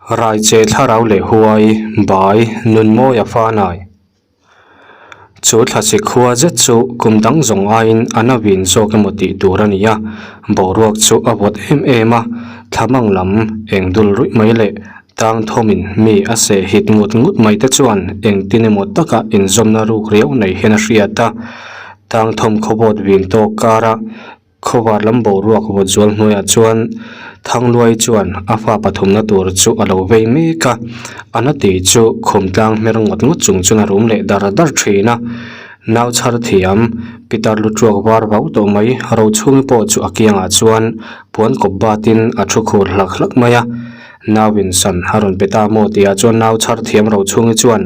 Raiche thlarau leh huai, bai, nunmawi a fanai. Chu thlasi khua zet chu kum dang zawng aiin a na vin zawk emaw tih tur a ni a, boruak chu a vawt em em a, thlamang lam eng dul ruih mai leh tang thawmin mi a seh hit ngut ngut mai te chuan engtin emaw taka inzawmna ruk riau nei hian a hriat a, tang thawm khawbawt vin tawk kara Khawvar lam boruak vawt zual hnuaiah chuan Thangluai chuan a fa pathumna tur chu a lo vei mek a, a na tih chu khum tlang hmer ngawt ngawt chung chuan a rum leh dar dar thin a. Nau chhar thiam Pitar lu tuak var vau tawh mai Rochhungi pawh chu a kiangah chuan puan kawp batin a thu khur hlak hlak mai a. Nau in san a rawn pe ta maw tih ah chuan nau chhar thiam ro chhungi chuan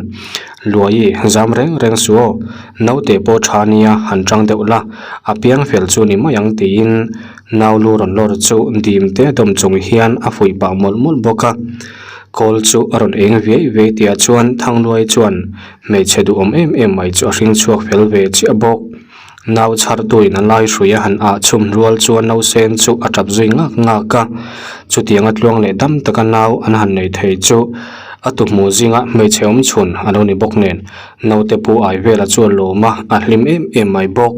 Luai zam reng reng suh aw, naute pawh tha nia han tang deuh la, a piang fel chu ni mai ang tiin nau lu rawn lawr chu dim te dawm chung hian a fuih pah mawlh mawlh bawk a. Kawl chu a rawn eng viai viai tih ah chuan Thangluai chuan hmeichhe duhawm em em mai chu a hring chhuak fel ve chiah bawk. Nau chhartuin a lai hrui a han ah chhum rual chuan nausen chu a tap zui ngak ngak a. Chutianga tluang leh dam taka nau an han nei thei chu a tuhmuh zinga hmeichhe awm chhun a lo ni bawk nen naute pu ai vela chu a lawm a, a hlim em em mai bawk.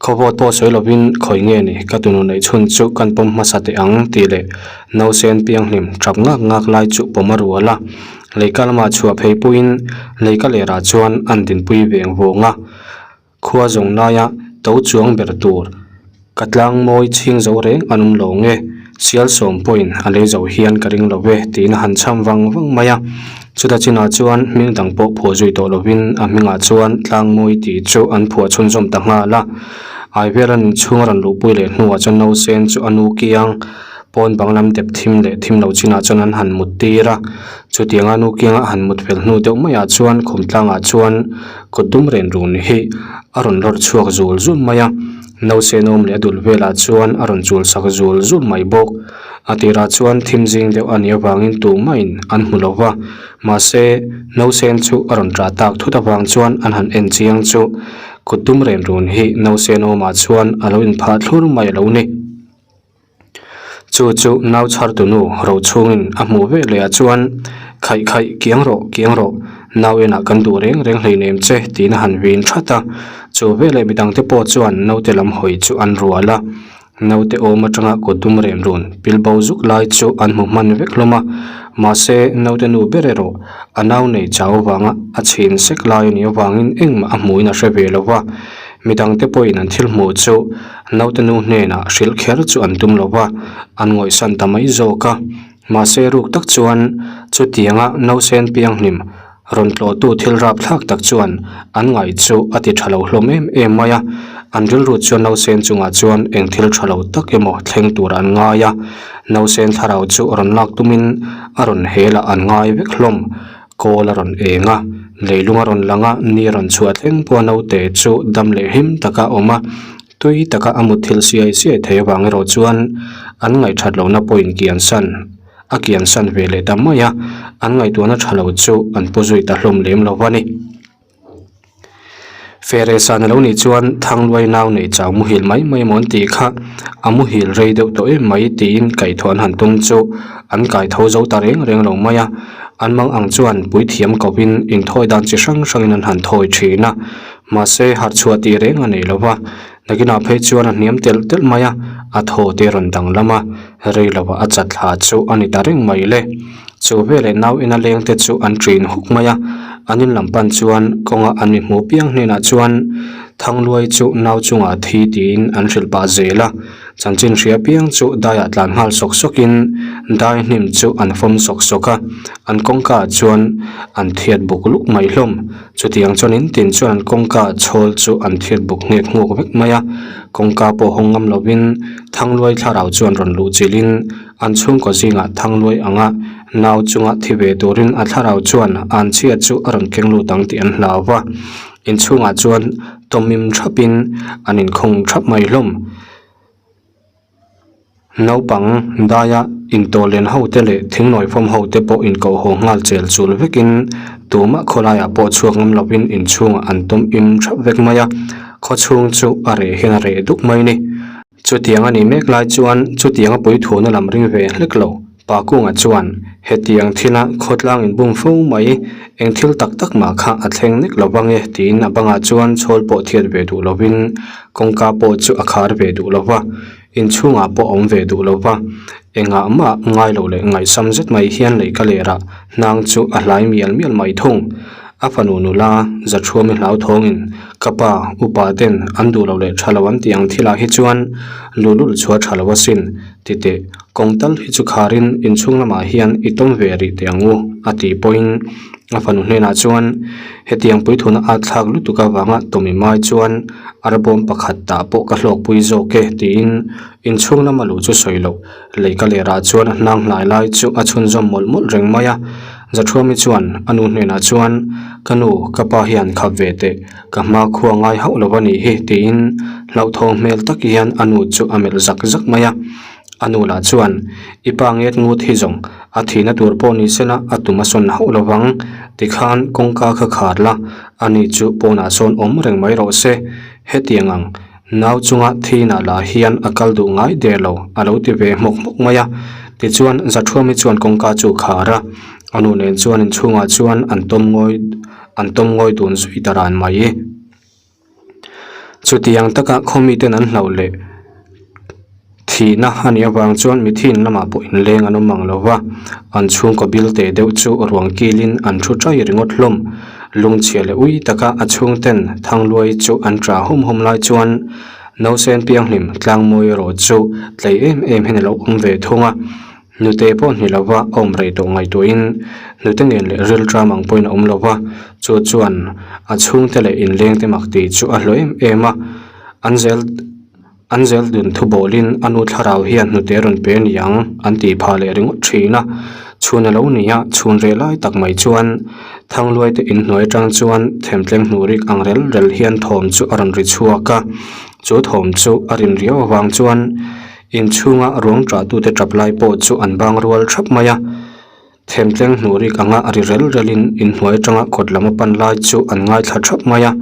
Khawvawt pawh sawi lovin khawi nge ni ka tunu neih chhun chu kan pawm hmasa teh ang tih leh nausen pianghlim tap ngak ngak lai chu pawm a rual a. Leika lamah chhuah phei puiin leika lerah chuan an dinpui veng vawng a. Khua zawng laia to chuang ber tur ka tlang mawi chhing zo reng an awm lo nge, sial sawm pawhin a lei zo hian ka ring lo ve tiin a han chham vang vang mai a. Chuta chinah chuan hming dang pawh phuah zui tawh lovin a hmingah chuan tlang mawi tih chu an phuah chhunzawm ta nghal a. Aivela nunchhung a rawn luhpui leh hnuah chuan nausen chu a nu kiang Pawn bang lam dep thim leh thim lo chinah chuan an han mut tir a, chutianga nu kianga a han mut fel hnu deuh maiah chuan khum tlangah chuan kut dum ren run hi a rawn lawr chhuak zul zul mai a, nausen awm leh a dul velah chuan a rawn chul sak zul zul mai bawk. A tirah chuan thim zing deuh a nih avangin tumah-in an hmu lo va, mahse nausen chu a rawn ṭah tak thut avang chuan an han en chiang chu kut dum ren run hi nausen awmah chuan a lo inphah thlur mai a lo ni. Chu chu nau chhartunu ro chhungin a hmuh vek leh ah chuan khaih khaih kiang rawh kiang rawh nau enah kan duh reng reng hleinem che tiin a han vin that a. Chu veleh midangte pawh chuan naute lam hawi chu an rual a, naute awm atanga kut dum ren run pil bo zuk lai chu an hmu hman vek hlawm a, mahse naute nu ber erawh a nau nei chau avanga a chhin sek lai a nih avangin engmah a hmuhin a hre ve lo va. Midangte pawhin an thil hmuh chu naute nu hnenah hrilh kher chu an tum lo va, an ngawihsan ta mai zawk a. Mahse ruk tak chuan chutianga nausen pianghlim rawn tlawhtu thil rapthlak tak chuan an ngaih chu a ti tha lo hlawm em em mai a. An rilru chuan nausen chungah chuan eng thil tha lo tak emaw thleng tur an ngai a, nausen thlarau chu rawn lak tumin a rawn hel ah an ngai vek hlawm. Kawl a rawn eng a, leilung a rawn lang a, ni a rawn chhuah thleng pawh a naute chu dam leh him taka a awm a, tui taka a mut thil siai siai thei avang erawh chuan an ngaihthat lohna pawhin kian san a kian san ve leh ta mai a, an ngaihtuahna tha lo chu an pu zui ta hlawm lem lo a ni. Feresa na lo nih chuan Thangluai nau nei chau muhil mai mai maw an tih kha a muhil rei deuh tawh em mai tiin kaihthawh an han tum chu an kaitho zo ta reng reng lo mai a, an mang ang chuan puithiam kovin inthawi dan chi hrang hrangin an han thawi thin a, mahse harhchhuah tih reng a nei lo va, nakinah phei chuan a hniam telh telh mai a, a thaw te a rawn danglam a, rei lovah a chat thla chu a ni ta reng mai le. Chu veleh nau ina leng te chu an ṭin huk mai a, an in lam pan chuan kawnga an mi hmuh piang hnenah chuan Thangluai chu nau chungah thi tiin an hrilh pah zel a, chanchin hria piang chu daiah tlan nghal sawk sawkin dai hnim chu an fawm sawk sawk a, an kawngka ah chuan an thiat buk luk mai hlawm. Chutiang chuan in tin chuan an kawngka chhawl chu an thiat buk nghek nghuk vek mai a, kawngka pawh hawng ngam lovin Thangluai thlarau chuan rawn luh chilhin An chhungkaw zingah thangluai anga nau chunga thi ve turin a thlarau chuan an chhia chu a rawn keng lut ang tih an hlau va. Inchhungah chuan tawmim thapin an inkhung thap mai hlawm. Naupang daia intawhlen hote leh thingnawi fawm hote pawh inkoh haw nghal chel chul vekin tumah khawlaiah pawh chhuak ngam lovin inchhungah an tawmim thap vek mai a, khawchhung chu a reh hian a reh duk mai ni. Chutiang a nih mek lai chuan chutiang a puithuana lam ring ve hlek lo. Pa Kunga chuan, Hetiang thila khawtlang inbum fo mai, eng thil tak tak mah kha a thleng nek lo vang e tiin a bangah chuan chhawl pawh thiat ve duh lovin kawngka pawh chu a khar ve duh lo va, inchhungah pawh a awm ve duh lo va. Engah mah ngai lo leh ngaihsam zet mai hian lehkha lerah hnang chu a hlai mial mial mai thung. A fanu nula Zathuami hlauthawngin, Ka pa, upa ten an duh lo leh tha lo an tih ang thilah hi chuan luhlul chu a tha lo asin. Ti teh, kawng tal hi chu kharin inchhung lamah hian i tawm ve rih teh ang u, a tih pawhin a fanu hnenah chuan hetiang puithuna at thlak lutuk avanga tawmi mai chuan arbawm pakhat tah pawh ka hlawkpui zawk e tiin inchhung lama luh chu sawi loh leika lerah chuan a hnang hlai lai chu a chhunzawm mawlh mawlh reng mai a. Zathuami chuan a nu hnenah chuan Ka nu, ka pa hian khap ve teh, Ka hma khua ngai hauh lo a nih hi tiin hlauhthawng hmel tak hian a nu chu a melh zak zak mai a. A nu lah chuan, I pa nget ngut hi zawng, a thihna tur pawh ni sela a tum a sawn hauh lo vang, tikhan kawngka kha khar la, ani chu pawnah sawn awm reng mai rawh se. Hetiang ang, nau chunga thinah lah hian a kal duh ngai der lo, a lo ti ve hmawk hmawk mai a. Tichuan, Zathuami chuan kawngka chu khar a, a nu nen chuan inchhungah chuan an tawm ngawi. An tawm ngawi dun zui ta ran mai. Chutiang taka khaw miten an hlauh leh thihna a nih avang chuan mithiin lamah pawh inleng an awm ang lo va, an chhungkaw bil teh deuh chu ruang kilin an thu ṭai ringawt hlawm. Lungchhia leh ui taka a chhungten Thangluai chu an ṭah hum hum lai chuan Nausen Pianghlim Tlangmawi erawh chu tlei em em hian a lo awm ve thung a. Nute pawh hni lova a awm rei tawh ngaihtuahin nute ngen leh rilṭam ang pawhin a awm lo va, chu chuan a chhungte leh inlengte mak tih chu a hlawh em em a. An zel an zel dun thu bawlin a nu thlarau hian hnute rawn pe a ni ang an tih phah leh ringawt thin a. Chhun a lo ni a, chhun reh lai tak mai chuan Thangluaite inhnuai atang chuan themtleng hnurik ang rel rel hian thawm chu a rawn ri chhuak a, chu thawm chu a rin riau avang chuan Inchhunga ruang ṭahtute ṭap lai pawh chu an bang rual ṭhap mai a, themtleng hnurik anga ri rel relin inhnuai aṭanga kawt lam a pan lai chu an ngaithla ṭhap mai a.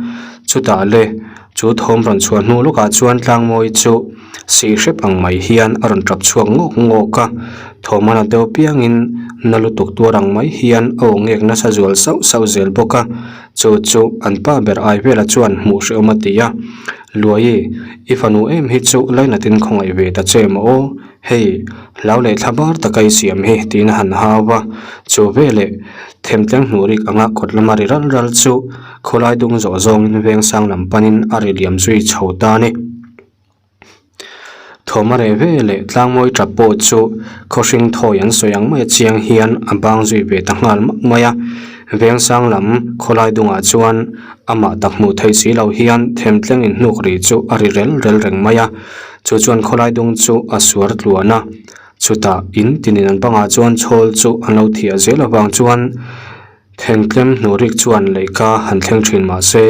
Chutah le, chu thawm rawn chhuah hnu lawkah chuan Tlangmawi chu sih hrep ang mai hian a rawn ṭap chhuak ngawk ngawk a, thawm a la deuh piangin na lutuk tuar ang mai hian a aw ngek nasa zual sauh sauh zel bawk a, chu chu an pa ber ai velah chuan hmuh hrehawm a ti a. Luai, i fanu em hi chu lainatin khawngaih ve ta che maw aw? Hei, hlau leh thla bar taka i siam hi tiin a han hau va, chu veleh themtleng hnurik anga kawt lama ri ral ral chu khawlai dung zawh zawngin vengsang lam panin a ri liam zui chho ta a ni. Thawm a reh veleh tlangmawi tap pawh chu khawhring thawi an sawi ang mai a chiang hian a bang zui ve ta nghal mak mai a, vengsang lam khawlai dungah chuan Amah tak hmuh theih si lo hian themtleng inhnuk ri chu a ri rel rel reng mai a, chu chuan khawlai dung chu a suar tluan a. Chutah in tinin an bangah chuan chhawl chu an lo thiah zel avang chuan themtlem hnurik chuan leihka han thleng thin mah se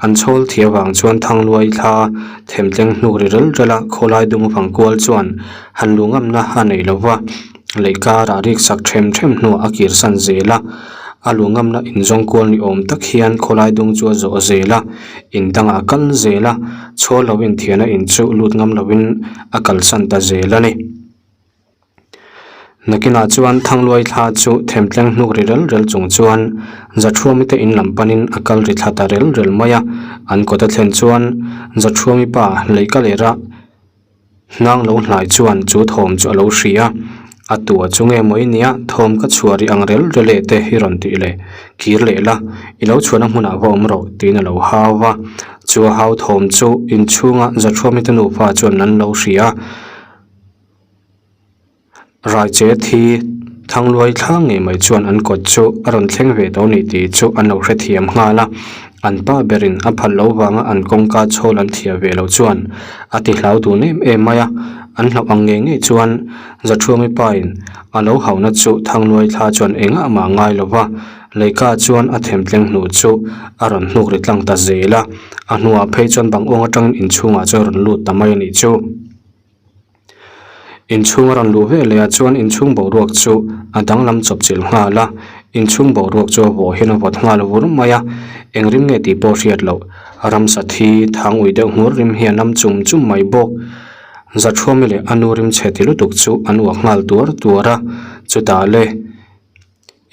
an chhawl thiah avang chuan Thangluai thla themtleng hnuk ri rel rel a khawlai dung vang kual chuan han lu ngamna a nei lo va. Leihka rah rik sak them them hnuah a kir san zel a, a lu ngamna inzawng kual ni awm tak hian khawlai dung chu a zawh zel a, in dangah a kal zel a, chhawl lo inthiana in chu lut ngam lovin a kalsan ta zel a ni. Nakinah chuan Thangluai thla chu themtleng hnuk ri rel rel chung chuan Zathuami te in lam panin a kal ri thla ta rel rel mai a, an kawt a thlen chuan Zathuami pa leihka lera Hnang lo hnai chuan chu thawm chu a lo hria a, a tua chu nge maw i nia, thawm ka chhuah rih ang rel rel e te hi rawn tih leh kir leh la, i lo chhuahna hmunah va awm rawh tiin a lo hau va. Chu a hau thawm chu inchhunga Zathuamite nufa chuan an lo hria a. Raiche thi Thangluai thla ngei mai chuan an kawt chu a rawn thleng ve tawh a ni tih chu an lo hrethiam nghal a, an pa berin a phal lo vanga an kawngka chhawl an thiah ve loh chuan a ti hlau dun em em mai a, an hlauh ang ngei ngei chuan Zathuami pain a lo hauna chu Thangluai thla chuan engah mah ngai lo va, Leika chuan a themtleng hnu chu a rawn hnuk ri tlang ta zel a, a hnuah phei chuan bang awng atangin inchhungah chuan a rawn lut ta mai a nih chu. Inchhung a rawn luh ve leh ah chuan inchhung boruak chu a danglam chawp chilh nghal a, inchhung boruak chu a vawh hian a vawt nghal vur mai a, eng rim nge tih pawh hriat loh ramsa thi thang ui deuh nghur rim hi a nam chum chum mai bawk. Zathuami leh a nu rim chhe ti lutuk chu an uak nghal tuar tuar a, chutah le.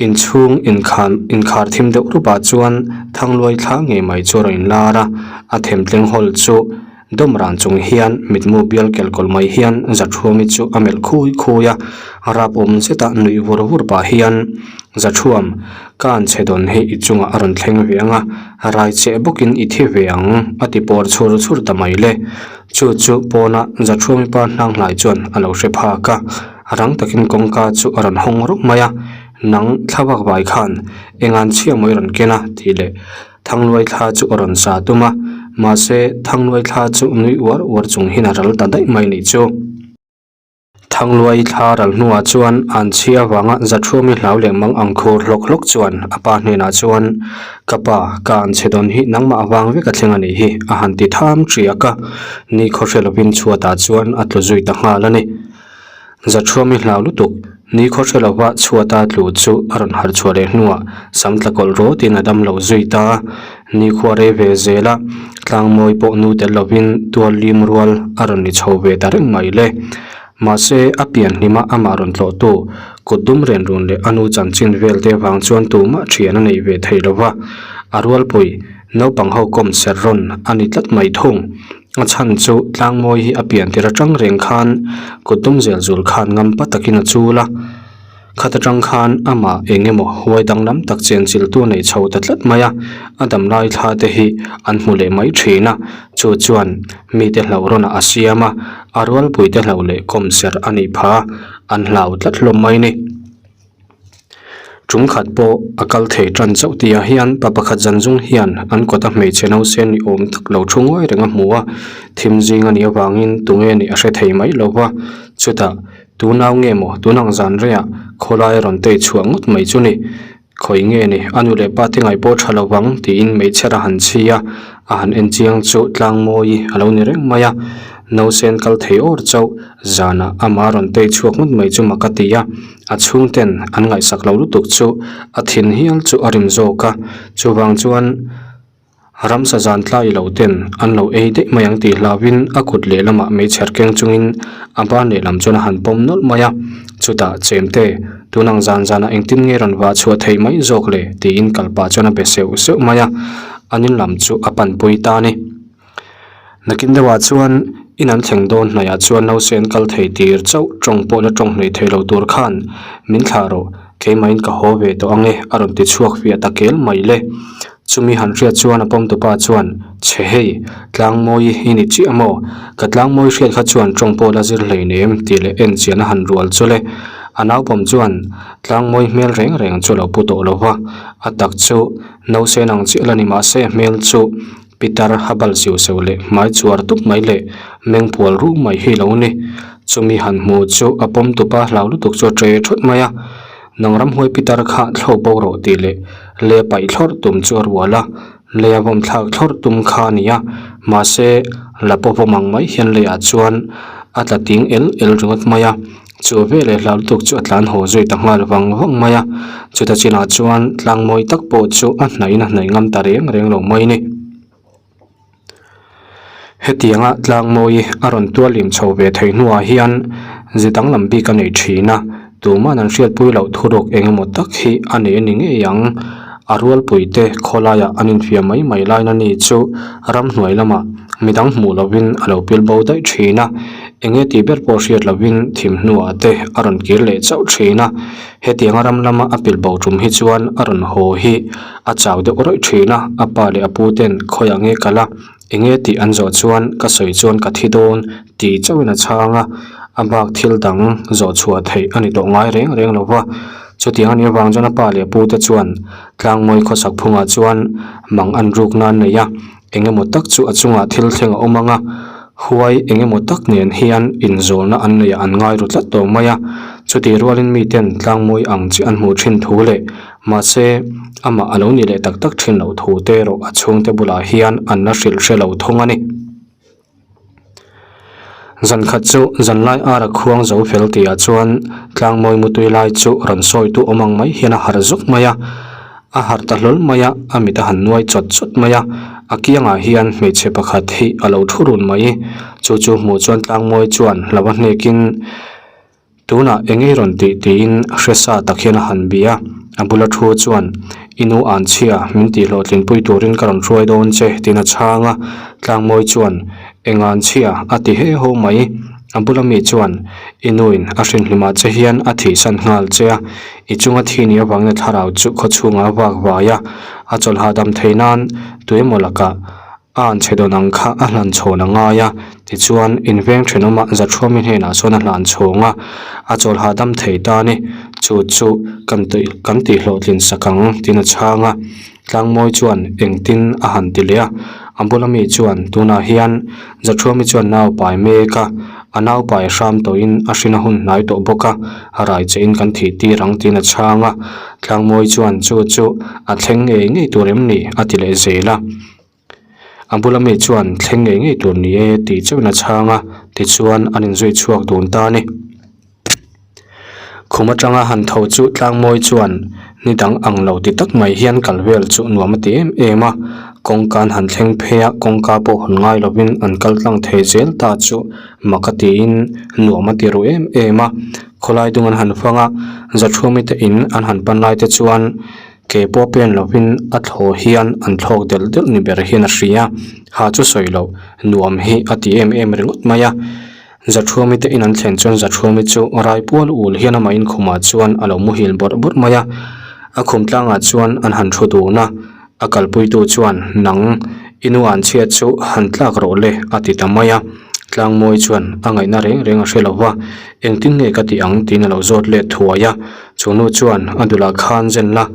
Inchhung inkhan inkhar thim deuh rupah chuan Thangluai thla ngei mai chu a rawn inlar a, a themtleng hawl chu dawm ran chung hian mitmu bial kelkawlh mai hian Zathuami chu a melh khui khui a, rap awm zeta nuih vur vur pah hian Zathuam, ka an chhe dawn hi i chungah a rawn thleng ve ang a, rai cheh bawkin i thi ve ang a ti pawr chhur chhur ta mai le. Chu chu pawna Zathuami pa hnang hlai chuan a lo hre phak a. Rang takin kawngka chu a rawn hawng rawk mai a, Nang thla vak vai khan engan chhia mawi rawn ken a tih leh Thangluai thla chu a rawn sa tum a, mahse Thangluai thla chu nui uar uar chung hian a ral ta daih mai nih chu. Thangluai thla ral hnuah chuan an chhia avanga Zathuami hlau leh mang ang khur hlawk hlawk chuan a pa hnenah chuan, Ka pa, ka an chhe dawn hi nangmah avang vek a thleng a nih hi a han ti tham ṭiak a, ni khawhre lovin chhuatah chuan a tlu zui ta nghal a ni. Zathuami hlau lutuk, ni khaw hre lova chhuata tlu chu a rawn harh chhuah leh hnuah sam tla kawlh rawtin a dam lo zui ta a. Ni khua rei ve zel a, tlangmawi pawh nu tel lovin tual lim rual a rawn ni chho ve ta reng mai le. Mahse, a pian hlima amah rawn tlawhtu kut dum ren run leh a nu chanchin vel te vang chuan tumah thian a nei ve thei lova, a rualpui naupang ho kawm ser rawn a ni tlat mai thung. A chhan chu tlangmawi hi a pian tir atang reng khan kut dum zel zul khan ngam pa takin a chul a, khat atang khan amah eng emaw huai danglam tak chen chiltu nei chho ta tlat mai a, a dam lai thla te hi an hmu leh mai thin a, chu chuan mite hlauh rawnah a siam a, a rualpuite hlauh leh kawm serh a nih phah a, an hlau tlat hlawm mai ni. Tum khat pawh a kal thei tan chauh tih ah hian pa pakhat zan zung hian an kawta hmeichhe nausen ni awm tak lo thu nguai reng a hmu a, thim zing a nih avangin tunge nih a hre thei mai lo va, chutah tu nau nge maw tun ang zan reiah khawlai a rawn tei chhuah ngawt mai chu ni, khawi nge ni a nu leh pa te ngaih pawh tha lo vang tiin hmeichher a han chhi a, a han en chiang chu tlang mawi a lo ni reng mai a, nausen kal thei awr chauh zanah amah a rawn tei chhuak ngawt mai chu mak a ti a. A chhungten an ngaihsak lo lutuk chu a thin hial chu a rim zawk a, chuvang chuan ramsa zan tlai lo ten an lo ei daih mai ang tih hlauhin a kut lehlamah meichher keng chungin a ban lehlam chuan a han pawm nawlh mai a, chutah chemte tun ang zan zanah engtin nge rawn vah chhuah theih mai zawk le tiin kal pah chuan a be seuh seuh mai a, an in lam chu a panpui ta a ni. Nakin deuhah chuan in an thleng dawn hnaihah chuan nause an kal thei tir chauh tawng pawh la tawng hleih thei lo tur khan min thlah rawh, keimahin ka haw ve tawh ange a rawn ti chhuak fiah ta kel mai le. Chumi han hriat chuan a pawmtupa chuan, Chhe hei, tlangmawi i ni chiah maw? Ka tlangmawi hriat kha chuan tawng pawh la zir hlei nem tih leh en chian a han rual chu le. A naupawm chuan tlangmawi hmel reng reng chu a lo pu tawh lo va, a tak chu nause nang chiah la ni mahse a hmel chu Pitar habal siu seu leh hmai chuar tup mai leh meng pual ruh mai hi lo ni. Chumi han hmu chu a pawm tupa hlau lutuk chu a ṭe ṭhut mai a. Nang ramhuai pitar kha thlo bo rawh tih leh le paih thlawrh tum chu a rual a, lei a vawm thlak thlawrh tum kha a ni a. Mahse, la pawh vawm ang mai hian leiah chuan a tla ting el el ringawt mai a. Chu veleh hlau lutuk chu a tlan haw zui ta nghal vang vang mai a, chuta chinah chuan tlang mawi tak pawh chu a hnaihin a hnaih ngam ta reng reng lo mai ni. Hetianga tlang mawi a rawn tual lim chho ve thei hnuah hian ze danglam bik a nei thin a, tuman an hriatpui loh thuruk eng emaw tak hi a nei a ni ngei ang. A rualpuite khawlaiah an infiam mai mai lain a ni chu ramhnuai lamah midang hmuh lovin a lo pil bo daih thin a. Enge tih ber pawh hriat lovin thim hnuah te a rawn kir leh chauh thin a, hetianga ram lama a pilh bo tum hi chuan a rawn haw hi a chau deuh rawih thin a, a pa leh a pu ten khawiah nge kal a, enge tih an zawh chuan ka sawi chuan ka thi dawn tih chauhin a chhang a, a bak thil dang zawh chhuah theih a ni tawh ngai reng reng lo va, chutiang a nih avang chuan a pa leh a pu te chuan tlangmawi khawsak phungah chuan mang an ruk nan nei a. Eng emaw tak chu a chungah thil thleng a awm ang a, huai eng emaw tak nen hian inzawlna an neih ah an ngai ru tlat tawh mai a. Chutih rualin miten tlangmawi ang chi an hmuh thin thu leh mahse amah a lo ni leh tak tak thin loh thu te erawh a chhungte bulah hian an la hrilh hre lo thung a ni. Zan khat chu zanlai ara khuang zo fel tihah chuan tlangmawi mutui lai chu rawn sawitu awm ang mai hian a harh zuk mai a, a harh ta hlawl mai a, a mit a han nuai chawt chawt mai a, a kiangah hian hmeichhe pakhat hi a lo thu run mai, chu chu hmuh chuan tlangmawi chuan hlo a hnekin. Tunah eng ei rawn tih tiin hre sa tak hian a han bia a. A bula thu chuan, I nu Anchhia, min tih hlawhtlinpui turin ka rawn hruai dawn che, tiin a chhang a. Tlangmawi chuan, Eng Anchhia? a ti he ho mai. A bula mi chuan, I nuin a hrinhlimah che hian a thihsan nghal che a, i chunga thi nih avangin a thlarau chu khawchhungah a vak vai a, a chawlh hahdam thei nan tuemaw lakah a an chhe dawn ang kha a hlan chhawn a ngai a, tichuan inveng thenawmah Zathuami hnenah chuan a hlan chhawng a, a chawlh hahdam thei ta ni, chu chu kan kan tihhlawhtlin sak ang tiin a chhang a. Tlangmawi chuan engtin a han ti leh a, a bula mi chuan tunah hian Zathuami chuan nau pai mek a, a nau pai hram tawhin a hrin a hun hnai tawh bawk a, a rai che in kan thih tir ang tiin a chhang a, Tlangmawi chuan chu chu a thleng ngei ngei tur em ni a ti leh zel a. A bula mi chuan thleng ngei ngei tur ni e tih chauhin a chhang a, tichuan an inzui chhuak dun ta a ni. Khum atanga han tho chu Tlangmawi chuan ni dang ang lo ti tak mai hian kal vel chu nuam a ti em em a, kawngka an han thleng phei a, kawngka pawh hawn ngai lovin an kal tlang thei zel ta chu mak a tiin nuam a ti ru em em a. Khawlai dung an han fang a, Zathuami te in an han pan lai te chuan Ke pawh pen lovin a thlaw hian an thlawk delh delh ni ber hian a hria. Ha chu sawi loh, nuam hi a ti em em ringawt mai a. Zathuami te in an thlen chuan Zathuami chu rai pual ul hian amah inkhumah chuan a lo muhil bawrh bawrh mai a. A khum tlangah chuan an han thu dun a, a kalpuitu chuan, Nang, i nu an chhiat chu han tlak rawh le, a ti ta mai a. Tlangmawi chuan a ngaihna reng reng a hre lo va, Engtin nge ka tih ang? tiin a lo zawt let thuai a. Chu nu chuan a dulah khan zen la,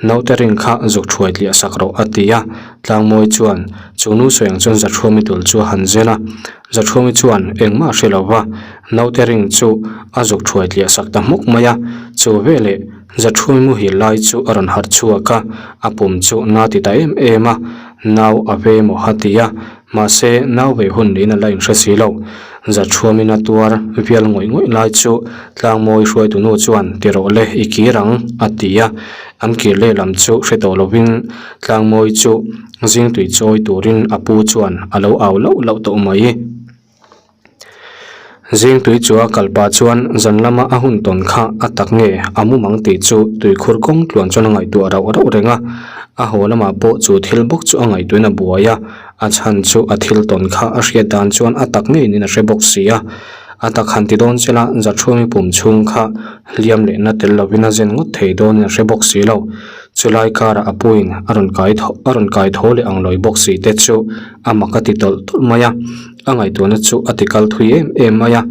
naute ring kha zuk thuai tliah sak rawh a ti a. Tlangmawi chuan chu nu sawi ang chuan Zathuami dul chu a han zen a. Zathuami chuan engmah a hre lo va, naute ring chu a zuk thuai tliah sak ta hmuk mai a. Chu veleh Zathuami muhil lai chu a rawn harh chhuak a, a pum chu na ti ta em em a, nau a ve maw a ti a. Mahse, nau ve hun niin a la inhre si lo. Zathuamin a tuar vial ngawih ngawih lai chu Tlangmawi hruaitu nu chuan ti rawh le, i kir ang, a ti a. An kir lehlam chu hre tawh lovin Tlangmawi chu zingtui chawi turin a pu chuan a lo au lauh lauh tawh mai. Zingtui chu a kal pah chuan zan lama a hun tawn kha a tak nge a mumang tih chu tuikhur kawng tluan chuan a ngaihtuah rauh rauh reng a. A haw lamah pawh chu thil bawk chu a ngaihtuahin a buai a, a chhan chu a thil tawn kha a hriat dan chuan a tak ngeiin a hre bawk si a. A tak han ti dawn sela Zathuami pum chhung kha hliam lehna tel lovin a zen ngawt thei dawnin a hre bawk si lo. Chulai karah a puiin a rawn kai tho a rawn kai tho leh ang lawi bawk si te chu a mak a ti tawlh tawlh mai a. A ngaihtuahna chu a ti kal thui em em mai a,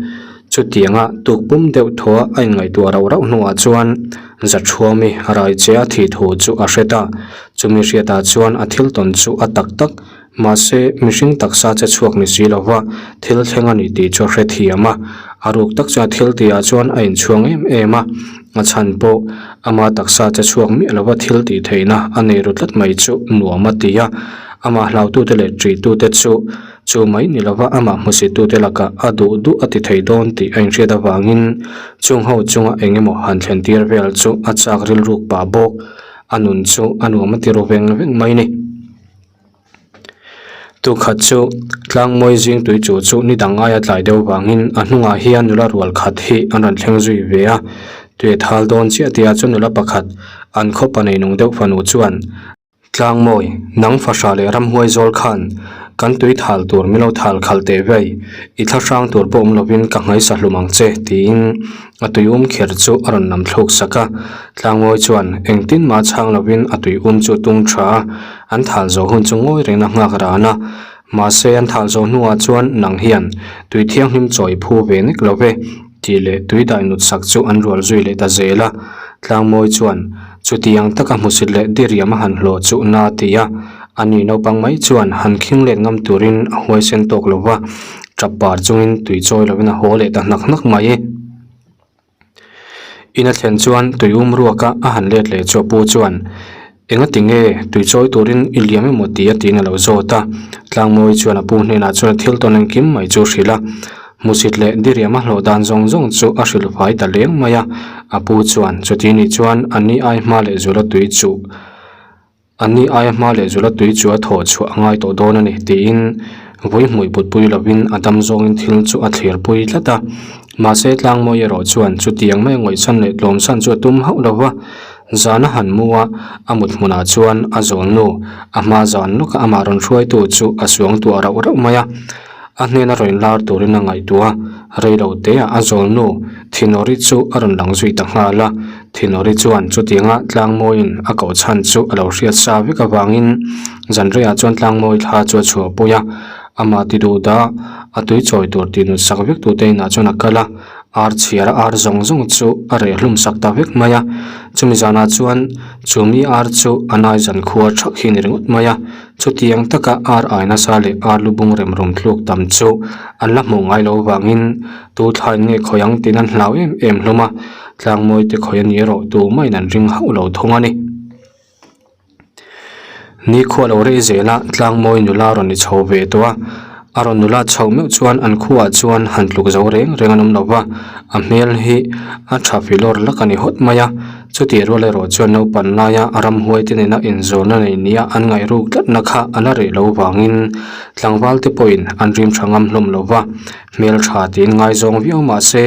chutianga tuk pum deuh thaw a inngaihtuah rauh rauh hnuah chuan Zathuami Raichea thih thu chu a hre ta. Chumi hriatah chuan a thil tawn chu a tak tak, mahse mihring taksa che chhuak ni si lova thil thleng a ni tih chu a hre thiam a. A ruk tak chuan a thil tihah chuan a inchhuang em em a, a chhan pawh ama taksa che chhuak miah lova thil tih theihna a nei ru tlat mai chu nuam a ti a, amah hlautute leh ṭihtute chu Chu mai ni lova amah hmusitute lakah a duh duh a ti thei dawn tih a inhriat avangin chung ho chunga eng emaw han thlen tir vel chu a chak rilruk pah bawk. A nun chu a nuam a ti ru veng veng mai ni. Tukhat chu Tlangmawi zingtui chu chu ni dang aia tlai deuh vangin a hnungah hian nula rual khat hi an rawn thleng zui ve a. Tui thal dawn chiah tihah chuan nula pakhat an khawpa neinung deuh fanu chuan Tlangmawi, nang fahra leh ramhuai zawl khan kan tui thal tur min lo thal khalh teh vei, i thla hrang tur pawh awm lovin ka nghaisa hlum ang che, tiin a tui um kher chu a rawn lam thluk sak a. Tlangmawi chuan engtin mah chhang lovin a tui um chu a tung tha a, an thal zawh hun chu ngawi rengin a nghak ran a. Mahse an thal zawh hnuah chuan nang hian tui thianghlim chawi phu ve nek lo ve, tih leh tui dai nut sak chu an rual zui leh ta zel a. Tlangmawi chuan Chutiang taka hmusit leh diriam a han hlawh chu na ti a, ani naupang mai chuan han khing let ngam turin a huaisen tawk lo va, tap par chungin tui chawi lovin a haw leh ta hnak hnak mai. In a thlen chuan tui um ruaka a han let leh chu a pu chuan, Engati nge tui chawi turin i liam emaw ti a tiin a lo zawt a. Tlangmawi chuan a pu hnenah chuan a thil tawn engkim mai chu a hrilh a. Hmusit leh diriam a hlawh dan zawng zawng chu a hrilh fai ta leng mai a, a pu chuan chuti nih chuan a ni ai hma leh zula tui chu a ni aia hma leh zula tui chu a thawh chhuah a ngai tawh dawn a ni tiin vui hmui put pui lovin a dam zawngin thil chu a thlir pui tlat a. Mahse Tlangmawi erawh chuan chutiang mai a ngawihsan leh tlawmsan chu a tum hauh lo va. Zan a han mu a, a mut hmunah chuan a zawlnu, a hma zan lawka amah rawn hruaitu chu a suang tuah rauh rauh mai a. A hnena rawn lar turin a ngaihtuah a, rei lo teah a zawlnu Thinawri chu a rawn lang zui ta nghal a. Thinawri chuan chutianga Tlangmawiin a koh chhan chu a lo hriat sa vek avangin zanreiah chuan Tlangmawi thla chu a chhuahpui a, amah ti duh dah a tui chawi tur tih nut sak vek tute inah chuan a kal a, ar chhiar a ar zawng zawng chu a reh hlum sak ta vek mai a. Chumi zanah chuan chumi ar chu a nai zankhua thak hi a ni ringawt mai a. Chutiang taka ar ai nasa leh ar lu bung rem rum thluk tam chu an la hmuh ngai lo vangin tu thlain nge khawi ang tiin an hlau em em hlawm a, tlangmawi te khawi a ni erawh tumahin an ring hauh lo thung a ni. Nikhua lo rei zel a, tlangmawi nula rawn ni chho ve tawh a, a rawn nula chhoh meuh chuan an khuaah chuan han tluk zo reng reng an awm lo va, a hmel hi a tha filawr lak a ni hawt mai a. Chutih rual erawh chuan naupan laia ramhuai te nena inzawrna nei nia an ngaih ruk tlatna kha a la reh lo vangin tlangval te pawhin an rim tha ngam hlawm lo va, hmeltha tiin ngaizawng viau mah se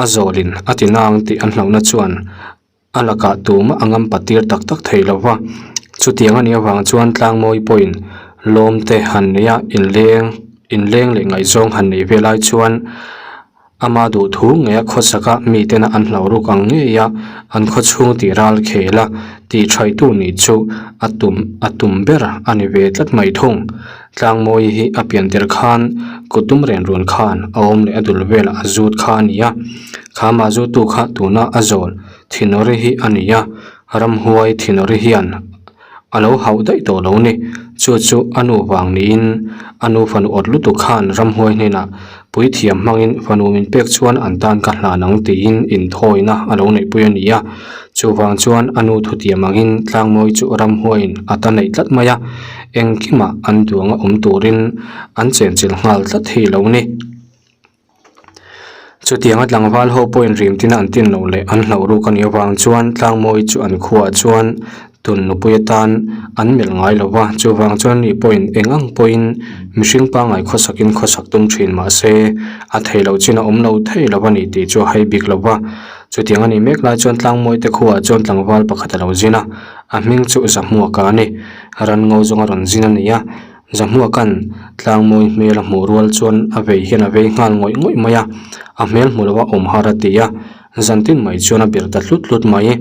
a zawlin a ti nang tih an hlauhna chuan a lakah tumah a ngam patir tak tak thei lo va. Chutiang a nih avang chuan tlangmawi pawhin lawm te han nei a, inleng inleng leh ngaihzawng han nei ve lai chuan Ama duh thu ngei a khawsaka mitena an hlauh ruk ang ngei a, an khaw chhung tih ral khel a, tih thaihtu nih chu a tum a tum ber a ni ve tlat mai thung. Tlangmawi hi a pian tir khan kut tum ren run khan a awm leh a dul velah a zut kha a ni a, kha mah zutu kha tuna a zawl thinawri hi a ni a, ramhuai thinawri hian A lo hauh daih tawh lo ni. Chu chu a nu vang niin a nu fanu awt lutuk khan ramhuai hnenah puithiam hmangin fanu min pek chuan an tan ka hlan ang tiin inthawina a lo neihpui a ni a. Chuvang chuan a nu thutiam angin tlangmawi chu ramhuaiin a ta neih tlat mai a, engkimah an duanga awm turin an chenchilh nghal tlat hi lo ni. Chutianga tlangval ho pawhin rim tina an tin loh leh an hlauh ruk a nih avang chuan tlangmawi chu an khuaah chuan tun nupui atan an melh ngai lo va, chuvang chuan ni pawhin eng ang pawhin mihring pangngai khawsakin khawsak tum thin mah se a thei loh chin a awm lo thei lo a ni tih chu a hai bik lo va. Chutiang a nih mek lai chuan tlangmawi te khuaah chuan tlangval pakhat a lo zin a, a hming chu Zahmuaka a ni. Ranngo zawnga rawn zin a ni a. Zahmuaka'n tlangmawi hmel a hmuh rual chuan a vei hian a vei nghal ngawih ngawih mai a, a hmel hmu loha awm har a ti a, zantin mai chuan a bir ta hlut hlut mai.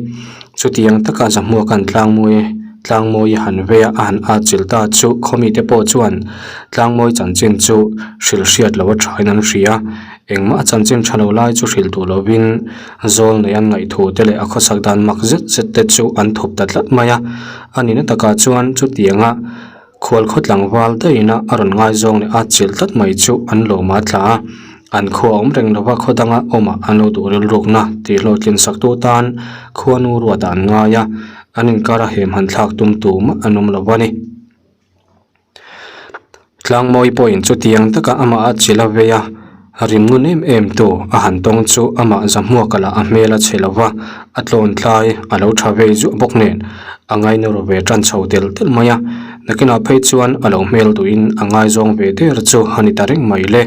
Chutiang taka Zahmuaka'n tlangmawi tlangmawi han vei a, a han at chilh ta chu khawmite pawh chuan tlangmawi chanchin chu hrilh hriat loh a thain an hria. Engmah a chanchin tha lo lai chu hrilh duh lovin zawl nei an ngaihthu te leh a khawsak dan mak zet zet te chu an thup ta tlat mai a. A nihna takah chuan chutianga. Khual khaw tlangval daihna a rawn ngaizawng leh a chilh tlat mai chu an lawm a tla a, an khua awm reng lova khaw danga awmah an lo duh rilrukna tih hlawhtlin saktu tan khuanu ruatah an ngai a, an inkar a hem han thlak tum tumah an awm lo a ni. Tlangmawi pawhin chutiang taka amah a chilh a vei a. Rim ngun em em tu a han tawng chu amah zahmuak lah a hmel a chhe lo va, a tlawn tlai a lo tha vei zuah bawk nen a ngaina ru ve tan chho tel tel mai a, nakinah phei chuan a lo hmel duhin a ngaizawng ve der chu a ni ta reng mai le.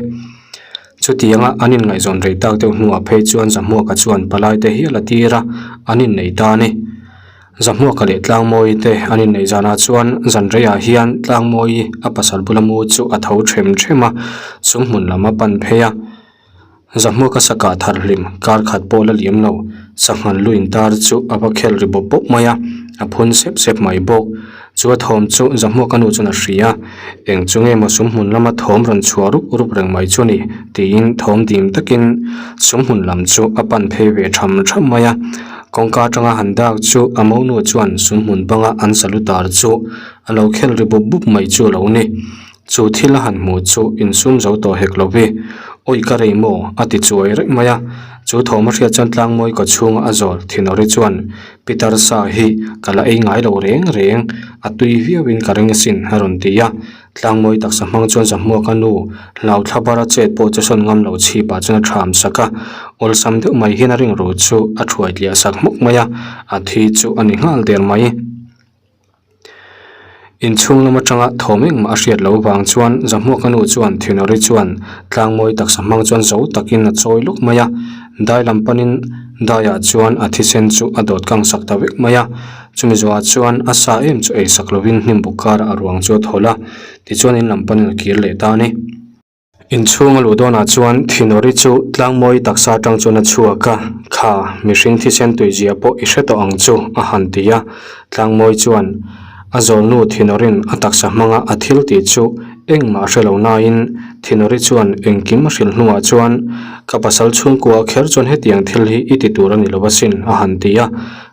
Chutianga an inngaihzawn rei tak deuh hnuah phei chuan zahmuaka chuan palai te hial a tir a, an innei ta a ni. Zahmuaka leh Tlangmawi te an inneih zanah chuan zanreiah hian Tlangmawi a pasal bula mu chu a tho them them a, chung hmun lam a pan phei a. Zahmuaka sakah thar hlim kar khat pawh la liam lo, sanghal lu intar chu a va khel ri bawp bawp mai a, a phun sep sep mai bawk. Chu a thawm chu Zahmuaka nu chuan a hria, eng chu nge maw sumhmun lama thawm rawn chhuah rup rup reng mai chu ni tiin thawm dim takin sumhmun lam chu a pan phei ve tham tham mai a. Kawngka atanga han dak chu a monu chuan sumhmun banga an salu tar chu a lo khel ri bup bup mai chu a lo ni. Chu thil a han hmuh chu insum zo tawh hek lo vi. Awi ka rei maw? a ti chuai reng mai a. Chu thawm a hriat chuan tlangmawi kaw chhunga a zawl thinawri chuan Pitar sa hi ka la ei ngai lo reng reng, a tui viauin ka ring asin a rawn ti a. Tlangmawi taksa hmang chuan Zahmuaka nu hlau thla bara chet pawh che sawn ngam lo chhipah chuan a ṭham sak a, awlsam deuh mai hian a ring ru chu a ṭhuai tliah sak hmawk mai a, a thi chu a ni nghal der mai. Inchhung lam atanga thawm engmah a hriat loh vang chuan Zahmuaka nu chuan Thinawri chuan tlangmawi taksa hmang chuan zo takin a chawi lawk mai a, dai lam panin. Daiah chuan a thisen chu a dawt kang sak ta vek mai a. Chumi zawhah chuan a sa em chu ei sak lovin hnim buk karah a ruang chu a thawl a, tichuan in lam panin a kir leh ta a ni. Inchhung a luh dawnah chuan Thinawri chu tlangmawi taksa atang chuan a chhuak a, Kha, mihring thisen tuizia pawh i hre tawh ang chu, a han ti a. Tlangmawi chuan a zawlnu Thinawrin a taksa hmanga a thil tih chu engmah a hre lo nain Thinawri chuan engkim a hrilh hnuah chuan, Ka pasal chhungkua kher chuan hetiang thil hi i ti tur a ni lo asin, a han ti a.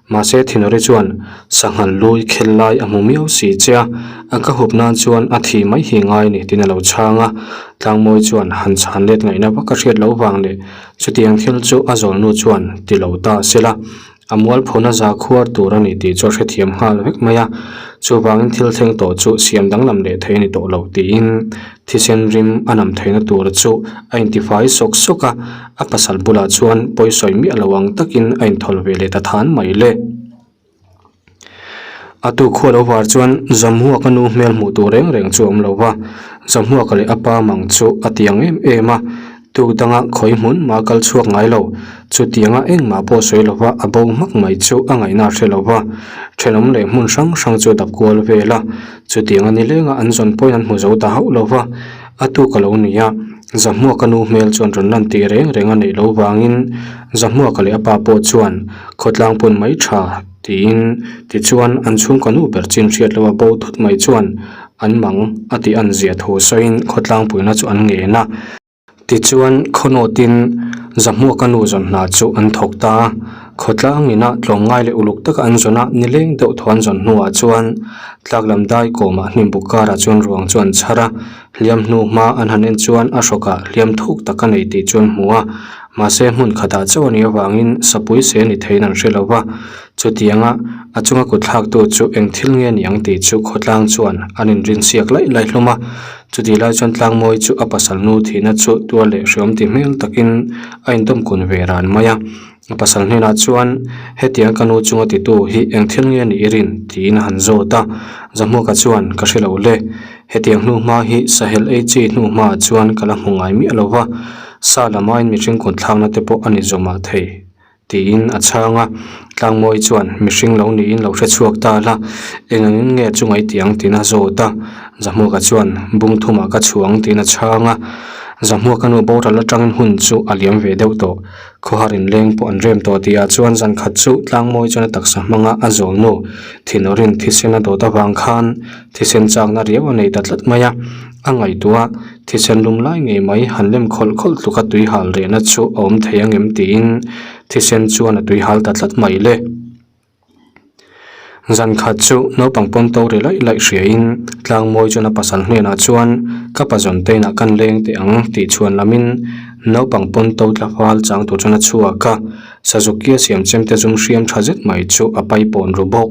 Mahse Thinawri chuan sanghal lui khel lai a hmu miau si che a, a ka hup nan chuan a thi mai hi ngai ni tiin a lo chhang a. Tlangmawi chuan han chhan let ngaihna vak a hriat loh vang leh chutiang thil chu a zawlnu chuan ti lo ta a sela, a mualphona za khuar tur a ni tih chu a hrethiam nghal vek mai a. Chuvangin thil thleng tawh chu siam danglam leh thei a ni tawh lo tiin thisen rim a nam theihna tur chu a intifai sawk sawk a, a pasal bulah chuan pawisawi miah lo ang takin a inthawl ve leh ta than mai le. A tu khua lo var chuan Zamhuaka nu hmel hmuh tur reng reng chu a awm lo va, Zamhuaka leh a pa mang chu a ti ang em em a, tuk danga khawi hmun mah a kal chhuak ngai lo, chutianga engmah pawh sawi lova a bo hmak mai chu a ngaihna a hre lo va, thenawm leh hmun hrang hrang chu a dap kual vel a, chutianga nilenga an zawn pawhin an hmu zo ta hauh lo va, a tuk a lo ni a. Zahmuaka nu hmel chuan rawn lan tih reng reng a neih loh vangin Zahmuaka leh a pa pawh chuan khawtlang pawn mai tha tiin tichuan an chhungkaw nu ber chin hriat loh a bo thut mai chuan an mang a tih an zia thu sawiin khawtlang puina chu an ngen a. Tichuan khawnawtin Zahmuaka nu zawn hna chu an thawk ta a, khawtlang ina tlawmngai leh uluk taka an zawn a nileng deuh thaw an zawn hnuah chuan tlaklam dai kawmah hnimbuk karah chuan ruang chu an chhar a. Hliam hnu hma an han en chuan a hrawkah hliam thuk tak a nei tih chu an hmu a, mahse hmun khatah chauh a nih avangin sapui se ni theiin an hre lo va. Chutianga a chunga kut thlaktu chu eng thil nge ni ang tih chu khawtlang chuan an inrinsiak laih laih hlawm a. Chutih lai chuan Tlangmawi chu a pasal nu thihna chu tuar leh hreawm ti hmel takin a indawm kun ve ran mai a. A pasal hnenah chuan, Hetiang ka nu chunga titu hi eng thil nge ni i rin? tiin a han zawt a. Zahmuaka chuan, Ka hre lo le. Hetiang hnu hma hi Sahel ei chi hnu hmaah chuan ka la hmu ngai miah lo va, sa lamain mihring kut thlakna te pawh a ni zawmah thei, tiin a chhang a. Tlangmawi chuan, Mihring lo niin lo hre chhuak ta la, eng angin nge chunga i tih ang? tiin a zawt a. Zahmuaka chuan, Bung thumah ka chhuang, tiin a chhang a. Zahmuaka nu boral atangin hun chu a liam ve deuh tawh. Khawhar inleng pawh an rem tawh tihah chuan zan khat chu tlangmawi chuan a taksa hmanga a zawlnu thinawrin thisen a dawt avang khan thisen chakna riau a nei ta tlat mai a. A ngaihtuah thisen lum lai ngei mai han lem khawlh khawlh tluka tui hal rehna chu a awm thei ang em tiin thisen chuan a tui hal ta tlat mai le. Zan khat chu naupang pawn to ri laih laih hriain tlangmawi chuan a pasal hnenah chuan ka pazawn te inah kan leng teh ang tih chhuan lamin naupang pawn to tla fal chang tur chuan a chhuak a, Sazuki a siam chem te zum hriam tha zet mai chu a paipawn ru bawk.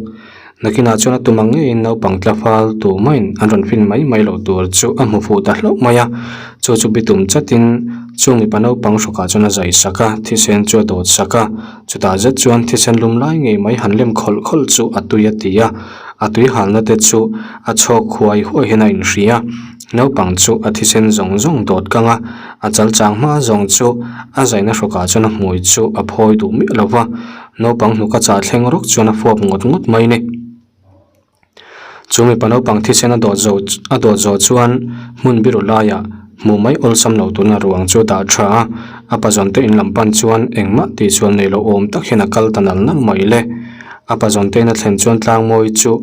Nakinah chuan a tum ang ngeiin naupang tla fal tumahin an rawn fin mai mai loh tur chu a hmu fuh ta hlauh mai a, chu chu bitum chatin chung mipa naupang hrawkah chuan a zai sak a, thisen chu a dawt sak a. Chutah zet chuan thisen lum lai ngei mai han lem khawlh khawlh chu a tui a ti a, a tui halna te chu a chhawk huai huai hian a inhria. Naupang chu a thisen zawng zawng dawt kang a, a chal chang hma zawng chu a zaina hrawkah chuan a hmui chu a phawi duh miah lo va, naupang hnuka chah thleng rawk chuan a fuap ngawt ngawt mai ni. Chu mipa naupang thisen a dawt zo a dawt zawh chuan hmun biru laiah hmuh mai awlsam lo tuna ruang chu a dah tha a, a pazawn te in lam pan chuan engmah tihsual nei lo awm tak hian a kal ta nal nal mai le. A pazawn te in a thlen chuan tlangmawi chu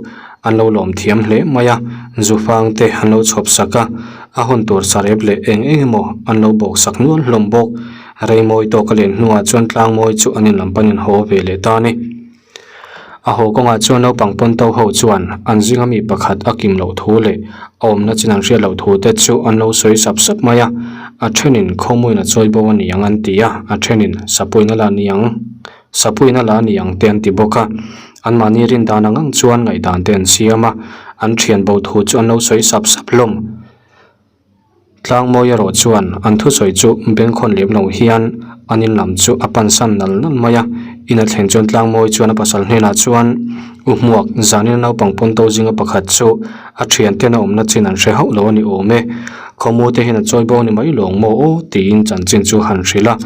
an lo lawm thiam hle mai a, zufang te an lo chhawp sak a, a hawn tur sarep leh eng eng emaw an lo bawk sak nual hlawm bawk. Reimawi tawk a len hnuah chuan tlangmawi chu an in lam panin haw ve leh ta a ni. A haw kawngah chuan naupang pawn to ho chuan an zinga mi pakhat a kim loh thu leh a awmna chin an hriat loh thu te chu an lo sawi sap sap mai a. A thenin khawmuin a chawi bo a ni ang an ti a, a thenin sapuina la ni ang sapuina la ni ang te an ti bawk a. Anmahni rin dan ang ang chuan ngaihdan te an siam a, an thian bo thu chu an lo sawi sap sap hlawm. Tlangmawi erawh chuan an thusawi chu bengkhawn lem lo hian an in lam chu a pansan nal nal mai a, in a thlen chuan Tlangmawi chuan a pasal hnenah chuan U Hmuak, zanin a naupang pawn to zinga pakhat chu a thianten a awmna chin an hre hauh lo a ni awm e, khawmu te hian a chawi bo ni mai lawng maw aw tiin chanchin chu han hrilh a.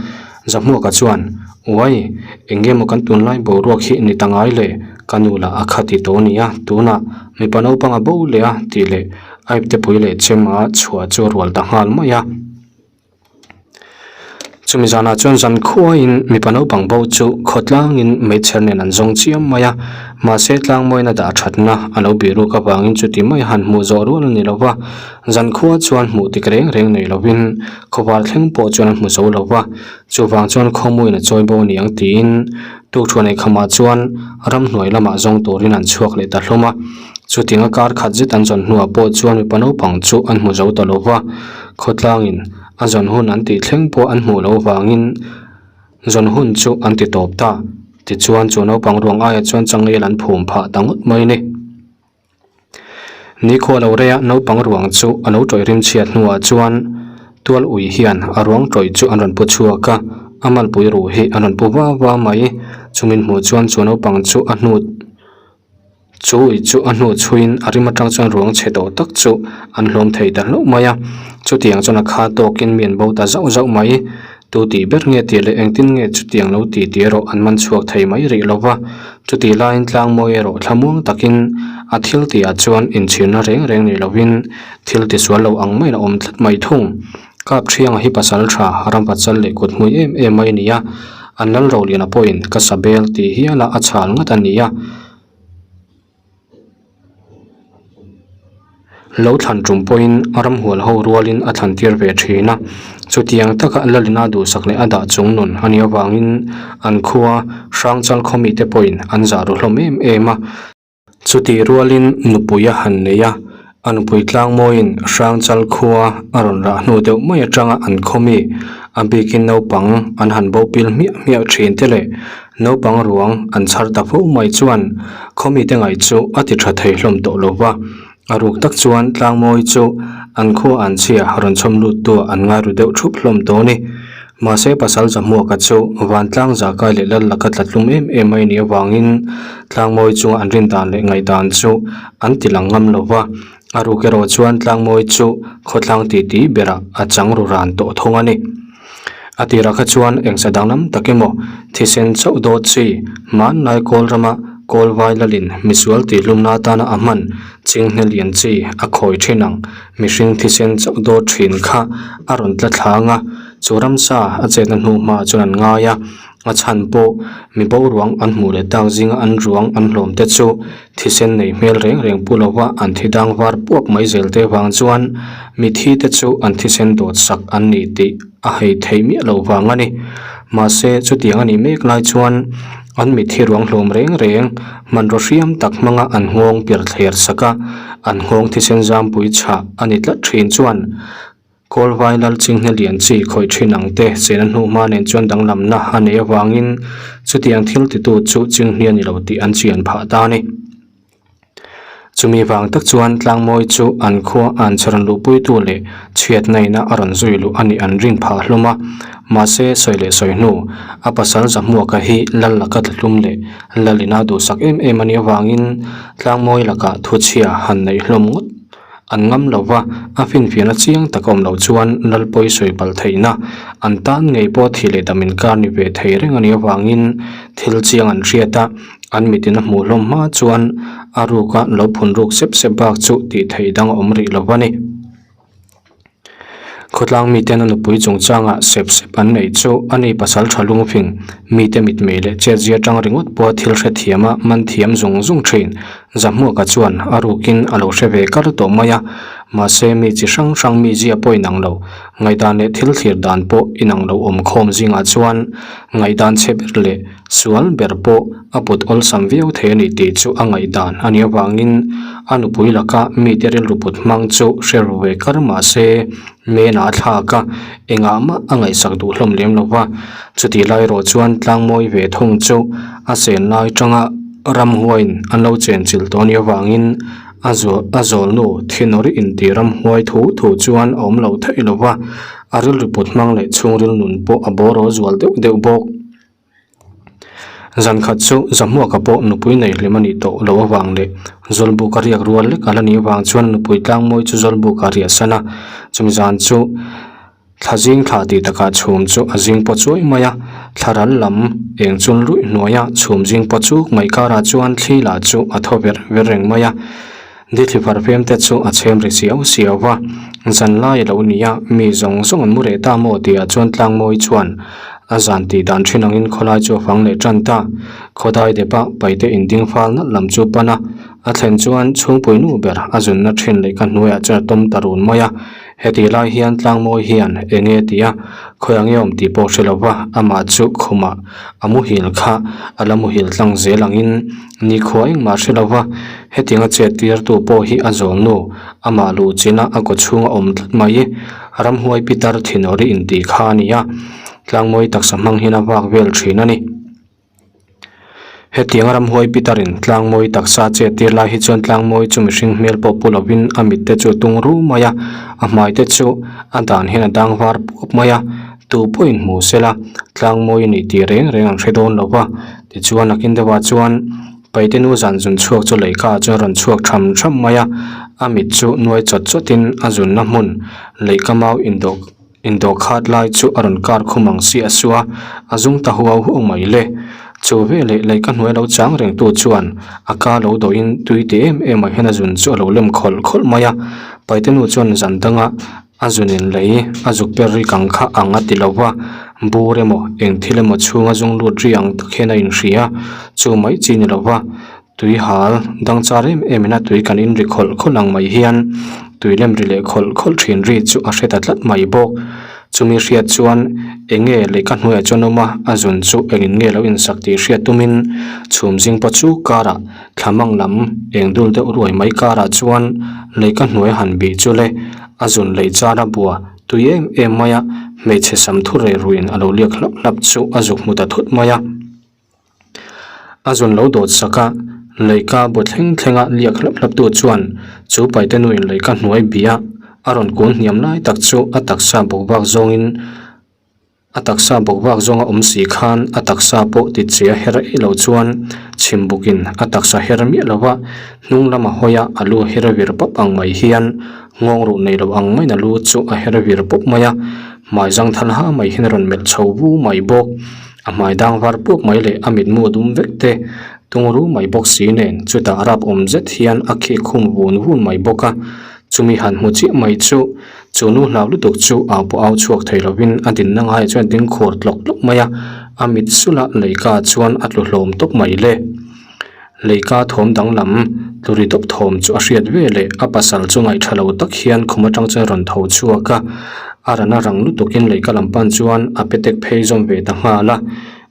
Zahmuaka chuan. Uai, eng nge maw kan tunlai boruak hi ni ta ngai le? Ka nu lah a kha ti tawh a nia, tunah mipa naupang a bo leh a tih leh Aiptepui leh Chema chhuah chu a rual ta nghal mai a. Chumi zanah chuan zan khuaiin mipa naupang bo chu khawtlangin meichher nen an zawng chiam mai a, mahse tlangmawina dah thatna a lo bih ruk avangin chuti mai han hmuh zawh rual a ni lo va, zan khua chuan hmuh tik reng reng nei lovin khawvar thleng pawh chuan an hmu zo lo va, chuvang chuan khawmuin a chawi bo aniang tiin tukṭhuan eikhamah chuan ramhnuai lamah zawng turin an chhuak leh ta hlawm a, chutianga kar khat zet an zawn hnuah pawh chuan mipa naupang chu an hmu zo ta lo va. Khawtlangin a zawn hun an tih thleng pawh an hmuh loh vangin zawn hun chu an ti tawp ta. Tichuan chu naupang ruang aiah chuan changel an phum phah ta ngawt mai a ni. Nikhua lo reia naupang ruang chu a lo tawih rim chhiat hnuah chuan tual ui hian a ruang tawih chu an rawn pu chhuak a, a malpui ruh hi an rawn pu va va mai. Chumin hmuh chuan chu naupang chu a hnu. Chu ui chu a hnu chhuiin a rim atang chuan ruang chhe tawh tak chu an hlawm thei ta hlauh mai a, chutiang chuan a kha tawkin mi an bo ta zauh zauh mai. Tu tih ber nge tih leh engtin nge chutiang lo ti tih erawh an man chhuak thei mai rih lo va, chutih laiin tlangmawi erawh thlamuang takin a thil tihah chuan inchhirna reng reng nei lovin thil tisual lo ang maiin a awm tlat mai thung. Kap Thianga hi pasal tha ramvachal leh kut hmui em em mai a ni a, an lal Roliana pawhin ka sabel tih hiala a chhal ngat a ni a. Lo thlan tum pawhin ramhual ho rualin a thlan tir ve thin a, chutiang taka Lalina duhsak leh a dah chung nun a nih avangin an khua Hrangchal khaw mite pawhin an zah ru hlawm em em a. Chutih rualin nupui a han nei a, a nupui tlangmawiin Hrangchal khua a rawn rah hnu deuh mai atanga an khaw mi a bikin naupang an han bo pil hmiah hmiah thin te leh Naupang ruang an chhar ta fo mai chuan khawmite ngaih chu a ti tha thei hlawm tawh lo va, a ruk tak chuan tlangmawi chu an khua an chhia rawn chhawm lut tu an ngai ru deuh thup hlawm tawh ni. Mahse pasal Zahmuaka chu vantlang zahkai leh lal laka tla tlum em em mai nih avangin tlangmawi chunga an rin dan leh ngaihdan chu an ti lang ngam lo va, a ruk erawh chuan tlangmawi chu khawtlang titi berah a chang ru ran tawh thung a ni. A tirah kha chuan engsa danglam tak emaw thisen chauh dawt chi hmanlai kawl rama kawl vai lalin misual tihhlumna atana a hman chinghne lian chi a khawi thin ang mihring thisen chauh dawt thin kha a rawn tla thlang a, chu ramsa a chetna hnu hmaah chuan an ngai a. A chhan pawh mi boruang an hmuh leh tak zinga an ruang an hlawm te chu thisen nei hmel reng reng pu lova an thi dang var puak mai zel te vang chuan mithi te chu an thisen dawt sak an ni tih a hei theih miah loh vang a ni. Mahse chutiang a nih mek lai chuan an mithi ruang hlawm reng reng hmanraw hriam tak hmanga an nghawng per thler sak a, an nghawng thisen zampui chhah a ni tlat thin chuan Kawlvai lal chinghne lian chi khawih thin ang te chena hnu hma nen chuan danglamna a neih avangin chutiang thil titu chu chinghne a ni lo tih an chian phah ta a ni. Chumi vang tak chuan tlangmawi chu an khua an chharawn luhpuitu leh chhiatna ina a rawn zui luh a nih an rin phah hlawm a. Mahse sawi leh sawi hnu a pasal Zahmuaka hi lal laka tlahlum leh lal ina duhsak em em a nih avangin tlangmawi lakah thuchhia han neih hlawm ngawt An ngam lo va, a finfiahna chiang tak a awm loh chuan Lalpawi sawi palh theihna an tan ngei pawh thih leh dam inkar ni ve thei reng a nih avangin thil chiang an hriat a, an mitin a hmuh hlawm hma chuan a ruka lo phun ruk sep sep bak chu tih theih dang a awm rih lo a ni. Khawtlang miten a nupui chungchangah sep sep an neih chu a ni pasal tha lungfing, mite mitmei leh chetzia tang ringawt pawha thil hrethiam a man thiam zung zung thin. Zahmuaka chuan a rukin a lo hre ve kar tawh mai a, mahse mi chi hrang hrang mizia pawh inang lo, ngaihdan leh thil thlir dan pawh inang lo awm khawm zingah chuan ngaihdan chhe ber leh sual ber pawh a put awlsam viau thei a ni tih chu a ngaihdan a nih avangin a nupui laka mite rilru put hmang chu hre ru ve kar mahse men a thlak a, engah mah a ngaihsak duh hlawm lem lo va, chutih lai erawh chuan tlangmawi ve thung chu a chen lai tanga ramhuaiin an lo chenchilh tawh a nih avangin a zawl a zawlnu thinawri inti ramhuai thu thu chuan a awm lo theih lo va, a rilru put hmang leh chhungril nun pawh a bawraw zual deuh deuh bawk. Zan khat chu Zahmuaka pawh nupui nei hlim a nih tawh loh avang leh Zawlbuk a riak rual lek a la nih avang chuan nupui tlangmawi chu Zawlbuk a riah san a, chumi zan chu. Thla zing thla tih takah chhum chu a zing paw chuai mai a, thla ral lam eng chul ruih hnuaia chhum zing paw chuk mai karah chuan thli lah chu a thaw ver ver reng mai a. Dithli farfem te chu a chhem ri siau siau va, zan lai a lo ni a, mi zawng zawng an mu reh ta maw tihah chuan Tlangmawi chuan a zan tih dan thin angin khawlai chu a fang leh tan ta. Khawdai depa paite inding fal nalh lam chu pan a, a thlen chuan chhungpui nu ber a zunna thin leh ka hnuaiah chuan a tawm ta run mai a. Hetih lai hian Tlangmawi hian eng nge tih a, khawi ang nge awm tih pawh hre lo va, amah chu khumah a muhil kha a la muhil tlang zel angin nikhua engmah hre lo va, hetianga chet tirtu pawh hi a zawl nu, amah luh china a kaw chhunga awm tlat mai, ramhuai pitar thinawri intih kha a ni a, Tlangmawi taksa hmang hian a vak vel thin a ni. Hetiang ramhuai Peter-in tlangmawi taksa chet tir lai hi chuan tlangmawi chu mihring hmel pawh pu lovin a mit te chu a tung ru mai a, a hmai te chu a dan hian a dang var puap mai a, tu pawhin hmu se la tlangmawi a nih tih reng reng an hre dawn lo va. Tichuan a kin deuhah chuan Paite nu zan zun chhuak chu leihka ah chuan a rawn chhuak tham tham mai a, a mit chu nuai chawt chawtin a zunna hmun leihka mau indawh Indawh khat lai chu a rawn kar khum ang si a su a, a zung ta huau huau mai le. Chu veleh leika hnuai lo chang reng tu chuan a ka lo dawhin tui ti em em ah hian a zun chu a lo lem khawlh khawlh mai a. Paite nu chuan zan danga a zun in lei a zuk per rik ang kha ang a ti lo va, bur emaw eng thil emaw chhunga zung lut ri ang tak hian a inhria. Chu mai chi ni lo va, Tui hal dang char em em in a tui kan in ri khawlh khawlh ang mai hian tui lem ri leh khawlh khawlh thin ri chu a hre ta tlat mai bawk. Chumi hriat chuan eng nge lehkha hnuaiah chuan awm a, a zun chu engin nge lo insak tih hriat tumin chhum zing pawh chu karah thla mang lam eng dul deuh ruai mai karah chuan lehkha hnuai han bih chu le a zun lei char a bua tui em em mai a, hmeichhe sam thu reh ruiin a lo liak hlap hlap chu a zuk hmu ta thut mai a. A zun lo dawt sak a, leika bu thleng thlenga liak hlap hlap tu chuan chu paite nuin leika hnuai bia a rawn kun hniam lai tak chu a taksa bawk vak zawngin a taksa bawk vak zawnga awm si khan a taksa pawh ti che a her eih loh chuan chhim bukin a taksa her miah lo va, hnung lama hawi a a lu her vir pawp ang mai hian nghawng ruh nei lo ang maiin a lu chu a her vir pawp mai a, hmai zangthal ha mai hian a rawn melh chho vu mai bawk. A hmai dang var puak mai leh a mitmu dum vek te tung ru mai bawk si nen chutah rap awm zet hian a khik khum vun vun mai bawk a, chumi han hmu chiah mai chu chu nu hlau lutuk chu au pawh au chhuak thei lovin a dinna ngaiah chuan a ding khur tlawk tlawk mai a, a mit sula leika chuan a tlu hlawm tawp mai le. Leika thawm danglam tlu ri dawp thawm chu a hriat ve leh a pasal chu ngaihṭha lo tak hian khum aṭang chuan a rawn tho chhuak a, a rana rang lutukin leika lam pan chuan a petek phei zawm ve ta nghal a.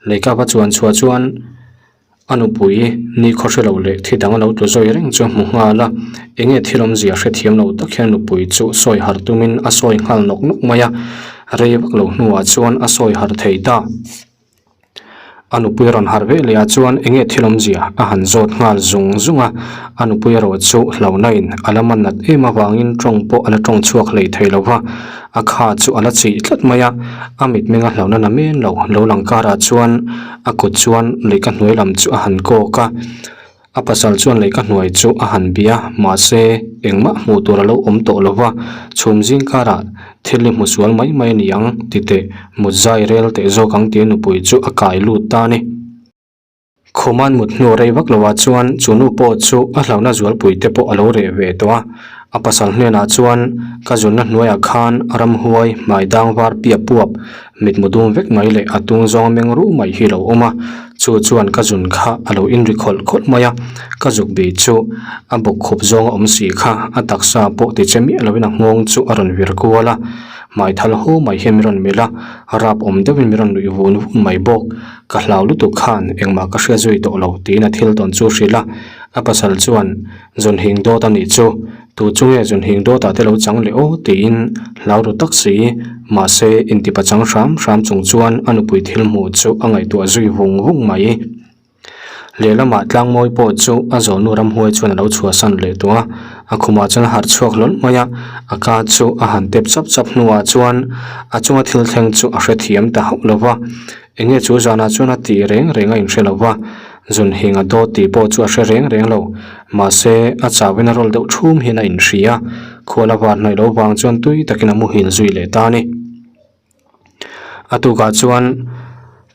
Leika va chuan chhuah chuan a nupui ni khaw hre lo leh thi dang a lo tlu zawi reng chu a hmu nghal a, eng nge thil awmzia hrethiam lo tak hian nupui chu sawi harh tumin a sawi nghal nawk nawk mai a, rei vak lo hnuah chuan a sawi harh thei ta. A nupui rawn harh ve leh ah chuan eng nge thil awmzia a han zawt nghal zung zung a, a nupui erawh chu hlauhna in a la man nat em avangin tawng pawh a la tawng chhuak hlei thei lo va, a kha chu a la chih tlat mai a, a mitmenga hlauhna na men lo lo lang karah chuan a kut chuan lehkha hnuai lam chu a han kawk a. A pasal chuan lehkha hnuai chu a han bia, mahse engmah hmuh tur a lo awm tawh lo va, chhum zing karah thil i hmu sual mai mai a ni ang ti teh mut zai rel teh zawk ang tia nupui chu a kai lut ta a ni. Khuman mut hnu rei vak lovah chuan chu nu pawh chu a hlauhna zualpui te pawh a lo reh ve tawh a, a pasal hnenah chuan ka zunna hnuaiah khan ramhuai hmai dang var piap puap Mitmu dum vek mai leh a tung zawng meng ruh mai hi lo awm a, chu chuan ka zun kha a lo inri khawlh khawlh mai a, ka zuk bih chu a bawk khup zawng a awm si kha, a taksa pawh ti che miah lovin a nghawng chu a rawn vir kual a, hmai thal haw mai hian min rawn melh a, rap awm deuhin min rawn nuih vun vun mai bawk, ka hlau lutuk khan engmah ka hria zui tawh lo tiin a thil tawn chu hrilh a, a pasal chuan zun hing dawt a nih chu. Tu chu nge zun hing dawtah te lo chang leh aw tiin hlau ru tak si, mahse intipa chang hram hram chung chuan a nupui thil hmuh chu a ngaihtuah zui vung vung mai. Lehlamah Tlangmawi pawh chu a zawhnu ramhuai chuan a lo chhuahsan leh tawh a, a khumah chuan a harh chhuak hlawl mai a, a ka chu a han tep chap chap hnuah chuan a chunga thil thleng chu a hrethiam ta hauh lo va, eng nge chu zanah chuan a tih reng reng a inhre lo va. Zun hing a dawt tih pawh chu a hre reng reng lo. Mahse, a chauhin a rawl deuh thum hian a inhria. Khual a var hnaih loh vang chuan tui takin a muhil zui leh ta a ni. A tukah chuan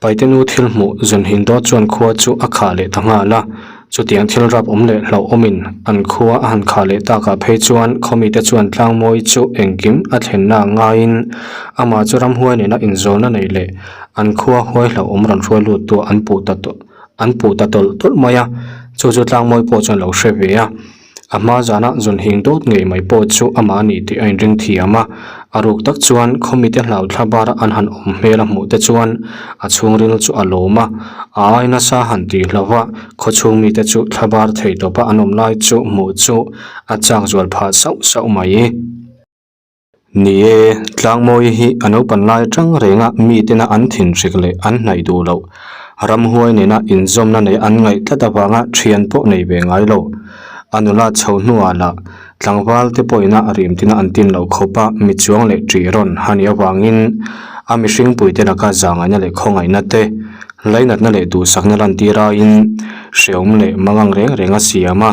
Paite nu thil hmuh zun hin dawt chuan khua chu a khah leh ta nghal a. Chutiang thil rap awm leh hlauh awmin an khua a han khah leh takah phei chuan khawmite chuan tlangmawi chu engkim a thlenna ngaiin amah chu ramhuai nena inzawlna nei leh an khua huai hlauh awm rawn hruai lut tu an puh ta an puh ta tawlh tawlh mai a. Chu chu tlangmawi pawh chuan lo hre ve a. A hma zana zun hing dawt ngei mai pawh chu amah a ni tih a inring thiam a, a ruk tak chuan khawmite hlau thla bara an han awm hmel a hmuh te chuan a chhungril chu a lawm a, a ai nasa han tih hlauh a, khawchhung mite chu thla bar thei tawpa an awm lai chu hmuh chu a chak zual phah sauh sauh mai. Ni e, Tlangmawi hi a naupan lai atang renga mitena an thinhrik leh an hnaih duh loh. Ramhuai nena inzawmna nei an ngaih tlat avanga thian pawh nei ve ngai lo. A nula chho hnuah lah tlangval te pawhina rimtina an tin loh khawpa mi chuang leh ṭih rawn a nih avangin a mihringpuite laka zangaihna leh khawngaihna te, lainatna leh duhsakna lantir aiin hreawm leh mangang reng reng a siam a,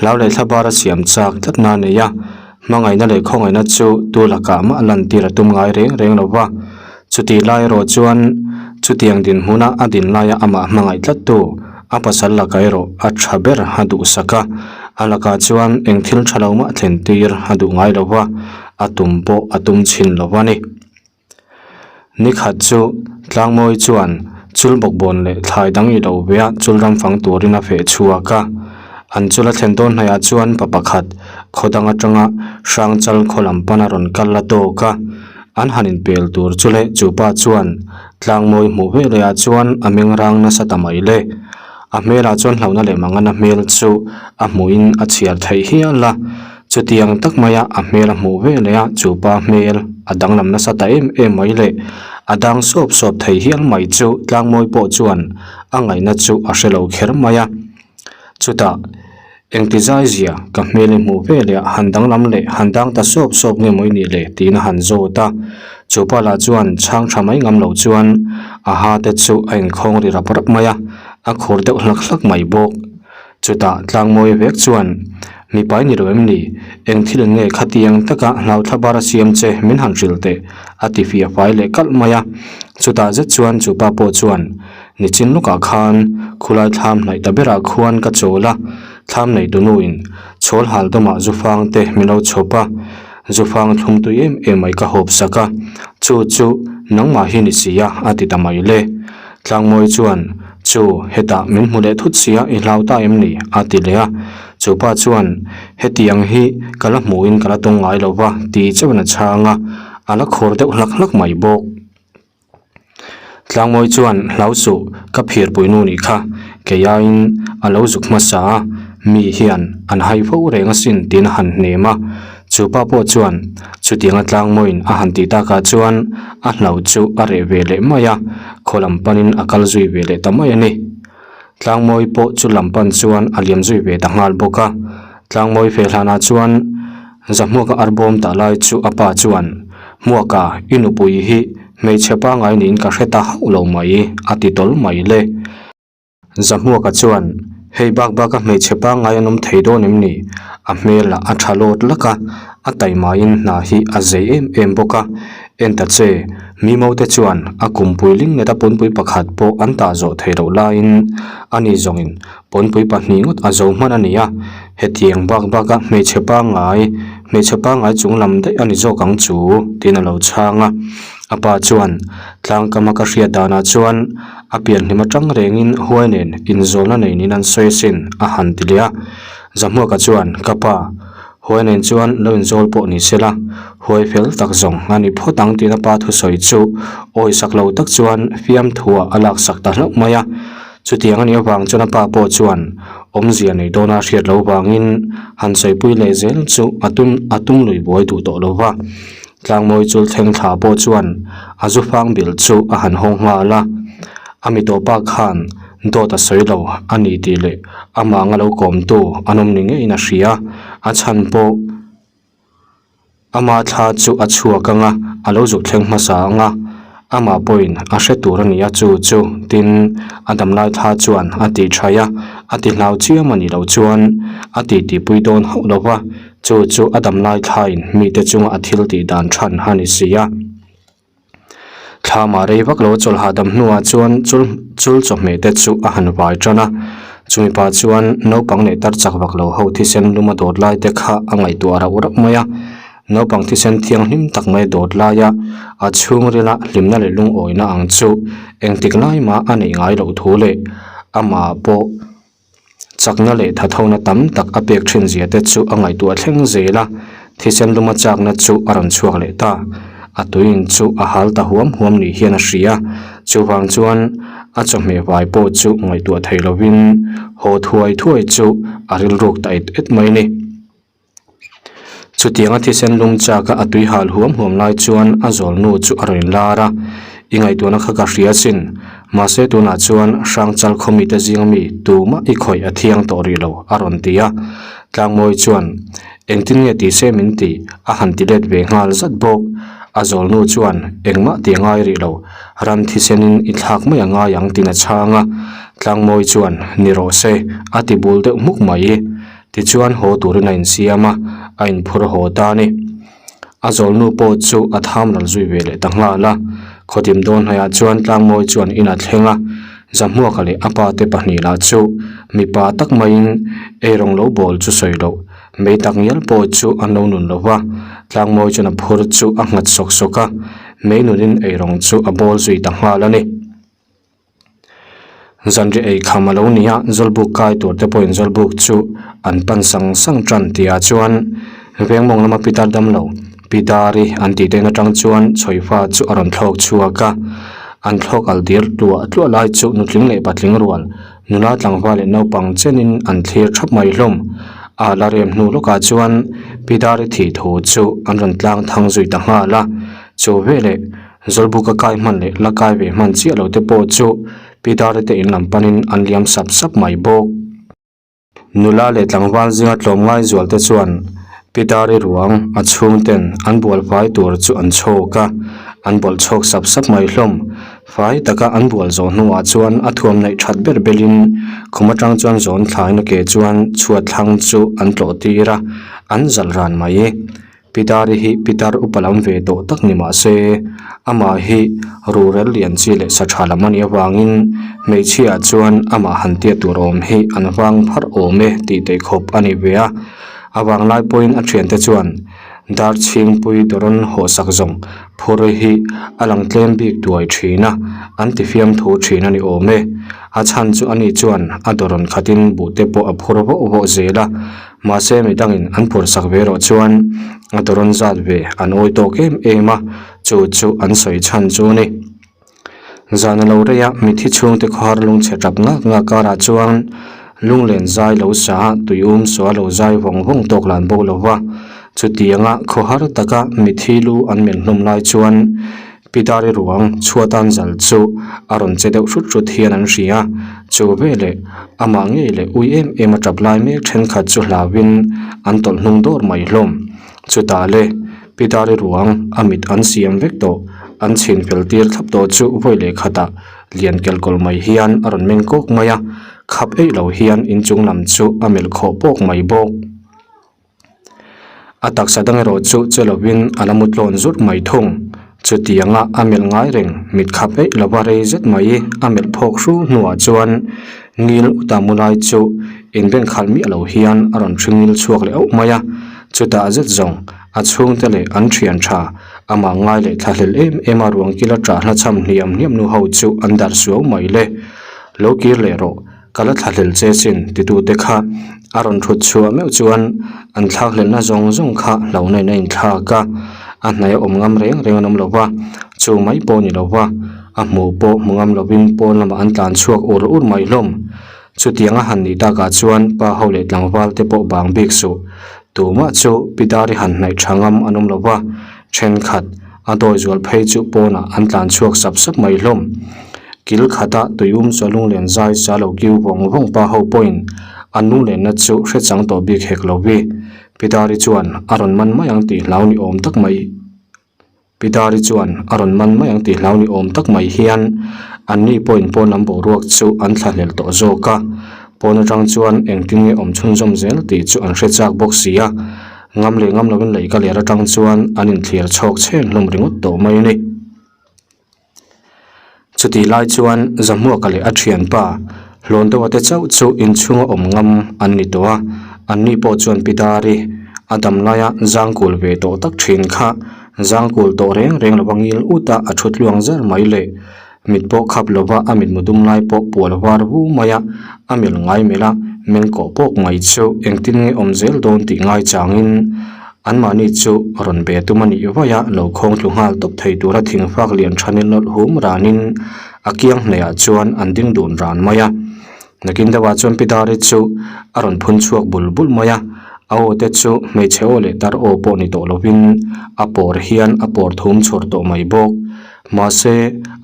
hlau leh thlabar a siam chak tlatna a nei a. Hmangaihna leh khawngaihna chu tu lakah mah lantir a tum ngai reng reng lo va. Chutih lai erawh chuan chutiang dinhmuna a din laia amah hmangaih tlattu a pasal lakah erawh a tha ber a duhsak a, a lakah chuan eng thil tha lo mah thlen tir a duh ngai lo va, a tum pawh a tum chhin lo a ni. Ni khat chu Tlangmawi chuan chul bawkbawn leh thlai dang i lo ve a, chul ram fang turin a feh chhuak a. An chul a thlen dawn hnaihah chuan pa pakhat khaw dang atanga Hrangchal khaw lam pana rawn kal la tawk a. An han inpel tur chu leh chu pa chuan Tlangmawi hmuh ve lehah chuan a meng rang nasa ta mai le. A hmelah chuan hlauhna leh mangana hmel chu a hmuhin a chhiar theih hial a. Chutiang tak maia a hmel a hmuh ve leh a, chu pa hmel a danglam nasa ta em em mai leh a dang sawp sawp thei hial mai chu Tlangmawi pawh chuan a ngaihna chu a hre lo kher mai a. Chutah, engti zai zia ka hmel i hmuh ve leh a han danglam leh han dang ta sawp sawp nge maw i nih le tiin a han zawt a. Chu pa lah chuan chhang tha mai ngam lo chuan a ha te chu a inkhawng ri rap rap mai a, a khur deuh hlak hlak mai bawk. Chutah Tlangmawi vek chuan, Mipa i ni lo em ni? Eng thil in nge khatiang taka hlauthla bar a siam che min han hrilh teh? a ti fiah fai leh kalh mai a. Chutah zet chuan chu pa pawh chuan, Nichin lawkah khan khulai thlam hnaih ta berah khuan ka chawl a, thlam nei tunuin chhawl hal dawmah zufang te min lo chhawp a, zufang thlum tui em em mai ka hawp sak a, chu chu nangmah hi ni si a, a ti ta mai le. Tlangmawi chuan, Chu, hetah min hmu leh thut sia i hlau ta em ni? a ti leh a. Chu pa chuan, Hetiang hi ka la hmuhin ka la tawng ngai lo va, ti chauhin a chhang a, a la khur deuh hlak hlak mai bawk. Tlangmawi chuan, Hlau suh, ka phirpui nu nih kha, kei aiin a lo zuk hmasa a, mi hian an hai fo reng asin tiin a han hnem a. Chu pa pawh chuan chutianga tlangmawiin a han tih takah chuan a hlau chu a reh ve leh mai a, khaw lam panin a kal zui ve leh ta mai a ni. Tlangmawi pawh chu lam pan chuan a liam zui ve ta nghal bawk a. Tlangmawi fe hlanah chuan Zahmuaka arbawm tah lai chu a pa chuan, Hmuaka, i nupui hi hmeichhe pangngai niin ka hre ta hauh lo mai, a ti tawl mai le. Zahmuaka chuan, Hei bak baka hmeichhe pangngai an awm thei dawn em ni? A hmel a tha lawt lak a, a taimaiin hna hi a zei em em bawk a. En ta che, Mimo te chuan a kumpui ling neta pawnpui pakhat pawh an tah zawh thei loh laiin ani zawngin pawnpui pahnih ngawt a zo hman a ni a. Hetiang bak baka hmeichhe pangngai, hmeichhe pangngai chung lam daih a ni zawk ang chu, tiin a lo chhang a. A pa chuan, Tlangkama ka hriat danah chuan a pianhlim atang rengin huai nen inzawlna nei niin an sawi asin, a han ti leh a. Zahmuaka chuan, Ka pa, huai nen chuan lo inzawl pawh ni se la, huai fel tak zawng a ni phawt ang tiin a pa thusawi chu awisak lo tak chuan fiamthuah a laksak ta hlauh mai a. Chutiang a nih avang chuan a pa pawh chuan awmzia nei dawna hriat loh vangin han sawipui leh zel chu a tum a tum lui buai duh tawh lo va. Tlangmawi chul thleng thla pawh chuan a zu fang bil chu a han hawng nghal a, a mi tawh pa khan dawt a sawi lo a ni tih leh amah anga lo kawmtu an awm ni ngeiin a hria, a chhan pawh ama thla chu a chhuak ang a, a lo zuk thleng hmasa ang a, amah pawhin a hre tur a ni a chu chu tin a damlai thla chuan a tih thaih a, a ti hlau chiam a nih loh chuan a tih tihpui dawn hauh lo va. Chu chu a dam lai thlaiin mite chunga a thil tih dan than a ni si a. Thlamah rei vak lo a chawlh hahdam hnuah chuan chul chul chawhmeh te chu a han vai tan a. Chumi pah chuan naupang leh tar chak vak lo ho thisen lum a dawt lai te kha a ngaihtuah rauh rauh mai a. Naupang thisen thianghlim tak mai a dawt laia a chhungrila hlimna leh lungawina ang chu engtik lai mah a neih ngai loh thu leh amah pawh Chakna leh thathona tam tak a pek thin zia te chu a ngaihtuah thleng zel a, thisen luma chakna chu a rawn chhuak leh ta. A tuiin chu a hal ta huam huam ni hian a hria. Chuvang chuan a chawhmeh vai pawh chu ngaihtuah thei lovin haw thuai thuai chu a rilruk ta et et mai a ni. Chutianga thisen lung chaka a tui hal huam huam lai chuan a zawlnu chu a rawn inlar a, I ngaihtuahna kha ka hria sin. Mahse tunah chuan Hrangchal khawmite zinga mi tumah i khawih a thiang tawh rih lo, a rawn ti a. Tlangmawi chuan, Engtin nge ti se min tih? a han ti let ve nghal zat bawk. A zawlnu chuan, Engmah ti a ngai rih lo. Ram thisenin i thlak mai a ngai ang tiin a chhang a. Tlangmawi chuan, Ni rawh se, a ti bul deuh hmuk mai. Tichuan haw turin a insiam a, a inphur haw ta a ni. A zawlnu pawh chu a tham ral zui ve leh ta nghal a. Khawdim dawn hnaiah chuan Tlangmawi chuan in a thleng a, Zahmuaka leh a pa te pahnih lah chu mipa tak maiin eirawng lo bawl chu sawi loh mei tak ngial pawh chu an lo nun lo va. Tlangmawi chuan a phur chu a nghat sawk sawk a, mei nunin eirawng chu a bawl zui ta nghal a ni. Zanriah ei kham a lo ni a, Zawlbuk kai tur te pawhin Zawlbuk chu an pan sang sang tan tih ah chuan vengmawng lama pitar damlo Pi Dari an tih te in atang chuan chhawifa chu a rawn thlawk chhuak a, an thlawk al dir tluah tluah lai chu nutling leh patling rual nula tlangval leh naupang chenin an thlir thap mai hlawm. A la rem hnu lawkah chuan Pi Dari thih thu chu an rawn tlang thang zui ta nghal a, chu veleh Zawlbuka kai hman leh la kai ve hman chiah lo te pawh chu Pitari te in lam panin an liam sap sap mai bawk. Nula leh tlangval zinga tlawmngai zual te chuan Pitari ruang a chhung ten an bual fai tur chu an chhawk a, an bawlh chhawk sap sap mai hlawm. Fai taka an bual zawh hnuah chuan a thuam neih that ber belin khum atang chuan zawn thlain a ke chuan chhuat thlang chu an tlawh tir a, an zalh ran mai. Pitari hi pitar upa lam ve tawh tak ni mah se, amah hi ruhrel lian chi leh sa tha lam a nih avangin hmeichhia chuan amah han tia tur awm hi an vang pharh awm e tih theih khawp a ni ve a. A vanglai pawhin a thiante chuan dar chhingpui dawrawn hawhsak zawng phur hi a lang tlem bik duai thin a, an ti fiamthu thin a ni awm e. A chhan chu ani chuan a dawrawn khatin buhte pawh a phur vauh vauh zel a. Mahse mi dangin an phurhsak ve erawh chuan a dawrawn zat ve an awi tawk em em a, chu chu an sawi chhan chu a ni. Zan a lo rei a, mithi chhungte khawhar lungchhe tap ngak ngak karah chuan lunglen zai lo sa tuium saw a lo zai vawng vawng tawk lan bo lo va, chutianga khawhar taka mithi lu an men hlawm lai chuan Pitari ruang chhuatan zal chu a rawn che deuh hrut hrut hian an hria. Chu veleh amah ngei leh ui em em a tap lai mek thenkhat chu hlauhin an tawlh hnung dawr mai hlawm. Chutah le Pitari ruang a mit an siam vek tawh, an chhin fel tir thlap tawh chu vawi leh khatah lian kelkawlh mai hian a rawn meng kawk mai a, khap eih lo hian inchung lam chu a melh khawh pawk mai bawk. A taksa dang erawh chu che lovin a la mu tlawn zut mai thung. Chutianga a melh ngai reng mit khap eih lova rei zet mai a melh phawk hru hnuah chuan ngil uta mu lai chu inbeng khalh miah lo hian a rawn hring ngil chhuak leh auh mai a. Chutah zet zawng a chhungte leh an thian tha amah ngai leh thlahlel em em a ruang kila ṭah hla cham hniam hniam nu ho chu an darh suau mai le. Lo kir leh rawh. Ka la thlahlel che sin titute kha a rawn thut chhuah meuh chuan an thlakhlelhna zawng zawng kha hlauhna in a inthlak a, a hnaih a awm ngam reng reng an awm lo va, chu mai pawh ni lo va, a hmuh pawh hmu ngam lovin pawn lamah an tlan chhuak ur ur mai hlawm. Chutiang a han nih takah chuan pa ho leh tlangval te pawh bang bik suh. Tumah chu Pitari han hnaih tha ngam an awm lo va, thenkhat A dawi zual phei chu pawnah an tlan chhuak sap sap mai hlawm. Kil khata tuium chaw lunglen zai sa lo kiu vawng vawng pa ho pawhin an lunglenna chu hre chang tawh bik hek lo vi. Pitari chuan a rawn man mai ang tih hlau ni awm tak mai Pitari chuan a rawn man mai ang tih hlau ni awm tak mai hian anni pawhin pawn lam boruak chu an thlahlel tawh zawk a. Pawn atang chuan engtin nge awm chhunzawm zel tih chu an hre chak bawk si a. Ngam leh ngam lovin lei ka ler atang chuan an inthlir chhawk chhen hlawm ringawt tawh mai a ni. Chutih lai chuan Zahmuaka leh a thianpa Hlawndoa te chauh chu inchhunga awm ngam an ni tawh a, anni pawh chuan Pi Dari a dam laia zangkul ve tawh tak thin kha zangkul tawh reng reng lova ngil ut a a thu tluang zar mai le. Mit pawh khap lova a mitmu dum lai pawh pual var vu mai a, a mel ngai melh a, meng kawh pawk mai chu engtin nge awm zel dawn tih ngai changin anmahni chu rawn be tum a nih vaih a, lo khawng tlu nghal tawp thei tura thingfak lian thanin nawlh hum ranin a kiang hnaihah chuan an ding dun ran mai a. Nakin deuhah chuan Pi Dari chu a rawn phun chhuak bul bul mai a, a aw te chu hmeichhe aw leh tar aw pawh ni tawh lovin a pawr hian a pawr thum chhawr tawh mai bawk. Mahse,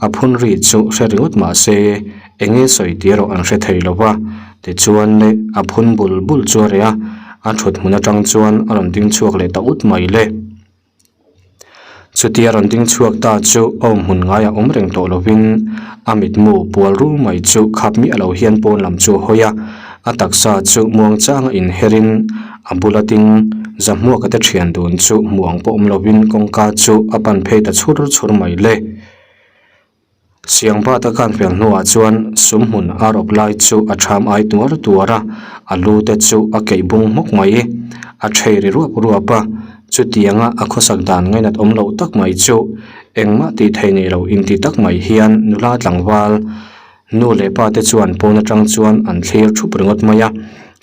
a phun ri chu hre ringawt mahse, eng nge sawi tih erawh an hre thei lo va. Tichuan le, a phun bul bul chu a reh a, a thut hmun atang chuan a rawn ding chhuak leh ta ut mai le. Chutia rawn ding chhuak ta chu a awm hmun ngaiah awm reng tawh lovin a mitmu pual ru mai chu khap miah lo hian pawn lam chu a hawi a, a taksa chu muangchanga inherin a bula ding Zahmuaka te thian dun chu hmuh ang pawh awm lovin kawngka chu a pan phei ta chhur chhur mai le. Siangbat a kan fel hnuah chuan sum hmun a rawp lai chu a tham ai tuar tuar a, a lu te chu a keih bung hmawk mai. A thei ri ruap ruap a, chutianga a khawsak dan ngainat awm loh tak mai chu engmah tih theih nei lo inti tak mai hian nula tlangval nu leh pa te chuan pawn atang chuan an thlir thup ringawt mai a,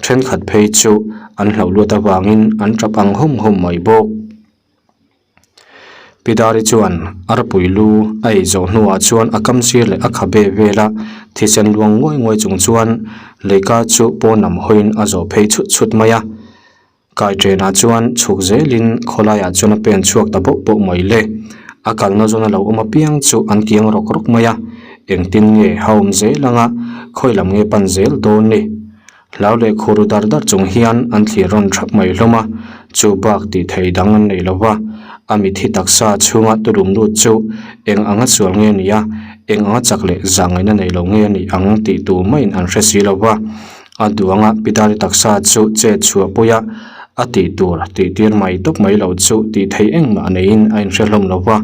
thenkhat phei chu an hlauh luat avangin an tap ang hawm hawm mai bawk. Pidari chuan arpui lu a ei zawh hnuah chuan a kam sir leh a khabe vela thisen luang nguai nguai chung chuan leika chu pawn lam hawiin a zawh phei chhut chhut mai a. Kai ṭenah chuan chhuk zelin khawlaiah chuan a pen chhuak ta bauh bauh mai le. A kalna zawn a lo awm apiang chu an kiang rawk rawk mai a, engtin nge a awm zel anga khawi lam nge pan zel dawn ni? Hlau leh khur dar dar chung hian an thlir rawn thap mai hlawm a, chu bak tih thei dang an nei lo va, a mithi taksa chhunga tulum lut chu eng anga sual nge ni a, eng anga chak leh zahngaihna nei lo nge a nih ang tih tur maiin an hre si lo va, a duanga Pitari taksa chu chet chhuah pui a, a tih tur tih tir mai tawp mai lo chu tih thei engmah neiin a inhre hlawm lo va,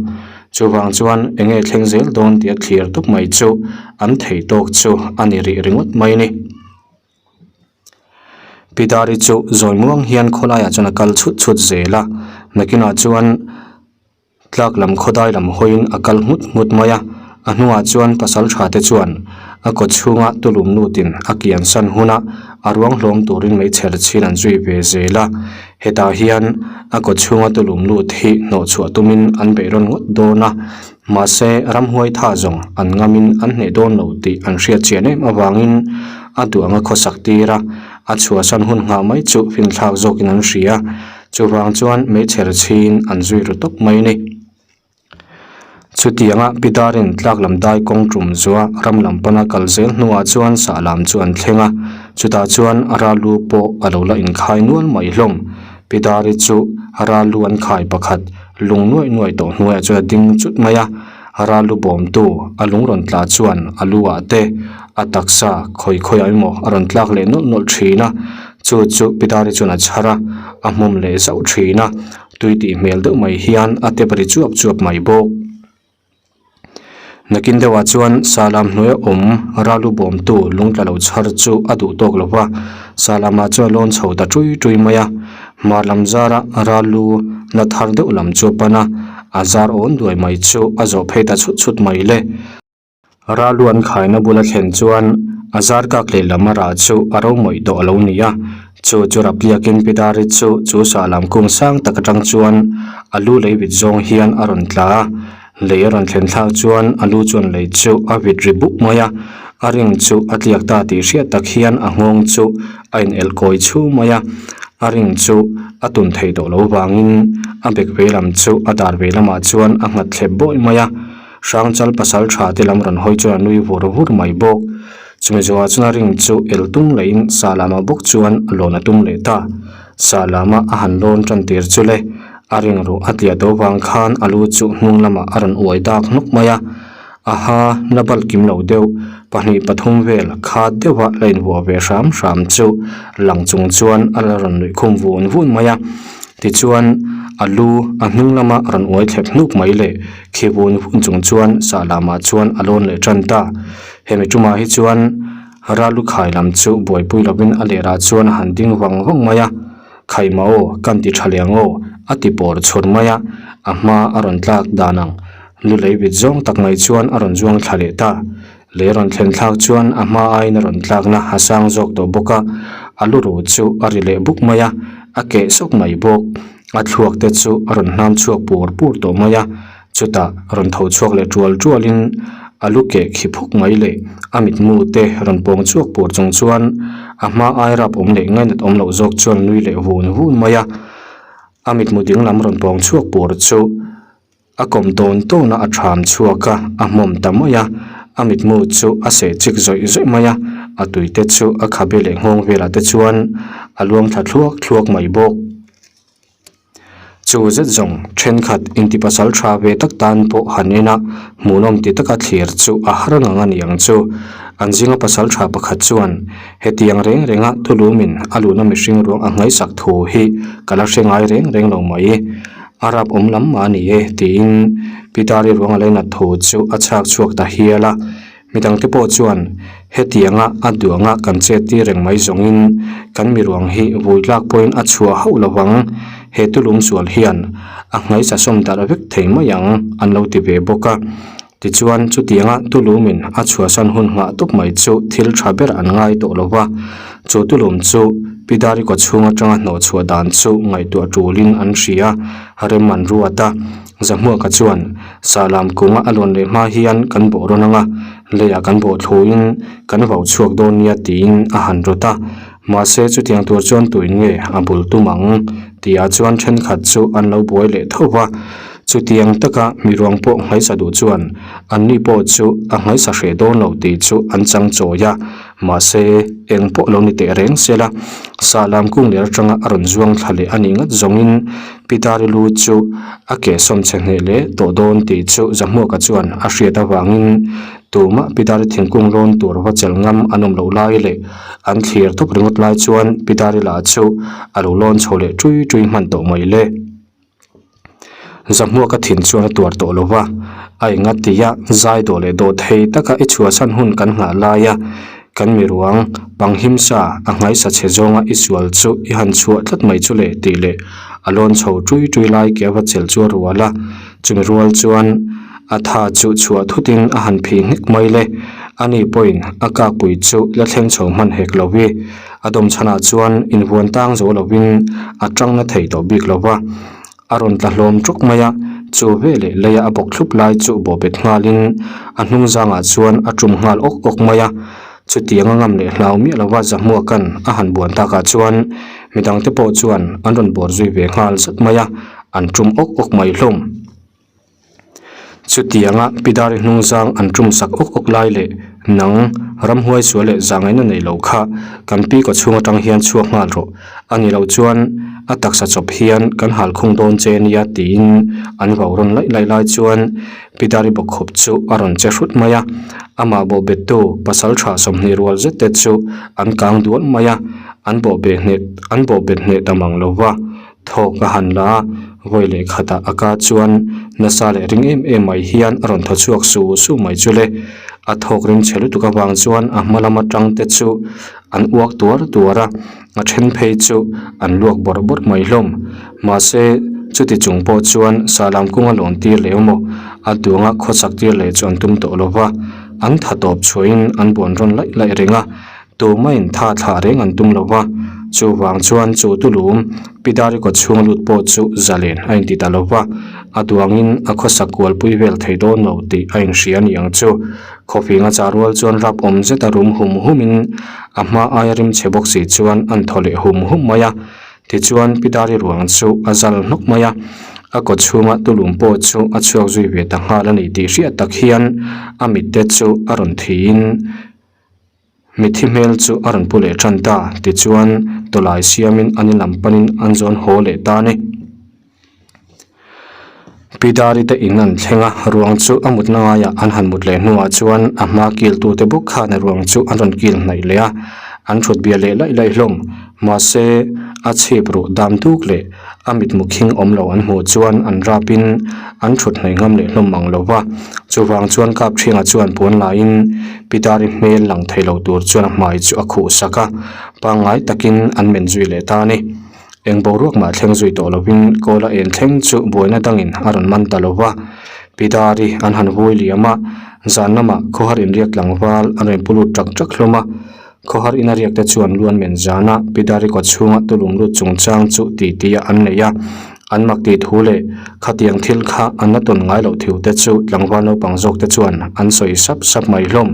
chuvang chuan eng nge thleng zel dawn tih a thlir tawp mai chu an thei tawk chu a ni rih ringawt mai a ni. Pidari chu zawi muang hian khawlaiah chuan a kal chhut chhut zel a, nakinah chuan tlak lam khawdai lam hawiin a kal nghut nghut mai a, a hnungah chuan pasal tha te chuan a kaw chhunga tulum lutin a kian san huna a ruang hlawm turin meichher chhin an zui ve zel a, hetah hian a kaw chhunga tulum lut hi hnawh chhuah tumin an beih rawn ngawt dawn a. Mahse, ramhuai tha zawng an ngamin an hneh dawn lo tih an hriat chian em avangin a duh anga khawsak tir a, a chhuahsan hun nghah mai chu finthlak zawkin an hria. Chuvang chuan meichher chhin an zui ru tawp mai a ni. Chutianga Pidarin tlak lam dai kawng tum zuah ram lam pana kal zel hnuah chuan sahlam chu an thleng a, chutah chuan a ralu pawh a lo la inkhai nual mai hlawm. Pidari chu ralu an khai pakhat Lung nuaih nuaih tawh hnuaiah chuan a ding chut mai a, ral lu bawmtu a lung rawn tla chuan a lu ah te a taksa khawi khawiah emaw a rawn tlak leh nawlh nawlh thin a, chu chu Pitari chuan a chhar a, a hmawm leh zauh thin a, tui tih hmel deuh mai hian a tep ri chuap chuap mai bawk. Nakin deuhah chuan Salam hnuaia awm Ralu bawmtu lungtla lo chhar chu a duh tawk lo va, Salama chuan a lawn chho ta ṭui ṭui mai a. Hmar lam zara Ralu la thar deuh lam chu a pan a, a zar awn duai mai chu a zawh phei ta chhut chhut mai le. Ralu an khaina bula thlen chuan a zar kak lehlam a rah chu a ro mawih tawh a lo ni a, chu chu Rapliakin Pidari chu chu Salam kung sang tak atang chuan a lu lei vit zawng hian a rawn tla a. Lei a rawn thlen thlak chuan a lu chuan lei chu a vit ri buk mai a, a ring chu a tliak ta tih hriat tak hian a nghawng chu a inelh kawi chhu mai a, a ring chu a tun thei tawh lo vangin a bek vei lam chu a dar vei lamah chuan a nghat thlep bawi mai a, Hrangchal pasal tha te lam rawn hawi chuan a nui vur vur mai bawk. Chumi zawhah chuan a ring chu el tum lehin Salama bawk chuan a lawn a tum leh ta. Salama a han lawn tan tir chu le, a ring ruh a tliah tawh vang khan a lu chu hnung lamah a rawn uai dak hnawk mai a. Aha, la balh kim lo deuh, pahnih pathum vel khat deuha la invuah ve hram hram chu lang chung chuan a la rawn nuih khum vun vun mai a. Tichuan, a lu a hnung lama rawn uai thlep hnuk mai leh khi vun vun chung chuan sah lamah chuan a lawn leh tan ta. Hemi tumah hi chuan ral lu khai lam chu buaipui lovin a lerah chuan a han ding vang vang mai a, Khaihmah aw, kan ti tha leh ang aw, a ti pawr chhur mai a, a hma a rawn tlak dan ang lu lei vit zawng tak mai chuan a rawn zuang thla leh ta. Lei rawn thlen thlak chuan a hma aiin a rawn tlakna a sang zawk tawh bawk a, a lu ruh chu a ri leh buk mai a, a keh sawk mai bawk. A thluak te chu a rawn hnam chhuak pur pur tawh mai a, chutah rawn tho chhuak leh tual tualin a lu keh khi phuk mai leh a mitmu te rawn pawng chhuak pur chung chuan a hma ai rap awm leh ngainat awm loh zawk chuan nui leh vun vun mai a, a mitmu dinglam rawn pawng chhuak pur chu. A kawm tawn tawn a, a ṭham chhuak a, a hmawm ta mai a, a mitmu chu a seh chik zawih zawih mai a, a tui te chu a khabe leh nghawng velah te chuan a luang thla thluak thluak mai bawk. Chu zet zawng thenkhat inti pasal tha ve tak tan pawh han en a, hmuhnawm ti taka thlir chu a har ngang a ni ang chu. An zinga pasal tha pakhat chuan hetiang reng renga thulumin a luhna mihring ruang a ngaihsak thu hi ka la hre ngai reng reng lo mai. A rap awm lam mah a ni e, tiin Pitari ruang a leinat thu chu a chhak chhuak ta hial a. Midangte pawh chuan hetianga a duanga kan chet tir reng mai zawngin kan mi ruang hi vui tlak pawhin a chhuah hauh lo vang, he tulum sual hian a hnaisa sawm darh vek thei mai ang an lo ti ve bawk a. Tichuan chutianga tulumin a chhuahsan hun nghah tawp mai chu thil tha ber an ngai tawh lo va, chu tulum chu Pidari kaw chhung atanga hnawh chhuah dan chu ngaihtuah tulin an hria, rem an ruat a. Zahmuaka chuan, Sahlam kunga a lawn leh hma hian kan bawh rawn ang a, leiah kan bawh thluin kan vau chhuak dawn nia tiin a han rawt a. Mahse chutiang tur chuan tuin nge a bul tum ang? Tihah chuan thenkhat chu an lo buai leh tho va. Chutiang taka mi ruang pawh nghaisa duh chuan anni pawh chu a nghaisa hreh dawn lo tih chu an chang chawi a, mahse eng pawh lo ni teh reng se la, Sahlam kung leh atanga a rawn zuang thla leh a nih ngat zawngin Pitari lu chu a ke sawm chhe hneh leh tawh dawn tih chu Zahmuaka chuan a hriat avangin tumah Pitari thingkung lawn tur va chelh ngam an awm loh lai leh an thlir tawp ringawt lai chuan Pitari lah chu a lo lawn chho leh ṭui ṭui hman tawh mai le. Zahmuaka thin chuan a tuar tawh lo va, a enga tia zai dawh leh dawh thei taka i chhuahsan hun kan nghah laia kan mi ruang panghimsa a nghaisa chhe zawnga i sual chu i han chhuah tlat mai chu le tih leh a lawn chho ṭui ṭui lai ke a va chelh chu a rual a, chumi rual chuan a tha chu chhuah thutin a han phih nghek mai le, ani pawhin a kakpui chu la thleng chho hman hek lo i. A dawm chhanah chuan invuan tang zo lovin a tangna thei tawh bik lo va, a rawn tla hlawm ṭawk mai a, chu veleh leia a bawk thlup lai chu bawhbet nghalin a hnung zangah chuan a ṭum nghal awk awk mai a. Chutiang a ngam leh hlau miah lova Zahmuaka'n a han buan takah chuan midangte pawh chuan an rawn bawr zui ve nghal zat mai a, an ṭum awk awk mai hlawm. Chutianga Pidari hnung zang an tum sak awk awk lai leh nang ramhuai sual leh zangaina nei lo kha kan pi kaw chhung atang hian chhuak nghal rawh. A ni loh chuan a taksa chawp hian kan hal khung dawn che nia tiin an vau rawn laih laih lai chuan Pidari bawkhup chu a rawn che hrut mai a. Amah bawhbettu pasal tha 20 rual zet te chu an kang dual mai a, an bawhbeh hneh an bawhbet hneh ta mang lo va. Thawk a han la a, vawi leh khatah a ka chuan nasa leh ring em em mai hian a rawn thaw chhuak su su mai chu le. A thawk ring chhe lutuk avang chuan a hma lama tang te chu an uak tuar tuar a, a then phei chu an luak bawrh bawrh mai hlawm. Mahse, chuti chung pawh chuan Sahlam kunga lawn tir leh emaw a duanga khawchak tir leh chu an tum tawh lo va, an tha tawp chhuahin an buan rawn laih laih reng a. Tumain tha thlah reng an tum lo va, chuvang chuan chu tulum Pidari kaw chhung lut pawh chu zalen a inti ta lo va, a duangin a khawsak kualpui vel thei dawn lo tih a inhria a ni ang chu. Khawping a chah rual chuan rap awm zeta rum hum humin a hma aia rim chhe bawk si chuan an thaw leh hum hum mai a. Tichuan Pidari ruang chu a zal hnawk mai a, a kaw chhunga tulum pawh chu a chhuak zui ve ta nghal a ni tih hriat tak hian a mitte chu a rawn thiin, Mithi hmel chu a rawn pu leh tan ta, tichuan tawlai siamin an in lam panin an zawn haw leh ta a ni. Pidari te in an thleng a, ruang chu a mutna ngaiah an han mut leh hnuah chuan a hma kiltute bawk khan ruang chu an rawn kil hnaih leh a, an thut bia leh laih laih hlawm. Mahse, a chhip ruh dam duk leh. A mitmu khing awm lo an hmuh chuan an rapin an thut hnaih ngam leh hlawm mang lo va. Chuvang chuan Kapṭhianga chuan puan laiin Pitari hmel lang thei lo tur chuan a hmai chu a khuh sak a, pangngai takin an men zui leh ta a ni. Eng boruak mah thleng zui tawh lovin kawl a en thleng chu buaina dangin a rawn man ta lo va. Pitari an han vui liam a, zan lamah khawhar inriak tlangval an rawn pu lut ṭak ṭak hlawm a. Khawhar ina riak te chuan luan men zana Pidari kaw chhunga tulum lut chungchang chu titi a an nei a, an mak tih thu leh khatiang thil kha an la tawn ngai loh thiu te chu tlangval naupang zawk te chuan an sawi sap sap mai hlawm.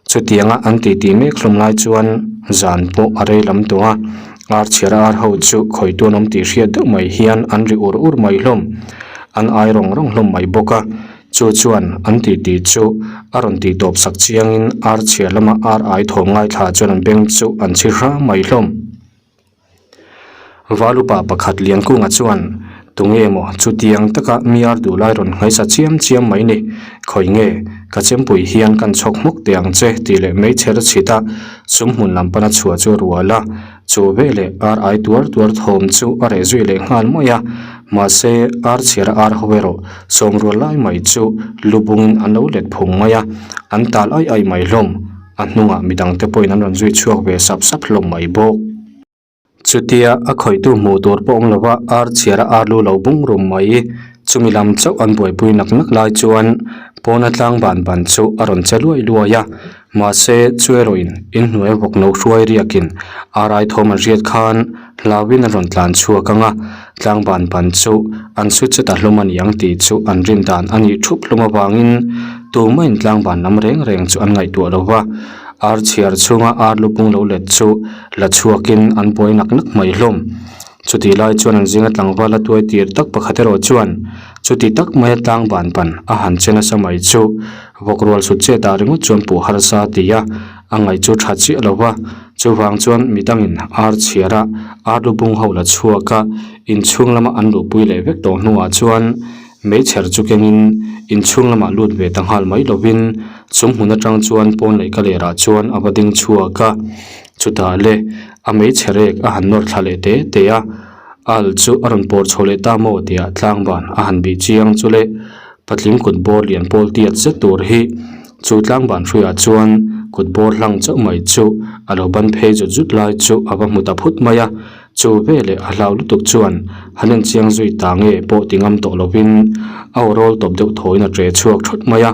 Chutianga an titi mek hlawm lai chuan zan pawh a rei lam tawh a, ar chhiar ar ho chu khawitu an awm tih hriat deuh mai hian an ri ur ur mai hlawm. An ai rawng rawng hlawm mai bawk a. Chu chuan an titi chu a rawn tih tawp sak chiangin ar chhia lama ar ai thawm ngaithla chuan an beng chu an chhi hram mai hlawm. Valupa pakhat Liankunga chuan, Tunge maw chutiang taka mi ar duh lai rawn nghaisa chiam chiam mai ni? Khawi nge ka chempui hian kan chhawk hmawk teh ang che tih leh meichher chhita sum hmun lam pana chhuah chu a rual a. Chu veleh ar ai tuar tuar thawm chu a reh zui leh nghal mai a, mahse ar chhiar a ar ho erawh sawmrual lai mai chu lu bungin an lo let phung mai a, an tal aih aih mai hlawm. A hnungah midang te pawhin an rawn zui chhuak ve sap sap hlawm mai bawk. Chutia a khawihtu hmuh tur pawh awm lova ar chhiar a ar lu lo bung rum mai. Chumi lam chauh an buaipui nak nak lai chuan pawna tlang ban ban chu a rawn che luai luai a, Mahse, chu erawhin inhnuai vawk no hruai riakin a rai thawm an hriat khan hlauhin an rawn tlan chhuak ang a, tlangban ban chu an su che ta hlawm a ni ang tih chu an rin dan a nih thup hlawm avangin tumahin tlangban lam reng reng chu an ngaihtuah lo va, ar chhiar chhunga ar lupung lo let chu la chhuakin an buai nak nak mai hlawm. Chutih lai chuan an zinga tlangval a tuai tir tak pakhat erawh chuan chuti tak maia tlangban ban a han che nasa mai chu Vawk rual sut chet ah ringawt chuan puh harsa a ti a, a ngaih chu tha chiah lo va, chuvang chuan midangin ar chhiar a, ar lu bung ho la chhuak a, inchhung lama an luhpui leh vek tawh hnuah chuan meichher chu kengin inchhung lamah lut ve ta nghal mai lovin chung hmun atang chuan pawn leh ka lerah chuan a va ding chhuak a, chutah le a meichher ek a han nawr thla leh te te a, al chu a rawn pawr chho leh ta maw tih ah tlangban a han bih chiang chu le. Patling kut bawr lian pawl tiat zet tur hi chu tlangban hruiah chuan kut bawr hlang chauh mai chu a lo ban phei zut zut lai chu a va hmu ta phut mai a, chu veleh a hlau lutuk chuan han en chiang zui ta nge pawh ti ngam tawh lovin a aw rawl tawp deuh thawiin a ṭe chhuak thawt mai a,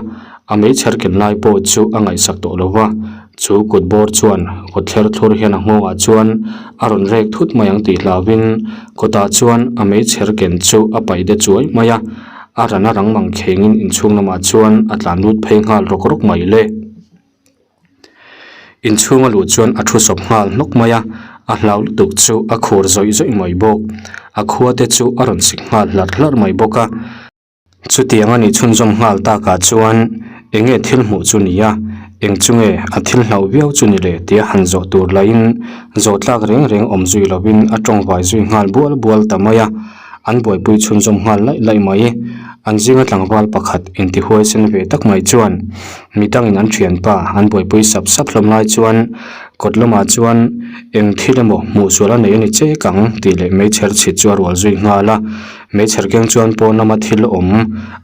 a meichher ken lai pawh chu a ngaihsak tawh lo va, chu kut bawr chuan kawt thler thlur hian a nghawngah chuan a rawn rek thut mai ang tih hlauhin kawtah chuan a meichher ken chu a paih de chuai mai a. A ran a rang mang khengin inchhung lamah chuan a tlan lut phei nghal rawk rawk mai le. Inchhung a luh chuan a thu sawp nghal hnawk mai a, a hlau lutuk chu a khur zawih zawih mai bawk. A khua te chu a rawn sik nghal hlarh hlarh mai bawk a. Chutiang a nih chhunzawm nghal takah chuan eng nge thil hmuh chu ni a, eng chu nge a thil hlauh viau chu ni le tia han zawh tur lahin zawh tlak reng reng awm zui lovin a tawngvai zui nghal bual bual ta mai a. An buaipui chhunzawm nghal laih laih mai. An zinga tlangval pakhat intihuai sen ve tak mai chuan midangin an thianpa an buaipui sap sap hlawm lai chuan kawt lamah chuan eng thil emaw hmuh sual a nei a ni chek ang tih leh meichher chhit chu a rual zui nghal a. Meichher keng chuan pawn lama thil awm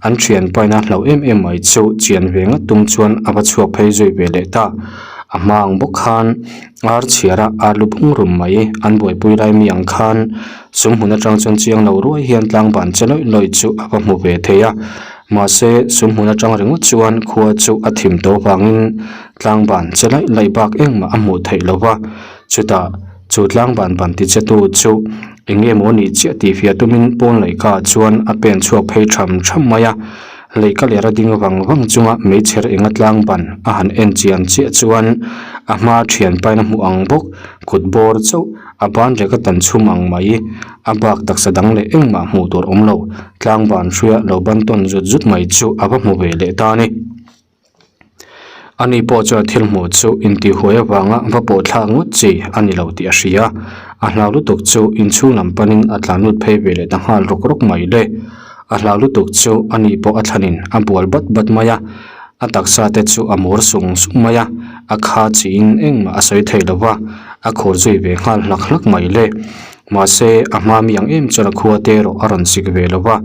an thianpa in a hlauh em em mai chu chian ve ngat tum chuan a va chhuak phei zui ve leh ta. A hma ang bawk khan ar chhiar a ar lu bung rum mai an buaipui lai mi ang khan Sum hmun atang chuan chiang lo ruai hian tlangban che lawih lawih chu a va hmu ve thei a, mahse sum hmun atang ringawt chuan khua chu a thim tawh avangin tlangban che laih laih bak engmah a hmuh theih lo va, chutah chu tlangban ban ti che tu chu eng nge maw nih chiah tih fiah tumin pawn laihka ah chuan a pen chhuak phei tham tham mai a, leihka lera ding vang vang chunga meichher enga tlangban a han en chian chiah chuan a hma thian pain a hmuh ang bawk kut bawr chauh. A ban rek a tan chhum ang mai, a bak taksa dang leh engmah hmuh tur awm lo, tlangban hruia lo ban tawn zut zut mai chu a va hmu ve leh ta a ni. Ani pawh chuan thil hmuh chu intihhuai avanga va pawh thlak ngawt chi a ni lo tih a hria, a hlau lutuk chu inchhung lam panin a tlan lut phei ve leh ta nghal rawk rawk mai le. A hlau lutuk chu ani pawh a thlanin a bual bat bat mai a, a taksa te chu a mur sung sung mai a, a kha chiin engmah a sawi thei lo va, a khur zui ve nghal hlak hlak mai le. Mahse, a hma mi ang em chuan a khua te erawh a rawn sik ve lo va,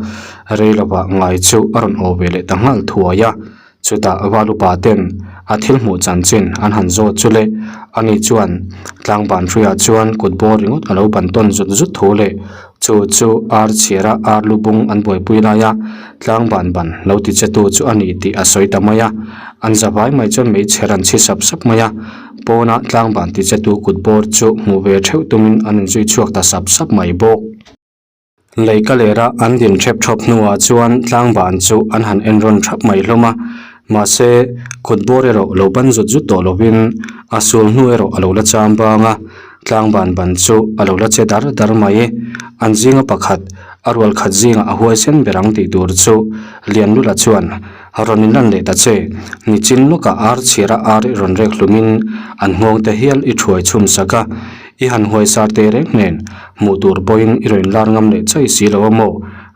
rei lovah ngai chu a rawn aw ve leh ta nghal thuai a. Chutah Valupa ten a thil hmuh chanchin an han zawt chu le, ani chuan tlangban hruiah chuan kut bawr ringawt a lo ban tawn zut zut thu leh chu chu ar chhiara ar lu bung an buaipui laia tlangban ban lo ti che tu chu a ni tih a sawi ta mai a. An za vai mai chuan meichher an chhi sap sap mai a, pawna tlangban ti che tu kut bawr chu hmuh ve theuh tumin an inzui chhuak ta sap sap mai bawk. Lei ka lera an din hrep thawp hnuah chuan tlangban chu an han en rawn thap mai hlawm a, mahse kut bawr erawh lo ban zut zut tawh lovin a sul hnu erawh a lo la cham bang a, tlangban ban chu a lo la che dar dar mai. An zinga pakhat, a rual khat zingah a huaisen ber ang tih tur chu Lianlula chuan rawn inlan leh ta che, nichin lawkah ar chhiara ar i rawn rek hlumin an nghawng te hial i thuai chhum sak a, I han huai sar teh reng nen, hmuh tur pawhin i rawn lar ngam leh chai si lo a maw?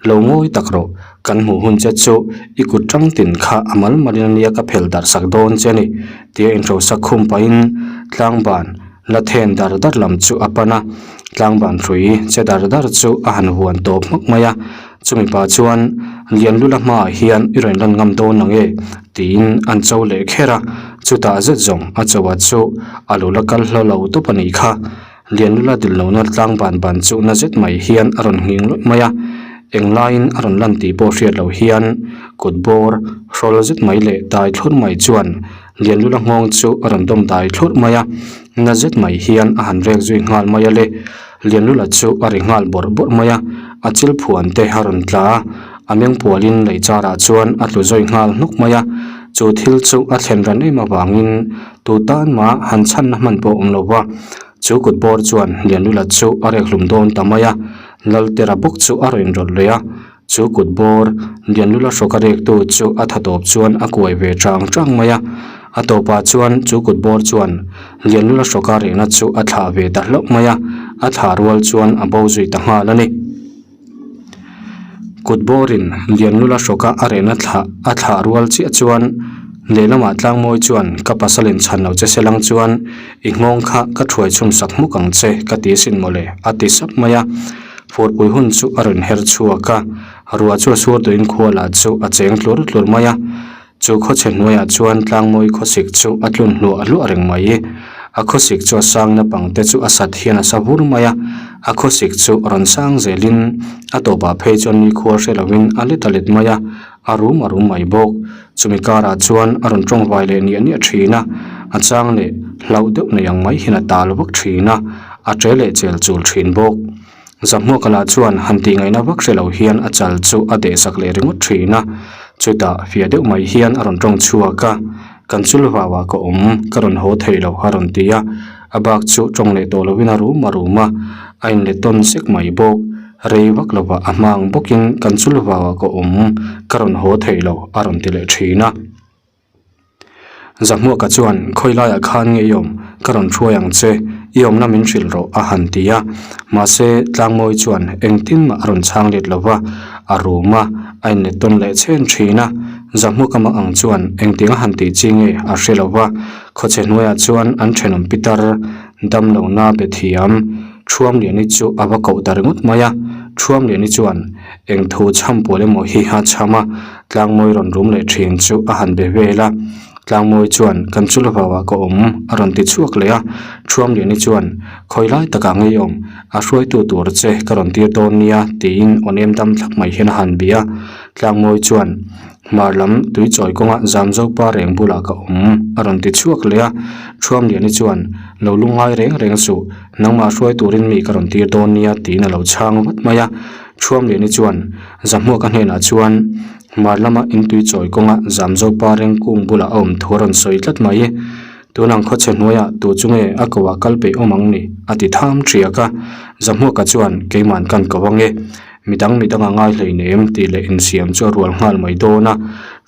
Lo ngawi tak rawh, kan hmuh hun che chu i kut tang tin kha a mal malin a nia ka phel darh sak dawn che a ni, tia inhrosak khum pahin tlangban la then dar dar lam chu a pan a, tlangban hrui che dar dar chu a han huan tawp hmak mai a, chumi pah chuan Lianlula hmaah hian i rawn lan ngam dawn ang e, tiin an cho leh kher a, chutah zet zawng a cho a chu a lo la kal hlo lo tawp a nih kha. Lianlula dil lohna tlang ban ban chu na zet mai hian a rawn nghing lawih mai a, englaiin a rawn lan tih pawh hriat loh hian kut bawr hrawl zet mai leh dai thlur mai chuan Lianlula nghawng chu a rawn dawm dai thlur mai a, na zet mai hian a han rek zui nghal mai a le. Lianlula chu a ri nghal bawrh bawrh mai a, a chil phuan te a rawn tla a, a meng pualin lei charah chuan a tlu zawi nghal hnuk mai a, chu thil chu a thlen ran em avangin tu tan mah han chhanna hman pawh awm lo va, chu kut bawr chuan Lianlula chu a rek hlum dawn ta mai a, Laltera bawk chu a rawn rawlh leh a, Chu kut bawr Lianlula hrawk a rektu chu a tha tawp chuan a kuai ve chang chang mai a, a tawpah chuan chu kut bawr chuan Lianlula hrawk a rehna chu a thlah ve ta hlauh mai a, a thlah rual chuan a bo zui ta nghal a ni. Kut bawrin Lianlula hrawk a a rehna thlah a thlah rual chiah chuan lehlamah Tlangmawi chuan ka pasal in chhan lo che se lang chuan i nghawng kha ka thuai chhum sak hmuk ang che ka ti sin mawle a ti sap mai a. Furpui hun chu a rawn her chhuak a, ruah chu a sur tuin khua lah chu a cheng tlur tlur mai a. Chu khawchhe hnuaiah chuan tlangmawi khawsik chu a tlun hluah hluah reng mai. A khawsik chu a sang napang te chu a sat hian a sa vur mai a, a khawsik chu rawn sang zelin a tawpah phei chuan nikhua hre lovin a let a let mai a, a rum a rum mai bawk. Chumi karah chuan a rawn tawngvai leh niah niah thin a, a chang leh hlauh deuh nei ang mai hian a tal vak thin a, a che leh chel chul thin bawk. Zahmuaka lah chuan han tih ngaihna vak hre lo hian a chal chu a deh sak leh ringawt thin a, chutah fiah deuh mai hian a rawn tawng chhuak a, Kan chul vauah ka awm, ka rawn haw thei lo a rawn ti a, a bak chu tawng leh tawh lovin a rum a rum a, a inlet tawn sek mai bawk. Rei vak lovah a hma ang bawkin kan chul vauah ka awm, ka rawn haw thei lo a rawn ti leh thin a. Zahmuaka chuan, Khawi laiah khan nge i awm? Ka rawn hruai ang che, i awmna min hrilh rawh a han ti a. Mahse, Tlangmawi chuan engtin mah a rawn chhang let lo va, a rum a, a inlet tawn leh chhen thin a. Zahmuaka mah ang chuan engtin a han tih chi nge a hre lo va, khawchhe hnuaiah chuan an thenawm pitar damlohna be thiam Thuamliani chu a va koh ta ringawt mai a. Thuamliani chuan eng thu chham pawl emaw hi a chham a, Tlangmawi rawn rum leh thin chu a han be vel a. Tlangmawi chuan, Kan chu lovauah ka awm, a rawn ti chhuak leh a. Thuamliani chuan, Khawi lai takah ngei awm, a hruaitu tur che ka rawn tir dawn nia, tiin aw nem dam thlap mai hian a han bia a. Tlangmawi chuan, Hmar lam tui chawi kawnga Zamzopa reng bulah ka awm, a rawn ti chhuak leh a. Thuamliani chuan, Lo lungngai reng reng suh, nangmah hruai turin mi ka rawn tir dawn nia, tiin a lo chhang vat mai a. Thuamliani chuan, Zahmuaka hnenah chuan, Hmar lama in tui chawi kawnga Zamzopa reng kung bulah a awm thu a rawn sawi tlat mai. Tunang khawchhe hnuaiah tu chu nge a ko ah kal peih awm ang ni? a ti tham ṭhiak a. Zahmuaka chuan, Keiman kan ko ang e. Midang midang a ngai hleinem tih leh insiam chu a rual nghal mai dawn a.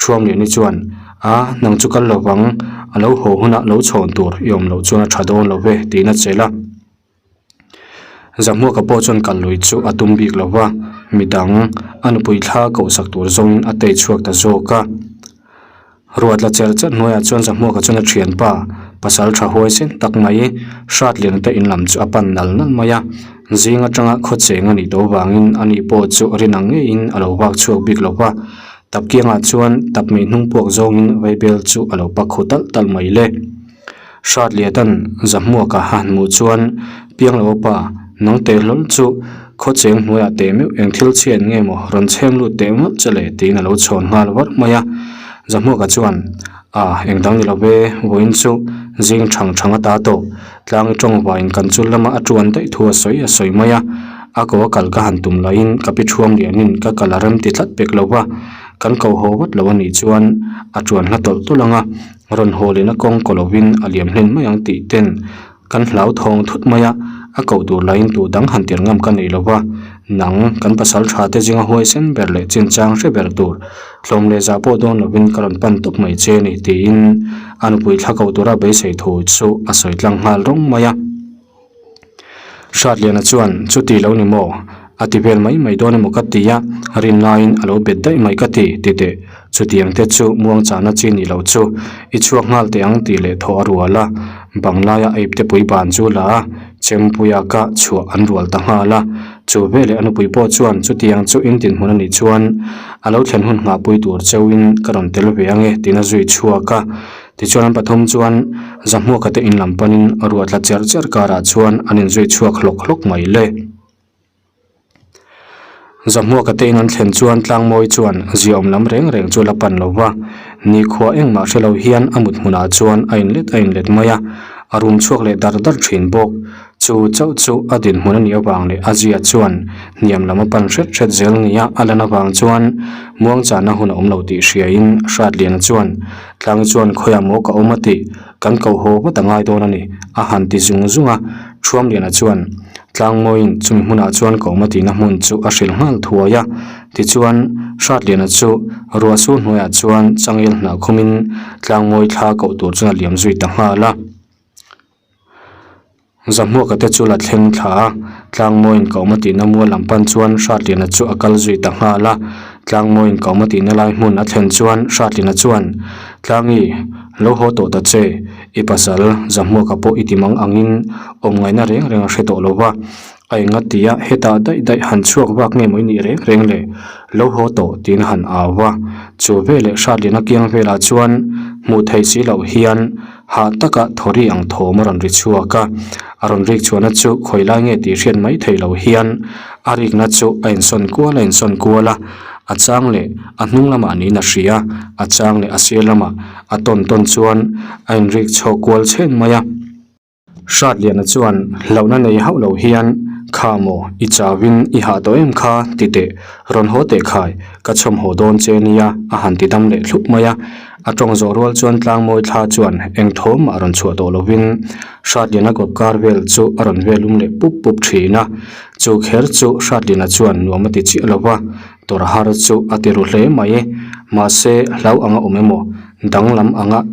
Thuamliani chuan, A, nang chu kal lovang, a lo haw hunah lo chhawn tur i awm loh chuan a ṭha dawn lo ve, tiin a chelh a. Zahmuaka pawh chuan kal lui chu a tum bik lo va, midang a nupui thla kohsak tur zawngin a tei chhuak ta zawk a. Ruat la cher cher hnuaiah chuan Zahmuaka chuan a thianpa pasal tha huaisen tak mai Hratliana te in lam chu a pan nal nal mai a, zing atanga khaw cheng a nih tawh avangin ani pawh chu rin ang ngeiin a lo vak chhuak bik lo va, tap kiangah chuan tap mei hnung puak zawngin vaibel chu a lo pak khu talh talh mai le. Hratliatan Zahmuaka a han hmuh chuan Pianglo pa nang teh hlawl chu khaw cheng hnuaiah teh meuh eng thil chhiat nge maw rawn chheng lut teh mawlh che le tiin a lo chhawn nghal var mai a. Zahmuaka chuan A, eng dang ni lo ve, vawiin chu zing thang thang a ta tawh, tlang i tawng vaiin kan chul lama a tuan daih thu a sawi a sawi mai a, a ko a kal ka han tum laiin ka pi thuam lianin ka kal a rem ti tlat pek lo va, kan ko haw vat lo a nih chuan a tuan hla tawlh tawlh ang a, rawn haw lehna kawng kaw lovin a liam hlen mai ang tih ten Kan hlauthawng thut mai a, a koh tur lahin tu dang han tir ngam ka nei lo va, nang kan pasal tha te zinga huaisen ber leh chinchang hre ber tur tlawm leh zah pawh dawn lovin ka rawn pan tawp mai che ni tiin a nupui thla koh tura beisei thu chu a sawi tlang nghal rawng mai a. Hratliana chuan chuti lo ni maw? A ti vel mai mai dawn emaw ka ti a, rin laiin a lo bet daih mai ka ti, ti teh. Chutiang te chu muangchahna chi ni lo chu i chhuak nghal teh ang tih leh thaw a rual a, bang laia a iptepui ban chu la a, chempuia ka chhuah an rual ta nghal a. Chu veleh a nupui pawh chuan chutiang chu in dinhmun a nih chuan a lo thlen hun nghahpui tur cheuhin ka rawn tel ve ange tiin a zui chhuak a. Tichuan an pathum chuan Zahmuaka te in lam panin ruah tla cher cher karah chuan an inzui chhuak hlawk hlawk mai le. Zahmuaka te in an thlen chuan Tlangmawi chuan ziaawm lam reng reng chu la pan lo va, nikhua engmah hre lo hian a mut hmunah chuan a inlet a inlet mai a, a rum chhuak leh dar dar thin bawk. Chu chauh chu a dinhmun a nih avang leh a zia chuan hniam lam a pan hret hret zel nia a lan avang chuan muangchahna hun a awm lo tih hriain Hratliana chuan Tlangi chuan khawiah maw ka awm a tih kan ko haw vat a ngai dawn a ni a han ti zung zung a, Thuamliana chuan Tlangmawiin chumi hmunah chuan ka awm a tihna hmun chu a hrilh nghal thuai a, tichuan Hratliana chu ruah sur hnuaiah chuan changel hnah khumin Tlangmawi thla koh tur chuan a liam zui ta nghal a. Zahmuaka te chu la thleng thla a, Tlangmawiin ka awm a tihna mual lam pan chuan Hratliana chu a kal zui ta nghal a, Tlangmawiin ka awm a tihna lai hmun a thlen chuan Hratliana chuan, Tlangi, lo haw tawh ta che, I pasal Zahmuaka pawh i ti mang angin awm ngaihna reng reng a hre tawh lo va, a enga tia hetah daih daih han chhuak vak nge maw i nih reng reng le, lo haw tawh tiin a han au va. Chu veleh Hratliana kiang velah chuan hmuh theih si loh hian hah taka thawri ang thawm a rawn ri chhuak a, a rawn rik chhuahna chu khawi lai nge tih hriat mai theih loh hian a rikna chu a insawn kual a insawn kual a, a chang leh a hnung lamah niin a hria, a chang leh a sir lamah A tawn tawn chuan a inrik chhawk kual chhen mai a. Hratliana chuan hlauhna nei hauh lo hian, Kha maw, i chauin i hah tawh em kha? ti teh, rawn haw teh khai, ka chhawm haw dawn che nia, a han ti dam leh thlup mai a. A tawng zawh rual chuan Tlangmawi thla chuan eng thawm mah rawn chhuah tawh lovin Hratliana kawp kar vel chu a rawn vel um leh pup pup thin a. Chu kher chu Hratliana chuan nuam a ti chiah lo va, Tawrh har chu a ti ru hle mai. Mahse, hlau anga awm emaw, danglam anga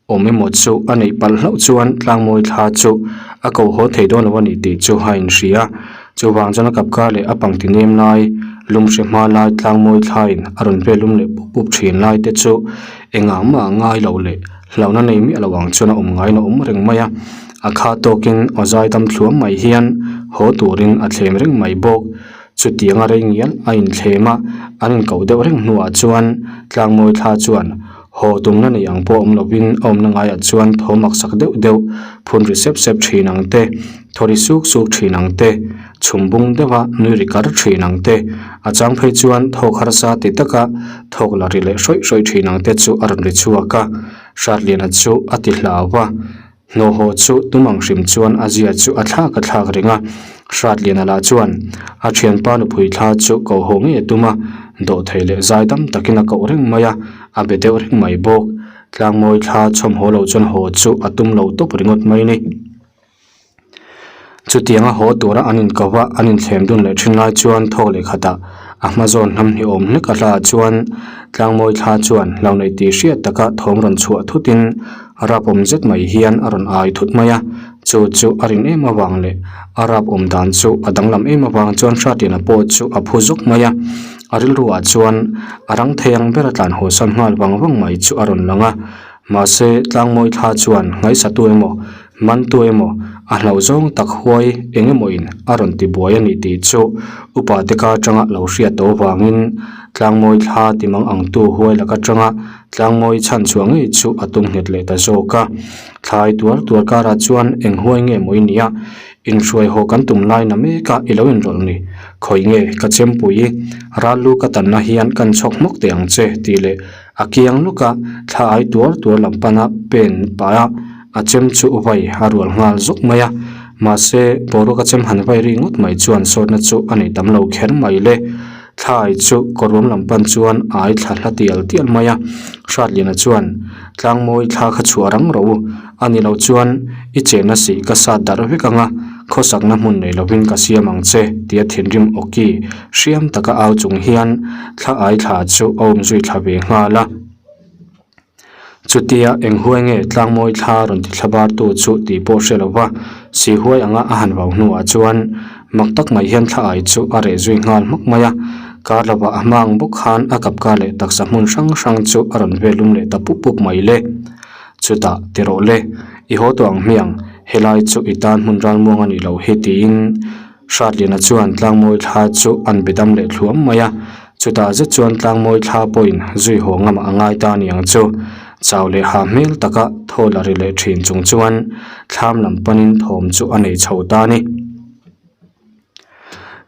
awm emaw chu a neih palh hlauh chuan Tlangmawi thla chu a ko haw thei dawn lo a ni tih chu a inhria. Chuvang chuan a kapkar leh a pangti nem lai, lum hre hma lai Tlangmawi thlain a rawn vel lum leh pup pup thin lai te chu engah mah ngai lo leh hlauhna nei miah lo ang chuan a awm ngaiin a awm reng mai a. A kha tawkin aw zaidam thluam mai hian haw turin a thlem reng mai bawk. Chutianga rei ngial a inthlem a, an inkoh deuh reng hnuah chuan Tlangmawi thla chuan haw tumna nei ang pawh awm lovin a awmna ngaiah chuan thaw maksak deuh deuh, phun ri sep sep thin ang te, thaw ri suk suk thin ang te, chhum bung deuha nui ri kar thin ang te, a chang phei chuan thawk harsa ti taka thawk la ri leh hrawih hrawih thin ang te chu a rawn ri chhuak a, Hratliana chu a ti hlau va. Hnawh haw chu tum ang hrim chuan a zia chu a thlak a thlak reng a, Hratliana lah chuan a thianpa nupui thla chu koh haw ngei a tum a, dawhthei leh zai dam takin a koh reng mai a, a be deuh reng mai bawk. Tlangmawi thla chhawm haw lo chuan haw chu a tum lo tawp ringawt mai ni. Chutianga haw tura an inko a, an inthlem dun leh thin lai chuan thawk leh khatah a hma zawn hnam hnih awm hlek a hlaah chuan Tlangmawi thla chuan hlo neih tih hriat taka thawm rawn chhuah thutin rap awm zet mai hian a rawn ai thut mai a, chu chu a rin em avang leh a rap awm dan chu a danglam em avang chuan Hratliana pawh chu a phu zawk mai a. A rilru ah chuan a rang thei ang ber a tlan haw san nghal vang vang mai chu a rawn lang a. Mahse, Tlangmawi thla chuan ngaihsatu emaw, mantu emaw, a hlauh zawng tak huai eng emaw in a rawn ti buai a ni tih chu upa te ka atanga lo hriat tawh avangin Tlangmawi thla ti mang ang tu huai lak atanga Tlangmawi chhan chhuah ngei chu a tum nghet leh ta zawk a. Thlai tuar tuar karah chuan eng huai nge maw i nia? Inhruai haw kan tum lai na mek a i lo inrawlh ni. Khawi nge ka chempui ral lu ka tanna hian kan chhawk hmawk teh ang che tih leh a kiang lawk a thla ai tuar tuar lam pana pen pah a a chem chu vai a rual nghal zawk mai a. Mahse boruak a chem han vai ri ngawt mai chuan sawtna chu a nei tam lo kher mai le. Thlai chu kawruam lam pan chuan a ai thla hla tial tial mai a. Hratliana chuan Tlangmawi thla kha chhuah rang rawh u. A ni lo chuan i chenna sih ka sat darh vek ang a, khawsakna hmun nei lovin ka siam ang che tia thinrim awki hriam taka au chung hian thla ai thla chu a awm zui thla ve nghal a. Chutia eng huai nge Tlangmawi thla rawn ti thla bar tu chu tih pawh hre lo va, si huai anga a han vau hnuah chuan mak tak mai hian thla ai chu a reh zui nghal hmak mai a. Kar lovah a hma ang bawk khan a kap kar leh taksa hmun hrang hrang chu a rawn vel lum leh ta pup pup mai le. Chutah ti rawh le, i haw tawh ang hmiang, helai chu i tan hmun ralmuang a nih loh hi tiin Hratliana chuan Tlangmawi thla chu an be dam leh thluam mai a. Chutah zet chuan Tlangmawi thla pawhin zui haw ngamah a ngai ta a ni ang chu. Chau leh ha hmel taka thaw la ri leh thin chung chuan thlam lam panin thawm chu a nei chho ta a ni.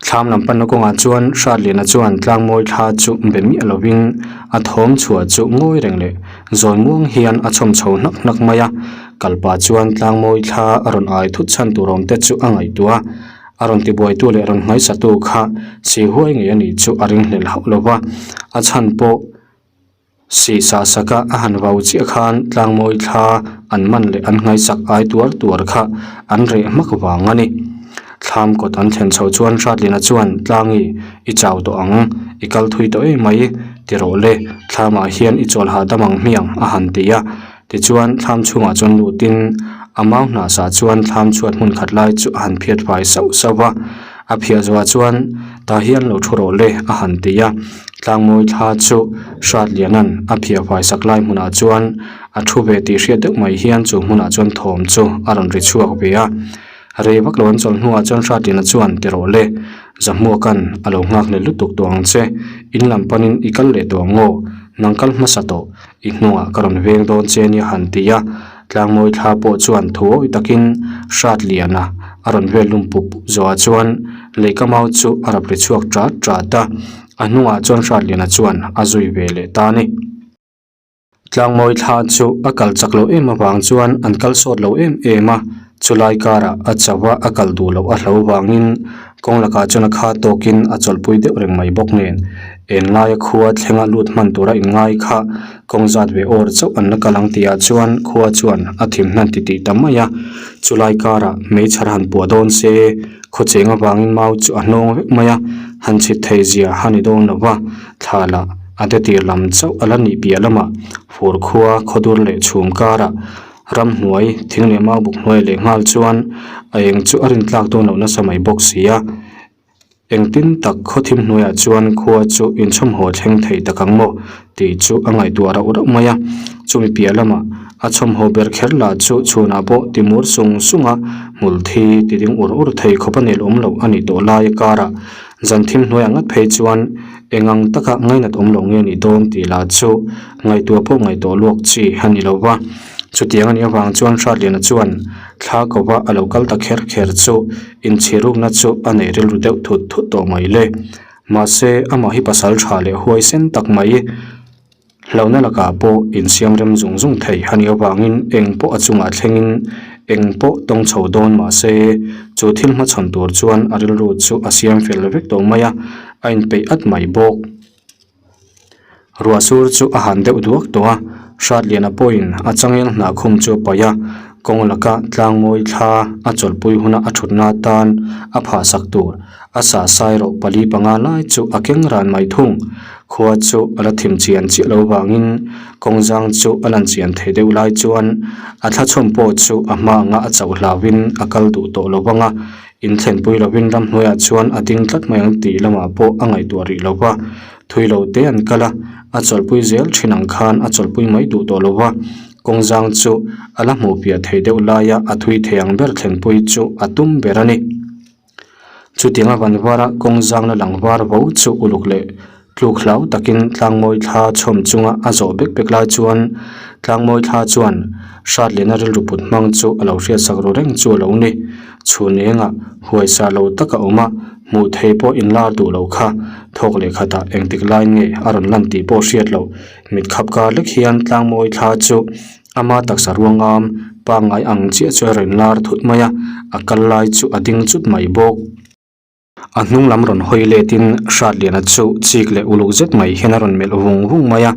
Thlam lam panna kawngah chuan Hratliana chuan Tlangmawi thla chu be miah lovin a thawm chhuah chu ngawi reng leh zawi muang hian a chhawm chho hnak hnak mai a. Kalpa chuan Tlangmawi thla a rawn ai thut chhan tur awm te chu a ngaihtuah a, a rawn tibuaitu leh rawn hmaisatu kha si huai ngei a nih chu a ringhlel hauh lo va, a chhan pawh Sih sah saka a han vau chiah khan Tlangmawi thla an man leh an nghaisak ai tuar tuar kha an reh hmak vang a ni. Thlam kawt an thlen chho chuan Hratlina chuan Tlangi i chau tawh ang, i kal thui tawh em mai, ti rawh le, thlamah hian i chawl hahdam ang hmiang a han ti a. Tichuan thlam chhungah chuan lutin a mau hnah sah chuan thlam chhuat hmun khat lai chu a han phiat fai sauh sauh va. A phiah zuah chuan tah hian lo thu rawh le a han ti a, Tlangmawi thla chu Hratliana'n a phiah fai sak lai hmunah chuan a thu ve tih hriat deuh mai hian chu hmunah chuan thawm chu a rawn ri chhuak ve a. Rei vak lo an chawlh hnuah chuan Hratliana chuan ti rawh le, Zahmuaka'n a lo nghak leh lutuk tawh ang che, in lam panin i kal leh tawh ang aw, nang kal hmasa tawh, i hnungah ka rawn veng dawn che nia han ti a. Tlangmawi thla pawh chuan thu awih takin Hratliana a rawn vel lum pup pup zawhah chuan lehka mau chu a rap ri chhuak ṭat ṭat a, a hnungah chuan Hratliana chuan a zui ve leh ta a ni. Tlangmawi thla chu a kal chak loh em avang chuan an kal sawt lo em em a, chulai karah a chauh a, a kal duh loh a hlo vangin Kawng lakah chuan a kha tawkin a chawlhpui deuh reng mai bawk nen, enlaia khua thlenga lut hman tura inngai kha kawng zat ve awr chauh an la kal ang tihah chuan khua chuan a thim hnan titih ta mai a. Chulai karah meichher han puah dawn se, khaw cheng avangin mau chu a hnawng vek mai a, han chhit thei zia a ni dawn lo va, thla lah a de tir lam chauh a la nih piah lamah fur khua khawdur leh chhum karah Ramhnuai, thing leh mau buk hnuai leh nghal chuan a eng chu a rin tlak dawn loh nasa mai bawk si a. Engtin tak khawthim hnuaiah chuan khua chu inchhawmhaw thleng thei tak ang maw tih chu a ngaihtuah rauh rauh mai a. Chumi piah lamah a chhawmhaw ber kher lah chu chhunah pawh ti mur sung sung a, hmul thi ti ding ur ur thei khawp a nel awm loh a nih tawh lai karah zan thim hnuaiah ngat phei chuan eng ang taka ngainat awm loh nge nih dawn tih lah chu ngaihtuah pawh ngaihtuah luak chi a ni lo va. Chutiang a nih avang chuan Hratliana chuan thla kova a lo kal ta kher kher chu inchhirukna chu a nei rilru deuh thut thut tawh mai le. Mahse, amah hi pasal tha leh huaisen tak mai hlauhna lakah pawh insiam rem zung zung thei a nih avangin eng pawh a chungah thlengin eng pawh tawng chho dawn mahse, chu thil hmachhawn tur chuan a rilru chu a siam fel vek tawh mai a, a inpeih at mai bawk. Ruah sur chu a han deuh duak tawh a, Hratliana pawhin a changel hnah khum chu a paih a, kawng laka tlangmawi thla a chawlhpui huna a thutna atan a phahsak tur a sah sai rawh pali panga lai chu a keng ran mai thung. Khua chu a la thim chian chiah lo vangin kawng zang chu a lan chian thei deuh lai chuan a thla chhawm pawh chu a hma anga a chauh hlauhin a kal duh tawh lo vang a. In thlenpui lovin ramhnuaiah chuan a ding tlat mai ang tih lamah pawh a ngaihtuah rih lo va, thui lo te an kal a, a chawlhpui zel thin ang khan a chawlhpui mai duh tawh lo va, kawng zang chu a la hmuh piah thei deuh laia a thui thei ang ber thlenpui chu a tum ber a ni. Chutiang a van vara kawng zang la lang var vo chu uluk leh tluk hlau takin tlangmawi thla chhawm chunga a zawh bek bek lai chuan tlangmawi thla chuan Hratlena rilru put hmang chu a lo hriatsak ru reng chu a lo ni. Chhun engah huaisa lo taka awm a, hmuh thei pawh inlar duh lo kha thawk leh khatah engtik lai nge a rawn lan tih pawh hriat loh mit khap kar lek hian tlangmawi thla chu Ama taksa ruangam pangngai ang chiah chu a rawn lar thut mai a, a kal lai chu a ding chut mai bawk. A hnung lam rawn hawi letin Hratliana chu chik leh uluk zet mai hian a rawn melh vung vung mai a,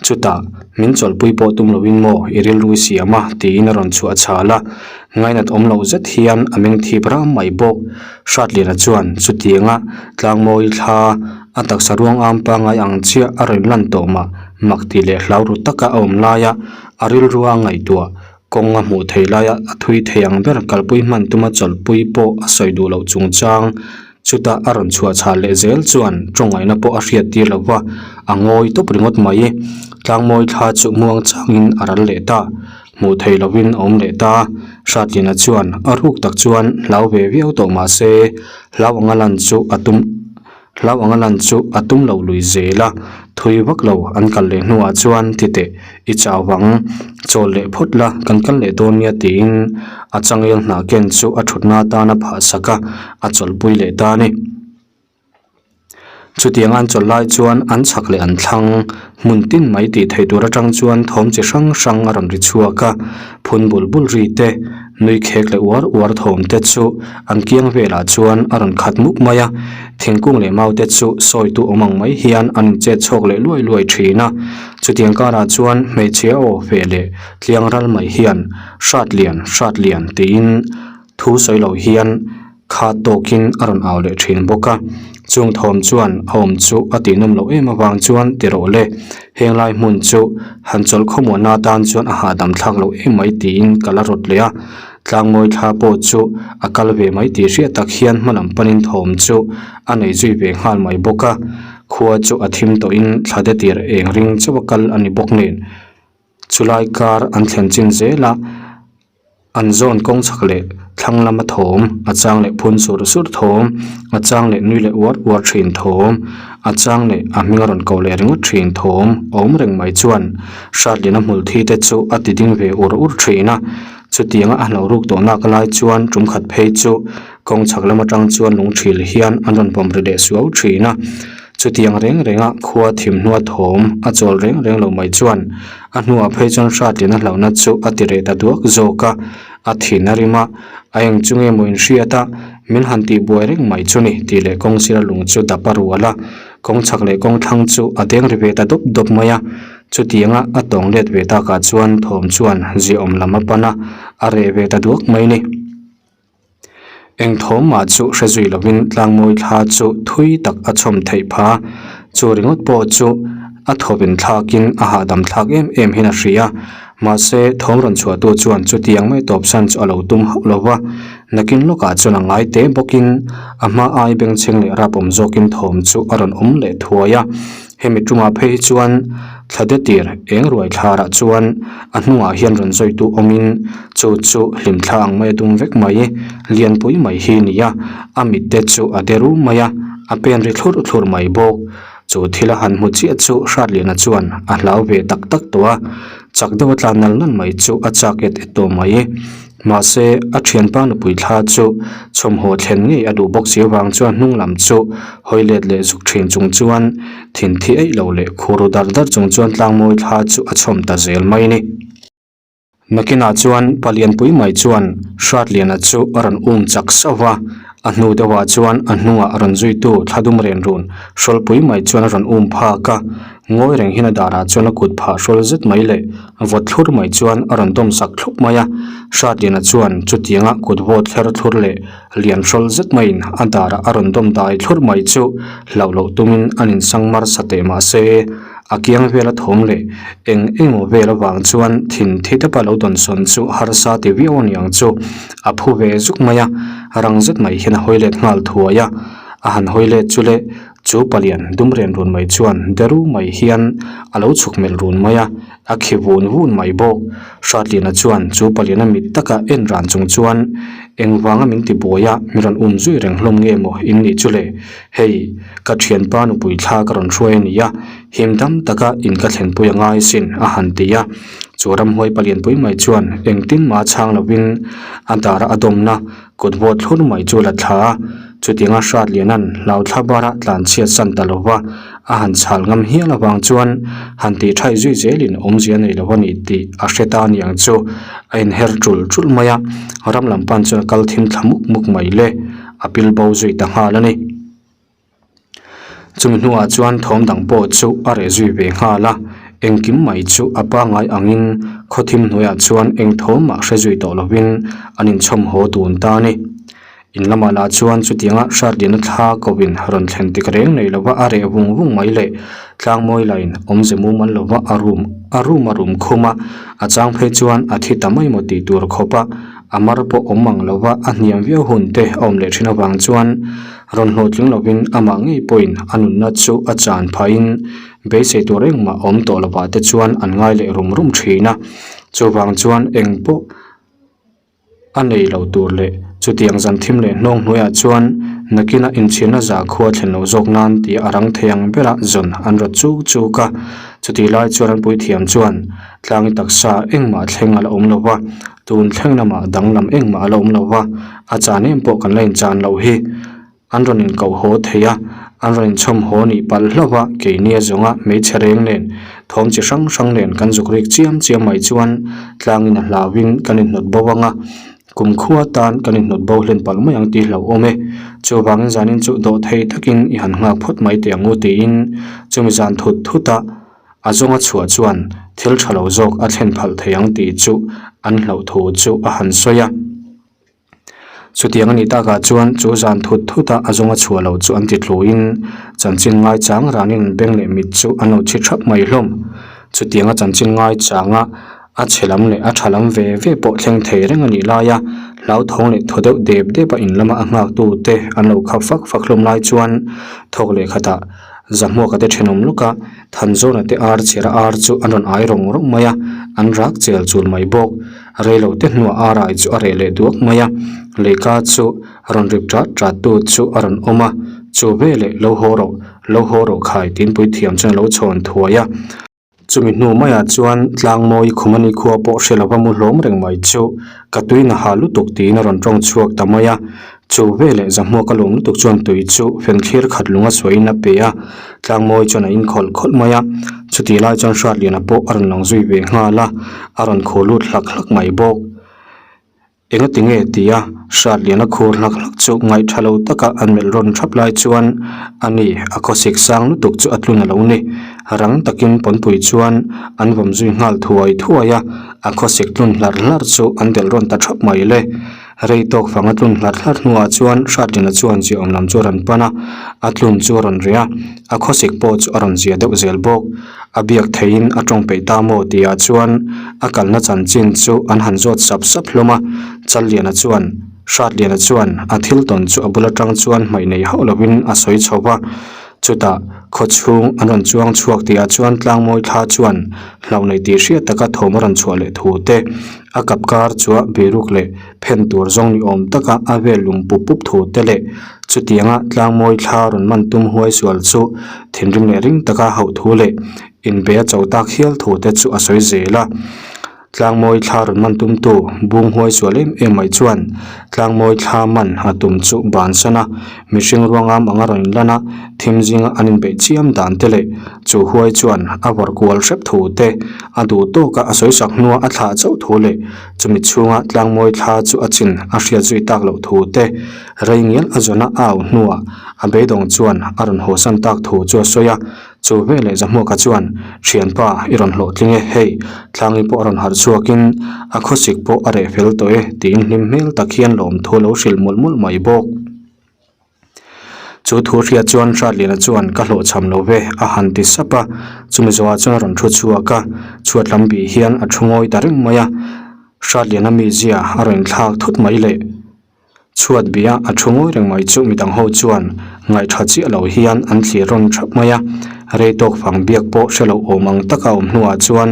chutah min chawlhpui pawh tum loin maw i rilru i siam a tiin a rawn chhuah chhal a, ngainat awm loh zet hian a meng thip ram mai bawk. Hratliana chuan chutianga tlangmawi thla a taksa ruangam pangngai ang chiah a rawn lan tawh mah Mak tih leh hlau ru taka a awm laia a rilrua ngaihtuah kawng a hmuh thei laia a thui thei ang ber kalpui hman tuma chawlhpui pawh a sawi duh loh chungchang chutah a rawn chhuah chhah leh zel chuan tawngaihna pawh a hriat tir lo va, a ngawi tawp ringawt mai. Tlangmawi thla chu muang changin a ral leh ta. Hmuh thei lovin a awm leh ta. Hratliana chuan a ruk tak chuan hlau ve viau tawh mah se hlau anga lan chu a tum. Hlau anga lan chu a tum lo lui zel a, thui vak lo an kal leh hnuah chuan ti teh i chau vang, chawl leh phawt la kan kal leh dawn nia tiin a changel hnah ken chu a thutna atan a phah sak a, a chawlhpui leh ta a ni. Chutiang an chawlh lai chuan an chhak leh an thlang hmun tin mai tih theih tur atang chuan thawm chi hrang hrang a rawn ri chhuak a, phun bul bul ri te, Nui khek leh uar uar thawm te chu an kiang velah chuan a rawn khat mup mai a, thingkung leh mau te chu sawitu awm ang mai hian an inchet chhuak leh luai luai thin a. Chutiang karah chuan hmeichhia aw feh leh tliang ral mai hian Hrat lian, hrat lian tiin thu sawi lo hian kha tawkin a rawn au leh thin bawk a. Chung thawm chuan a awm chu a tihnawm loh em avang chuan ti rawh le, heng lai hmun chu han chawlh khawmuahna atan chuan a hahdam thlak loh em mai tiin ka la rawt leh a. Tlangmawi thla pawh chu a kal ve mai tih hriat tak hian hmalam panin thawm chu a nei zui ve nghal mai bawk a. Khua chu a thim tawhin thla de tir eng ring chauh a kal a ni bawk nen. Chulai kar an thlen chin zel a. An zawn kawng chhak leh thlang lama thawm, a chang leh phun sur sur thawm, a chang leh nui leh uar uar thin thawm, a chang leh a hming a rawn ko leh ringawt thin thawm a awm reng mai chuan Hratliana hmul thi te chu a ti ding ve ur ur thin a. Chutianga a hlo ruk tawh nak lai chuan tum khat phei chu kawng chhak lam atang chuan lung thil hian an rawn pawm ri leh suau thin a. Chutiang reng renga khua thim hnua thawm a chawl reng reng lo mai chuan A hnuah phei chuan Hratliana hlauhna chu a ti reh ta duak zawk a, a thin a rim a, a eng chu nge maw inhriat a, min han tih buai reng mai chu ni tih leh kawng sira lung chu dap a rual a, kawng chhak leh kawng thlang chu a deng ri ve ta dawp dawp mai a, chutianga a tawng let ve takah chuan thawm chuan ziaawm lam a pan a, a reh ve ta duak mai ni. Eng thawm mah chu hre zui lovin tlangmawi thla chu thui tak a chhawm theih pha. Chu ringawt pawh chu a thawvin thlakin a hahdam thlak em em hian a hria. Mahse, thawm rawn chhuahtu chuan chutiang mai tawpsan chu a lo tum hauh lo va. Nakin lawkah chuan a ngai te bawkin a hma ai bengchheng leh rap awm zawkin thawm chu a rawn awm leh thuai a. Hemi tumah phei hi chuan thla de tir eng ruai thlarah chuan a hnungah hian rawn zawitu awmin chu chu hlimthla ang mai a dum vek mai, lianpui mai hi a ni a, a mit te chu a de rum mai a, a pen ri thlurh thlurh mai bawk. Chu thil a han hmu chiah chu Hratliana chuan a hlau ve tak tak tawh a, chak deuh a tlan nal nal mai chu a chak et et tawh mai. Mahse, a thianpa nupui thla chu chhawmhaw thlen ngei a duh bawk si avang chuan hnung lam chu hawi let leh zuk thin chung chuan thin thi eih lo leh khur ru dar dar chung chuan tlangmawi thla chu a chhawm ta zel mai a ni. Nakinah chuan palianpui mai chuan Hratliana chu a rawn um chak sauh va, a hnu deuhah chuan a hnungah rawn zuitu thladum ren run hrawlpui mai chuan a rawn um phak a, ngawi reng hian a darah chuan a kut phah hrawl zet mai leh Vawt thlur mai chuan a rawn dawm sak thlup mai a, Hratliana chuan chutianga kut vawt thler thlur leh lian hrawl zet maiin a darah a rawn dawm dai thlur mai chu hlauh loh tumin an insang mar sa teh mah se, a kiang vela thawm leh eng engemaw vel avang chuan thin thi dapa lo dawnsawn chu harsa ti viau a ni ang chu a phu ve zuk mai a. Rang zet mai hian a hawi let nghal thuai a, a han hawi let chu le chu palian dum ren run mai chuan deru mai hian a lo chhuk melh run mai a, a khi vun vun mai bawk. Hratliana chuan chu paliana mit taka en ran chung chuan engvanga min ti buai a, mi rawn um zui reng hlawm nge maw in nih chu le? Hei, ka thianpa nupui thla ka rawn hruai a ni a, him dam taka in ka thlenpui a ngai sin a han ti a. Chu ramhuai palianpui mai chuan engtin mah chhang lovin a dara a dawmna kut vawt thlur mai chu la thla a, chutianga Hratliana'n hlauthla bara tlanchhiat san ta lova a han chhal ngam hial avang chuan han tih thaih zui zelin awmzia nei lo a ni tih a hre ta aniang chu a inher tul tul mai a, ram lam pan chuan a kal thim thla muk muk mai le, a pil bo zui ta nghal a ni. Chumi hnuah chuan thawm dang pawh chu a reh zui ve nghal a, engkim mai chu a pangngai angin khaw thim hnuaiah chuan eng thawm mah hre zui tawh lovin an inchhawm haw dun ta a ni. In lamah lah chuan chutianga Hratliana thla kovin rawn thlen tik reng nei lova a reh vung vung mai leh tlangmawi lain awmze mumal lova a rum a rum a rum khum a, a chang phei chuan a thi ta mai maw tih tur khawpa a mar pawh awm ang lova a hniam viau hun te a awm leh thin avang chuan Rawn hlawhtling lovin amah ngei pawhin a nunna chu a chan phahin beisei tur engmah awm tawh lovah te chuan an ngai leh rum rum thin a. Chuvang chuan eng pawh a nei lo tur leh chutiang zan thim leh hnawng hnuaiah chuan nakina inchhirna zakhua thlen loh zawk nan tih a rang thei ang bera zawn an rawt chuk chuk a. Chutih lai chuan an puithiam chuan tlangi taksa engmah thleng a la awm lo va, Tun thleng lamah danglam engmah a la awm lo va, a chan em pawh kan la inchan loh hi. An rawn inkoh haw thei a, an rawn inchhawm haw nih palh hlauh a, keini a zawnga hmeichhe reng nen, thawm chi hrang hrang nen kan zuk rik chiam chiam mai chuan tlangin a hlauhin kan inhnawt bo ang a, kumkhua tan kan inhnawt bo hlen palh mai ang tih hlauhawm e. Chuvangin zanin chu dawh thei takin i han nghak phawt mai teh ang u tiin chumi zan thut thut a, A zawnga chhuah chuan thil tha lo zawk a thlen phalh thei ang tih chu an hlauh thu chu a han sawi a. Chutiang a nih takah chuan chu zan thut thut a a zawnga chhuah loh chu an ti tluin chanchin ngaichang ranin beng leh mit chu an lo chhi thap mai hlawm. Chutianga chanchin ngaichanga a chhe lam leh a tha lam ve ve pawh thleng thei reng a nih laia hlauthawng leh thaw deuh dep dep a in lama a nghaktu te an lo khap fak fak hlawm lai chuan thawk leh khatah Zahmuaka te thenawm lawk a, Thanzawna te ar chhiar a ar chu an rawn ai rawng rawng mai a, an rak chel chul mai bawk. Reilo te hnuah ar ai chu a reh leh duak mai a, leika chu rawn rip ṭat ṭat tu chu a rawn awm a, chu veleh lo haw rawh, lo haw rawh khai tiin puithiam chuan a lo chhawn thuai a. Chumi hnu maiah chuan Tlangmawi Khumani khua pawh hre lova mu hlawm reng mai chu ka tui na ha lutuk tiin a rawn tawng chhuak ta mai a. Chu veleh Zahmuaka lawm lutuk chuan tui chu fenthlir khat lunga suahin a pe a, Tlangmawi chuan a inkhawlh khawlh mai a. Chutih lai chuan Hratliana pawh a rawn lang zui ve nghal a, a rawn khaw lut hlak hlak mai bawk. Engati nge tia Hratliana khur hlak hlak chu ngaihtha lo taka an melh rawn thap lai chuan a ni a khawsik sang lutuk chu a tlun a lo ni. Rang takin pawnpui chuan an vawm zui nghal thuai thuai a, a khawsik tlun hlarh hlarh chu an delh rawn ta thap mai le. Rei tawk fang a tlun hlarh hlarh hnuah chuan Hratliana chuan ziaawm lam chu a rawn pan a, a tlun chu a rawn reh a, a khawsik pawh chu a rawn zia deuh zel bawk. A biak theiin a tawng peih ta maw tihah chuan a kalna chanchin chu an han zawt sap sap hlawm a, Challiana chuan, Hratliana chuan a thil tawn chu a bul atang chuan hmaih nei hauh lovin a sawi chho va. Chutah khaw chhung an rawn chuang chhuak tihah chuan Tlangmawi thla chuan hlauh nei tih hriat taka thawm a rawn chhuah leh thu te, a kap kar chua biruk leh phen tur zawng ni awm taka a vel lung pup pup thu te leh chutianga Tlangmawi thla rawn man tum huai sual chu thinrim leh ring taka hauh thu leh inbe a cho tak hial thu te chu a sawi zel a. Tlangmawi thla rawn man tumtu bung huai sual em em mai chuan Tlangmawi thla man a tum chu bansan a, mihring ruangam anga rawn inlan a, thim zinga an inbeih chiam dan te leh chu huai chuan a vawrh kual hrep thu te a duh tawka a sawi sak hnua a thlah chauh thu leh chumi chhunga Tlangmawi thla chu a chin a hriat zui tak loh thu te rei ngial a zawna a au hnuah a beidawng chuan a rawn hawsan tak thu chu a sawi a. Chu veleh Zahmuaka chuan, Thianpa, i rawn hlawhtling e, hei, Tlangi pawh a rawn harh chhuakin a khawsik pawh a reh fel tawh e, tiin hlim hmel tak hian lawmthu a lo hrilh mawlh mawlh mai bawk. Chu thu hriat chuan Hratliana chuan, Ka hlawhchham lo ve, a han ti sap a. Chumi zawhah chuan a rawn thu chhuak a, chhuat lam bih hian a thu ngawi ta reng mai a. Hratliana mizia a rawn inthlak thut mai le. Chhuat bia a thu ngawi reng mai chu midang ho chuan ngaihṭha chiah lo hian an thlir rawn ṭhap mai a. Rei tawk fang biak pawh hre lo awm ang taka awm hnuah chuan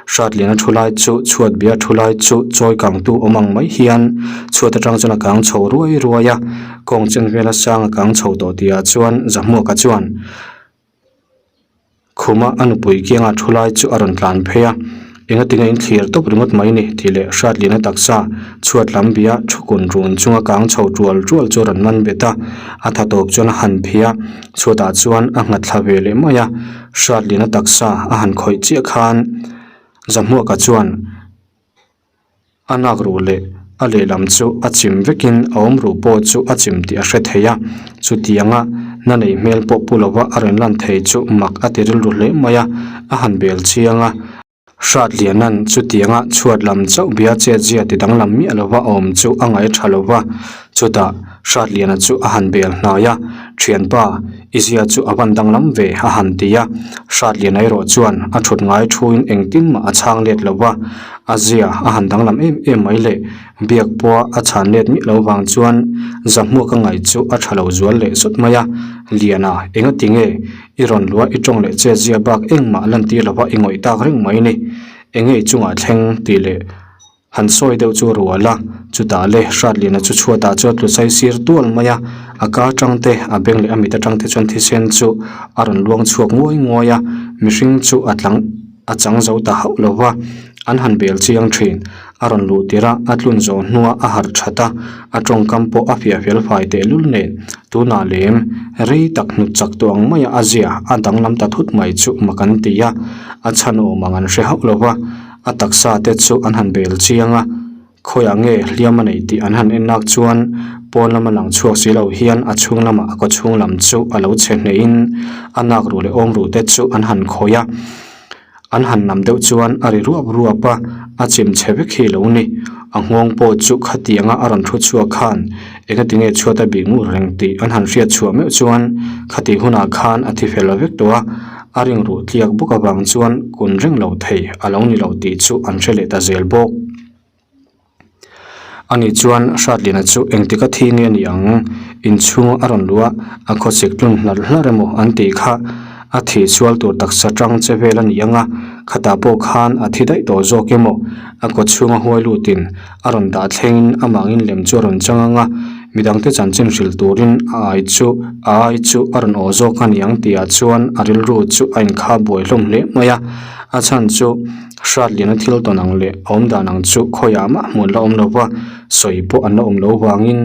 Hratliana thu lai chu chhuat bia thu lai chu chawi kangtu awm ang mai hian chhuat aṭang chuan a kang chho ruai ruai a. Kawng chen vela sang a kang chho tawh tihah chuan Zahmuaka chuan Khuma a nupui kianga thu lai chu a rawn tlan phei a, Engatinge in thlir tawp ringawt mai ni tih leh Hratliana taksa chhuat lam bia thu kun run chunga kang chho tual tual chu a rawn man bet a, a tha tawp chuan a han phih a, chhuatah chuan a nghat thla ve leh mai a, Hratliana taksa a han khawih chiah khan Zahmuaka chuan. A nak ruh leh a lehlam chu a chim vekin a awm ruh pawh chu a chim tih a hre thei a, chutianga na nei hmel pawh pu lova a rawn lan thei chu mak a ti rilru hle mai a, a han bel chiang a. Hratliana'n chutianga chhuat lam chauh bia chetzia ti danglam miah lova a awm chu a ngaih tha lova, chutah Hratliana chu a han bel hnai a, Thianpa, i zia chu a van danglam ve a han ti a, Hratliana erawh chuan a thut ngai thuin engtin mah a chhang let lova, A zia a han danglam em em mai le, biak pawha a chhan let miah lo vang chuan Zahmuaka ngaih chu a tha lo zual leh sawt mai a, Liana, engati nge i rawn lua i tawng leh che zia bak engmah lantir lova i ngawih tak reng mai ni, enge i chungah thleng tih leh han sawi deuh chu rual a, chutah le Hratliana chu chhuatah chuan tlu chai sir tual mai a, a ka atang te, a beng leh a mit atang te chuan thisen chu a rawn luang chhuak nguai nguai a, mihring chu a tlang. A chang zo ta hauh lo va, an han bel chiang thin. A rawn luh tirh a, a tlun zawh hnua a harh that a, a tawngkam pawh a fiah fel fai tehlul nen. Tunah lem, rei tak hnut chak tawh ang maia a zia a danglam ta thut mai chu mak an ti a, a chhan awm ang an hre hauh lo va, a taksa te chu an han bel chiang a. Khawiah nge hliam a neih tih an han en nak chuan pawn lama lang chhuak si lo hian a chhung lamah a kaw chhung lam chu a lo chhe hnehin a nak ruh leh awm ruh te chu an han khawih a. An han nam deuh chuan a ri ruap ruap a, a chim chhe vek hi lo ni. A nghawng pawh chu khatianga a rawn thu chhuak khan engatinge chhuat a bih ngur reng tih an han hriat chhuah meuh chuan khatih hunah khan a thi fel vek tawh a, a ring ruh tliak bawk avang chuan kun reng lo thei a lo ni lo tih chu an hre leh ta zel bawk. Ani chuan Hratliana chu engtik a thi nge a ni ang? Inchhunga a rawn luh a, a khawsik tlun hlarh hlarh emaw an tih kha a thih sual tur taksa tang che vel a ni ang a, khatah pawh khan a thi daih tawh zawk emaw a kawchhunga huai lutin a rawn dah thlengin amangin lem chu a rawn chang ang a, midangte chanchin hrilh turin a ai chu a ai chu a rawn aw zawk a ni ang tihah chuan a rilru chu a inkhap buai hlawm hle mai a, a chhan chu. Hratliana thil tawn ang leh a awm dan ang chu khawiah mah hmuh an la awm lo va, sawi pawh an la awm lo vangin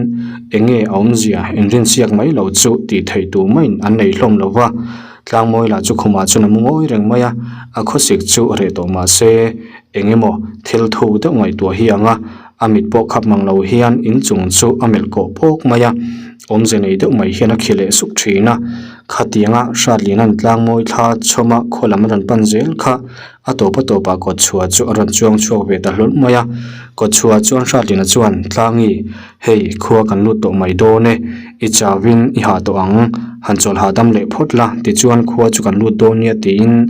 eng nge a awmzia inrinsiak mai lo chu tih theih tur maiin an nei hlawm lo va. Tlangmawi lah chu khumah chuan a mu ngawi reng mai a, a khawsik chu reh tawh mah se eng emaw thil thuk deuh ngaihtuah hi ang a, a mit pawh khap mang lo hian inchung chu a melh kawh pawk mai a, awmze nei deuh mai hian a khi leh suk thin a. Khatianga Hratliana'n tlangmawi thla chhawma khaw lam a rawn pan zel kha A tawp a tawpah kawtchhuah chu a rawn chuang chhuak ve ta hlawlh mai a, kawtchhuah chuan Hratliana chuan, Tlangi, hei khua kan lut tawh mai dawn e, i chauin i hah tawh ang, han chawlh hahdam leh phawt la, tichuan khua chu kan lut dawn nia tiin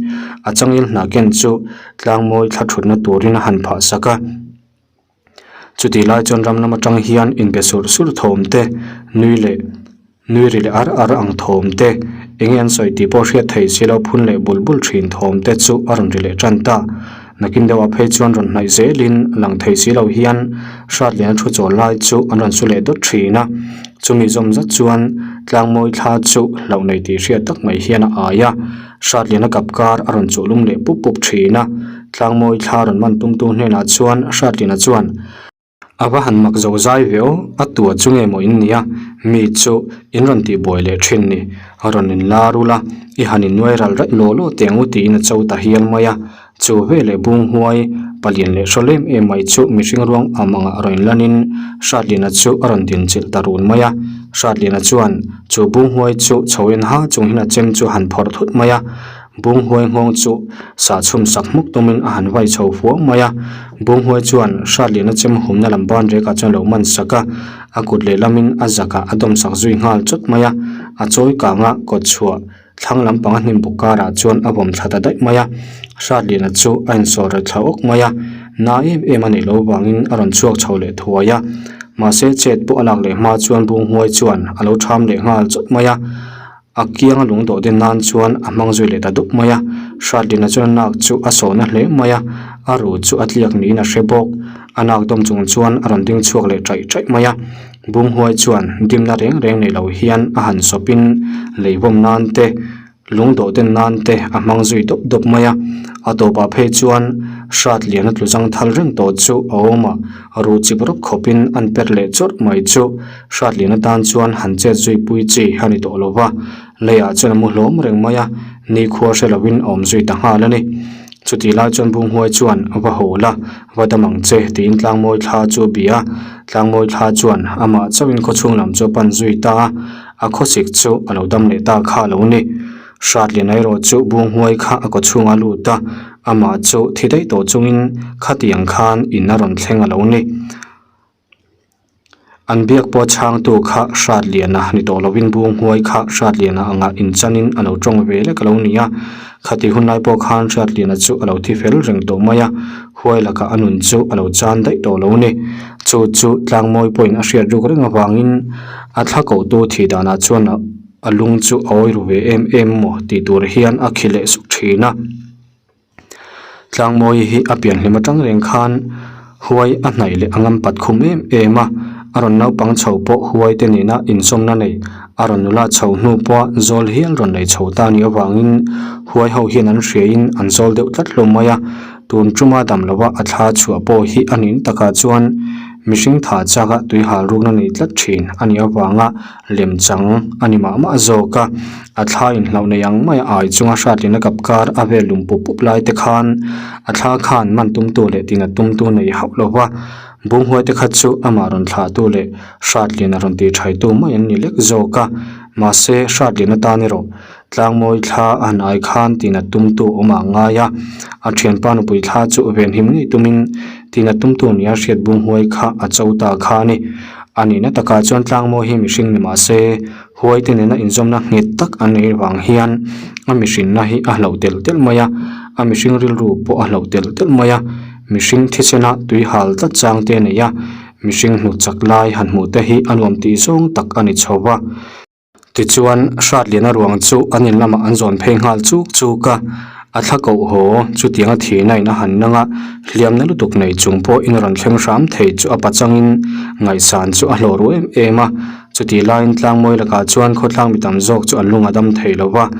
a changel hnah ken chu tlangmawi thla thutna turin a han phah sak a. Chutih lai chuan ram lam atang hian inbe surh surh thawm te, nui leh nui ri leh ar ar ang thawm te, enge an sawi tih pawh hriat theih si lo phun leh bul bul thin thawm te chu a rawn ri leh tan ta. Nakin deuhah phei chuan rawn hnaih zelin lang thei si lo hian Hratliana thu chawl lai chu an rawn su leh dawt thin a. Chumi zawm zat chuan tlangmawi thla chu hlauh nei tih hriat tak mai hian a ai a. Hratliana kap kar a rawn chuh lum leh pup pup thin a. Tlangmawi thla rawn man tumtu hnenah chuan Hratliana chuan, A va han mak zo zai ve aw, a tua chu nge maw in nia, mi chu in rawn tih buai leh thin ni, rawn in la rul a, i han in nuai ral raih law law teh ang u tiin a cho ta hial mai a. Chu veleh bung huai, palian leh hrawl em em mai chu mihring ruang am angah rawn in lanin Hratliana chu a rawn din chilh ta run mai a. Hratliana chuan chu bung huai chu chho en ha chung hian a chem chu a han phawrh thut mai a. Bunghuai nghawng chu sah chhum sak hmuk tumin a han vai chho fuau mai a. Bunghuai chuan Hratliana chem humna lam ban rekah chuan lo man sak a, a kut lehlamin a zakah a dawm sak zui nghal chawt mai a. A chawi kanga kawt chhuah thlang lampanga hnim buk karah chuan a vawm thla ta daih mai a. Hratliana chu a insawh ret thla awk mai a, na em em a neih loh vangin a rawn chhuak chho leh thuai a. Mahse chet pawh a lak leh hma chuan Bunghuai chuan a lo ṭham leh nghal chawt mai a. A kianga lung dawh din nan chuan a hmang zui leh ta dup mai a. Hratlina chuan a nak chu a sawhna hle mai a, a ru chu a tliak niin a hre bawk. A nak dawm chung chuan a rawn ding chhuak leh ṭaih ṭaih mai a. Bunghuai chuan dimna reng reng nei lo hian a han sawpin lei vawm nan te, Lung dawh den nan te a hmang zui dawp dawp mai a, a tawpah phei chuan hrat lian a tlu zang thal reng tawh chu a awm a, ruh chip rawp khawpin an per leh chawrh mai chu hrat lian atan chuan han chet zui pui chi a ni tawh lo va, leiah chuan a mu hlawm reng mai a, nikhua hre lovin a awm zui ta nghal a ni. Chutih lai chuan Bunghuai chuan va haw la, va dam ang che tiin Tlangmawi thla chu a bia a, Tlangmawi thla chuan amah chauhin khawchhung lam chu a pan zui ta a, A khawsik chu a lo dam leh ta kha a lo ni. Hratliana erawh chu Bunghuai kha a kawchhung a lut a, amah chu thi daih tawh chungin khatiang khan in a rawn thleng a lo ni. An biak pawh chhangtu kha Hratliana ni tawh lovin Bunghuai kha Hratliana angah inchanin a lo tawng ve lek a lo ni a. Khati hun lai pawh khan Hratliana chu a lo thi fel reng tawh mai a, huai lakah a nun chu a lo chan daih tawh lo ni. Chu chu Tlangmawi pawhin a hriat ruk reng avangin a thla kohtu thih danah chuan a lung chu a awi ru ve em em maw tih tur hian a khi leh suk thin a. Tlangmawi hi a pianhlim atang reng khan huai a hnaih leh a ngam pat khum em em a, a rawn naupang chho pawh huai te nena inzawmna nei a rawn nula chho hnu pawha zawl hial rawn nei chho ta nih avangin huai ho hian an hriain an zawl deuh tlat hlawm mai a. Tun tuma dam lova a thla chhuah pawh hi a nin takah chuan mihring tha chaka tui hal rukna nei tlat thin a nih avanga lemchang a ni mah mah zawk a. A thla inhlauh nei ang maia ai chunga hratlina kap kar a vel lum pup pup lai te khan a thla khan man tumtu leh tinat tumtu nei hauh lova Bunghuai te kha chu amah rawn thlahtu leh hratlina rawn tih thaitu mai an ni lek zawk a. Mahse hratlina tan erawh Tlangmawi thla a han ai khan tinat tumtu awm ah ngai a, a thianpa nupui thla chu venhim ngei tumin tinat tumtu nia hriat bunghuai kha a cho ta kha a ni. A nihna takah chuan Tlangmawi hi mihring ni mah se, huai te nena inzawmna nghet tak an neih vang hian a mihrinna hi a hloh telh telh mai a, a mihring rilru pawh a hloh telh telh mai a, mihring thisena tui hal tlat chang te a nei a, mihring hnut chak lai han hmuh te hi a nuam tih zawng tak a ni chho va. Tichuan, Hratliana ruang chu an in lamah an zawn phei nghal chuk chuk a, a thla koh haw, chutiang a thihna in a han nang a, hliamna lutuk nei chung pawh in rawn thleng hram thei chu a pachangin ngaihsan chu a hlawh ru em em a. Chutih laiin Tlangmawi lakah chuan khawtlang mi tam zawk chu an lung a dam thei lo va,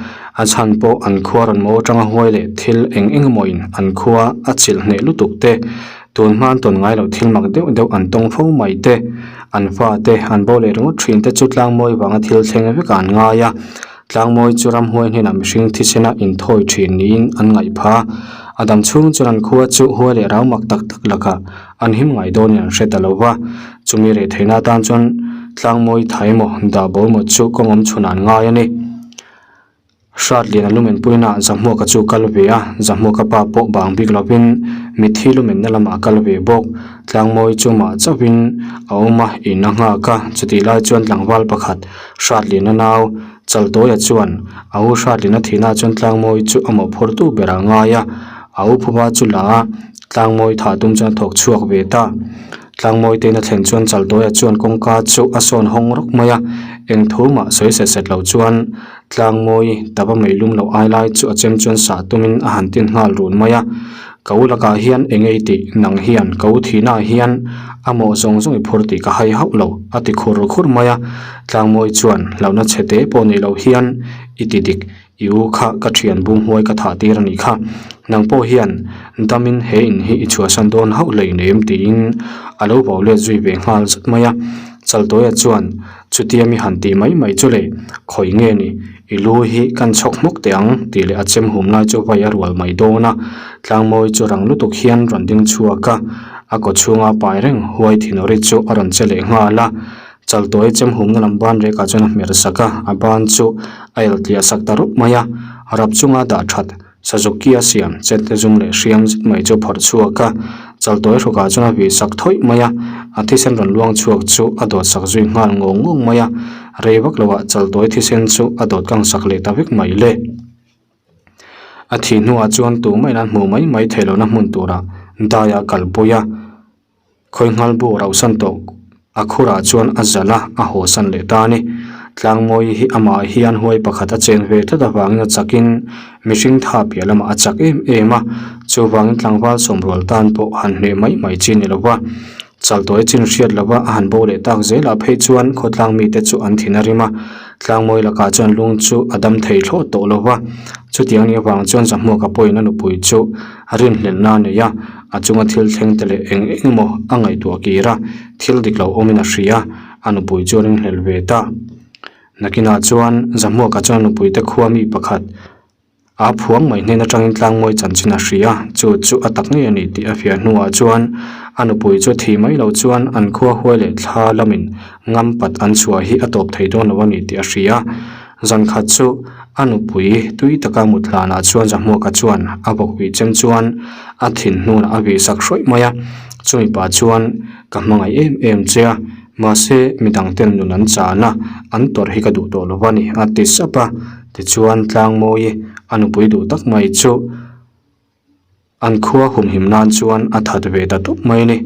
a chhan pawh an khua rawn maw atanga huai leh thil eng eng emawin an khua a chilh hneh lutuk te, Tun hma an tawn ngai loh thil mak deuh deuh an tawng fo mai te, an fa te, an bo leh ringawt thin te chu tlangmawi vanga thil thleng vekah an ngai a. Tlangmawi chu ramhuai hnenah mihring thisena inthawi thin niin an ngaih pha a. A dam chhung chuan an khua chu huai leh rau mak tak tak lakah an him ngai dawnin an hre ta lo va. Chumi reh theihna atan chuan tlangmawi thai emaw, dah bo emaw chu kawng awm chhunah an ngai a ni. Hratliana lumenpuina Zahmuaka chu kal ve a, Zahmuaka pa pawh bang bik lovin mitthi lumenna lamah a kal ve bawk. Tlangmawi chu mah chauhin a awm a, in a nghak a, chutih lai chuan tlangval pakhat Hratliana nau Chaltawia chuan a u Hratliana thihna chuan Tlangmawi chu a mawhphurtu berah a ngai a, a u phuba chu la a, Tlangmawi thah tum chuan a thawk chhuak ve ta. Tlangmawi tein a thlen chuan Chaltawia chuan kawngka chu a sawn hawng rawk mai a, eng thu mah sawi set set lo chuan Tlangmawi tava mei lum loh ai lai chu a chem chuan sah tumin a han tin nghal run mai a, Ka u lakah hian eng ei tih nang hian ka u thihnaah hian a mawh zawng zawng i phur tih ka hai hauh lo a ti khur khur mai a, Tlangmawi chuan hlauhna chhe te pawh nei loh hian i ti dik i u kha ka thian bunghuai ka thah tir a nih kha, nang pawh hian damin he in hi i chhuahsan dawn hauh hleinem tiin a lo vau let zui ve nghal zat mai a, Chaltawia chuan Chutia mi han tih mai mai chu le, khawi nge ni, i lu hi kan chhawk hmawk teh ang tih leh a chem hum lai chu vai a rual mai dawn a, Tlangmawi chu rang lutuk hian rawn ding chhuak a, a kaw chhunga pai reng huai thinawri chu a rawn che leh nghal a, Chaltuai chem humna lam ban rekah chuan a hmer sak a, a ban chu a el tliah sak ta rup mai a, rap chunga dah that Suzuki a siam chet te zum leh hriam zet mai chu phawrh chhuak a, chaltawi hrukah chuan a vih sak thawih mai a, a thisen rawn luang chhuak chu a dawt sak zui nghal ngawng ngawng mai a, rei vak loah chaltawi thisen chu a dawt kang sak leh ta vek mai le. A thih hnuah chuan tumah in an hmuh mai mai theih lohna hmun turah dai a kalpui a, khawi nghal bu rauhsan tawh. A khurah chuan a zalh a, a hawsan leh ta a ni. Tlangmawi hi amah hian huai pakhat a chen ve tlat avangin a chakin mihring tha piah lamah a chak em em a, chuvangin tlangval sawmrual tan pawh han hneh mai mai chi ni lova. Chaltawi chin hriat lova a han bo leh tak zelah phei chuan khawtlang mite chu an thin a rim a, Tlangmawi lakah chuan lung chu a dam thei thlawh tawh lova, chutiang nih avang chuan Zahmuaka pawhin a nupui chu a rinhlelhna a nei a, a chunga thil thleng te leh eng eng emaw a ngaihtuah kir a, thil dik lo awmin a hria, a nupui chu a ringhlel ve ta. Nakinah chuan Zahmuaka chuan a nupui te khua mi pakhat a phuang mai hnen atangin Tlangmawi chanchin a hria, chu chu a tak ngei a ni tih a fiah hnuah chuan a nupui chu thi mai lo chuan an khua huai leh thla lamin ngam pat an chhuah hi a tawp thei dawn lo a ni tih a hria. Zan khat chu a nupui tui taka mut hlanah chuan Zahmuaka chuan a bawkbih chem chuan a thin hnunah a vih sak hrawih mai a, chumi pah chuan ka hmangaih em em che a, mahse midang ten nun an chan a, an tawrh hi ka duh tawh lo a ni a ti sap a, tichuan Tlangmawi a nupui duh tak mai chu An khua humhim nan chuan a that ve ta tawp mai a ni.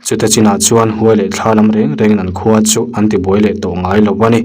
Chuta chinah chuan huai leh thla lam reng rengin an khua chu an tibuai leh tawh ngai lo a ni.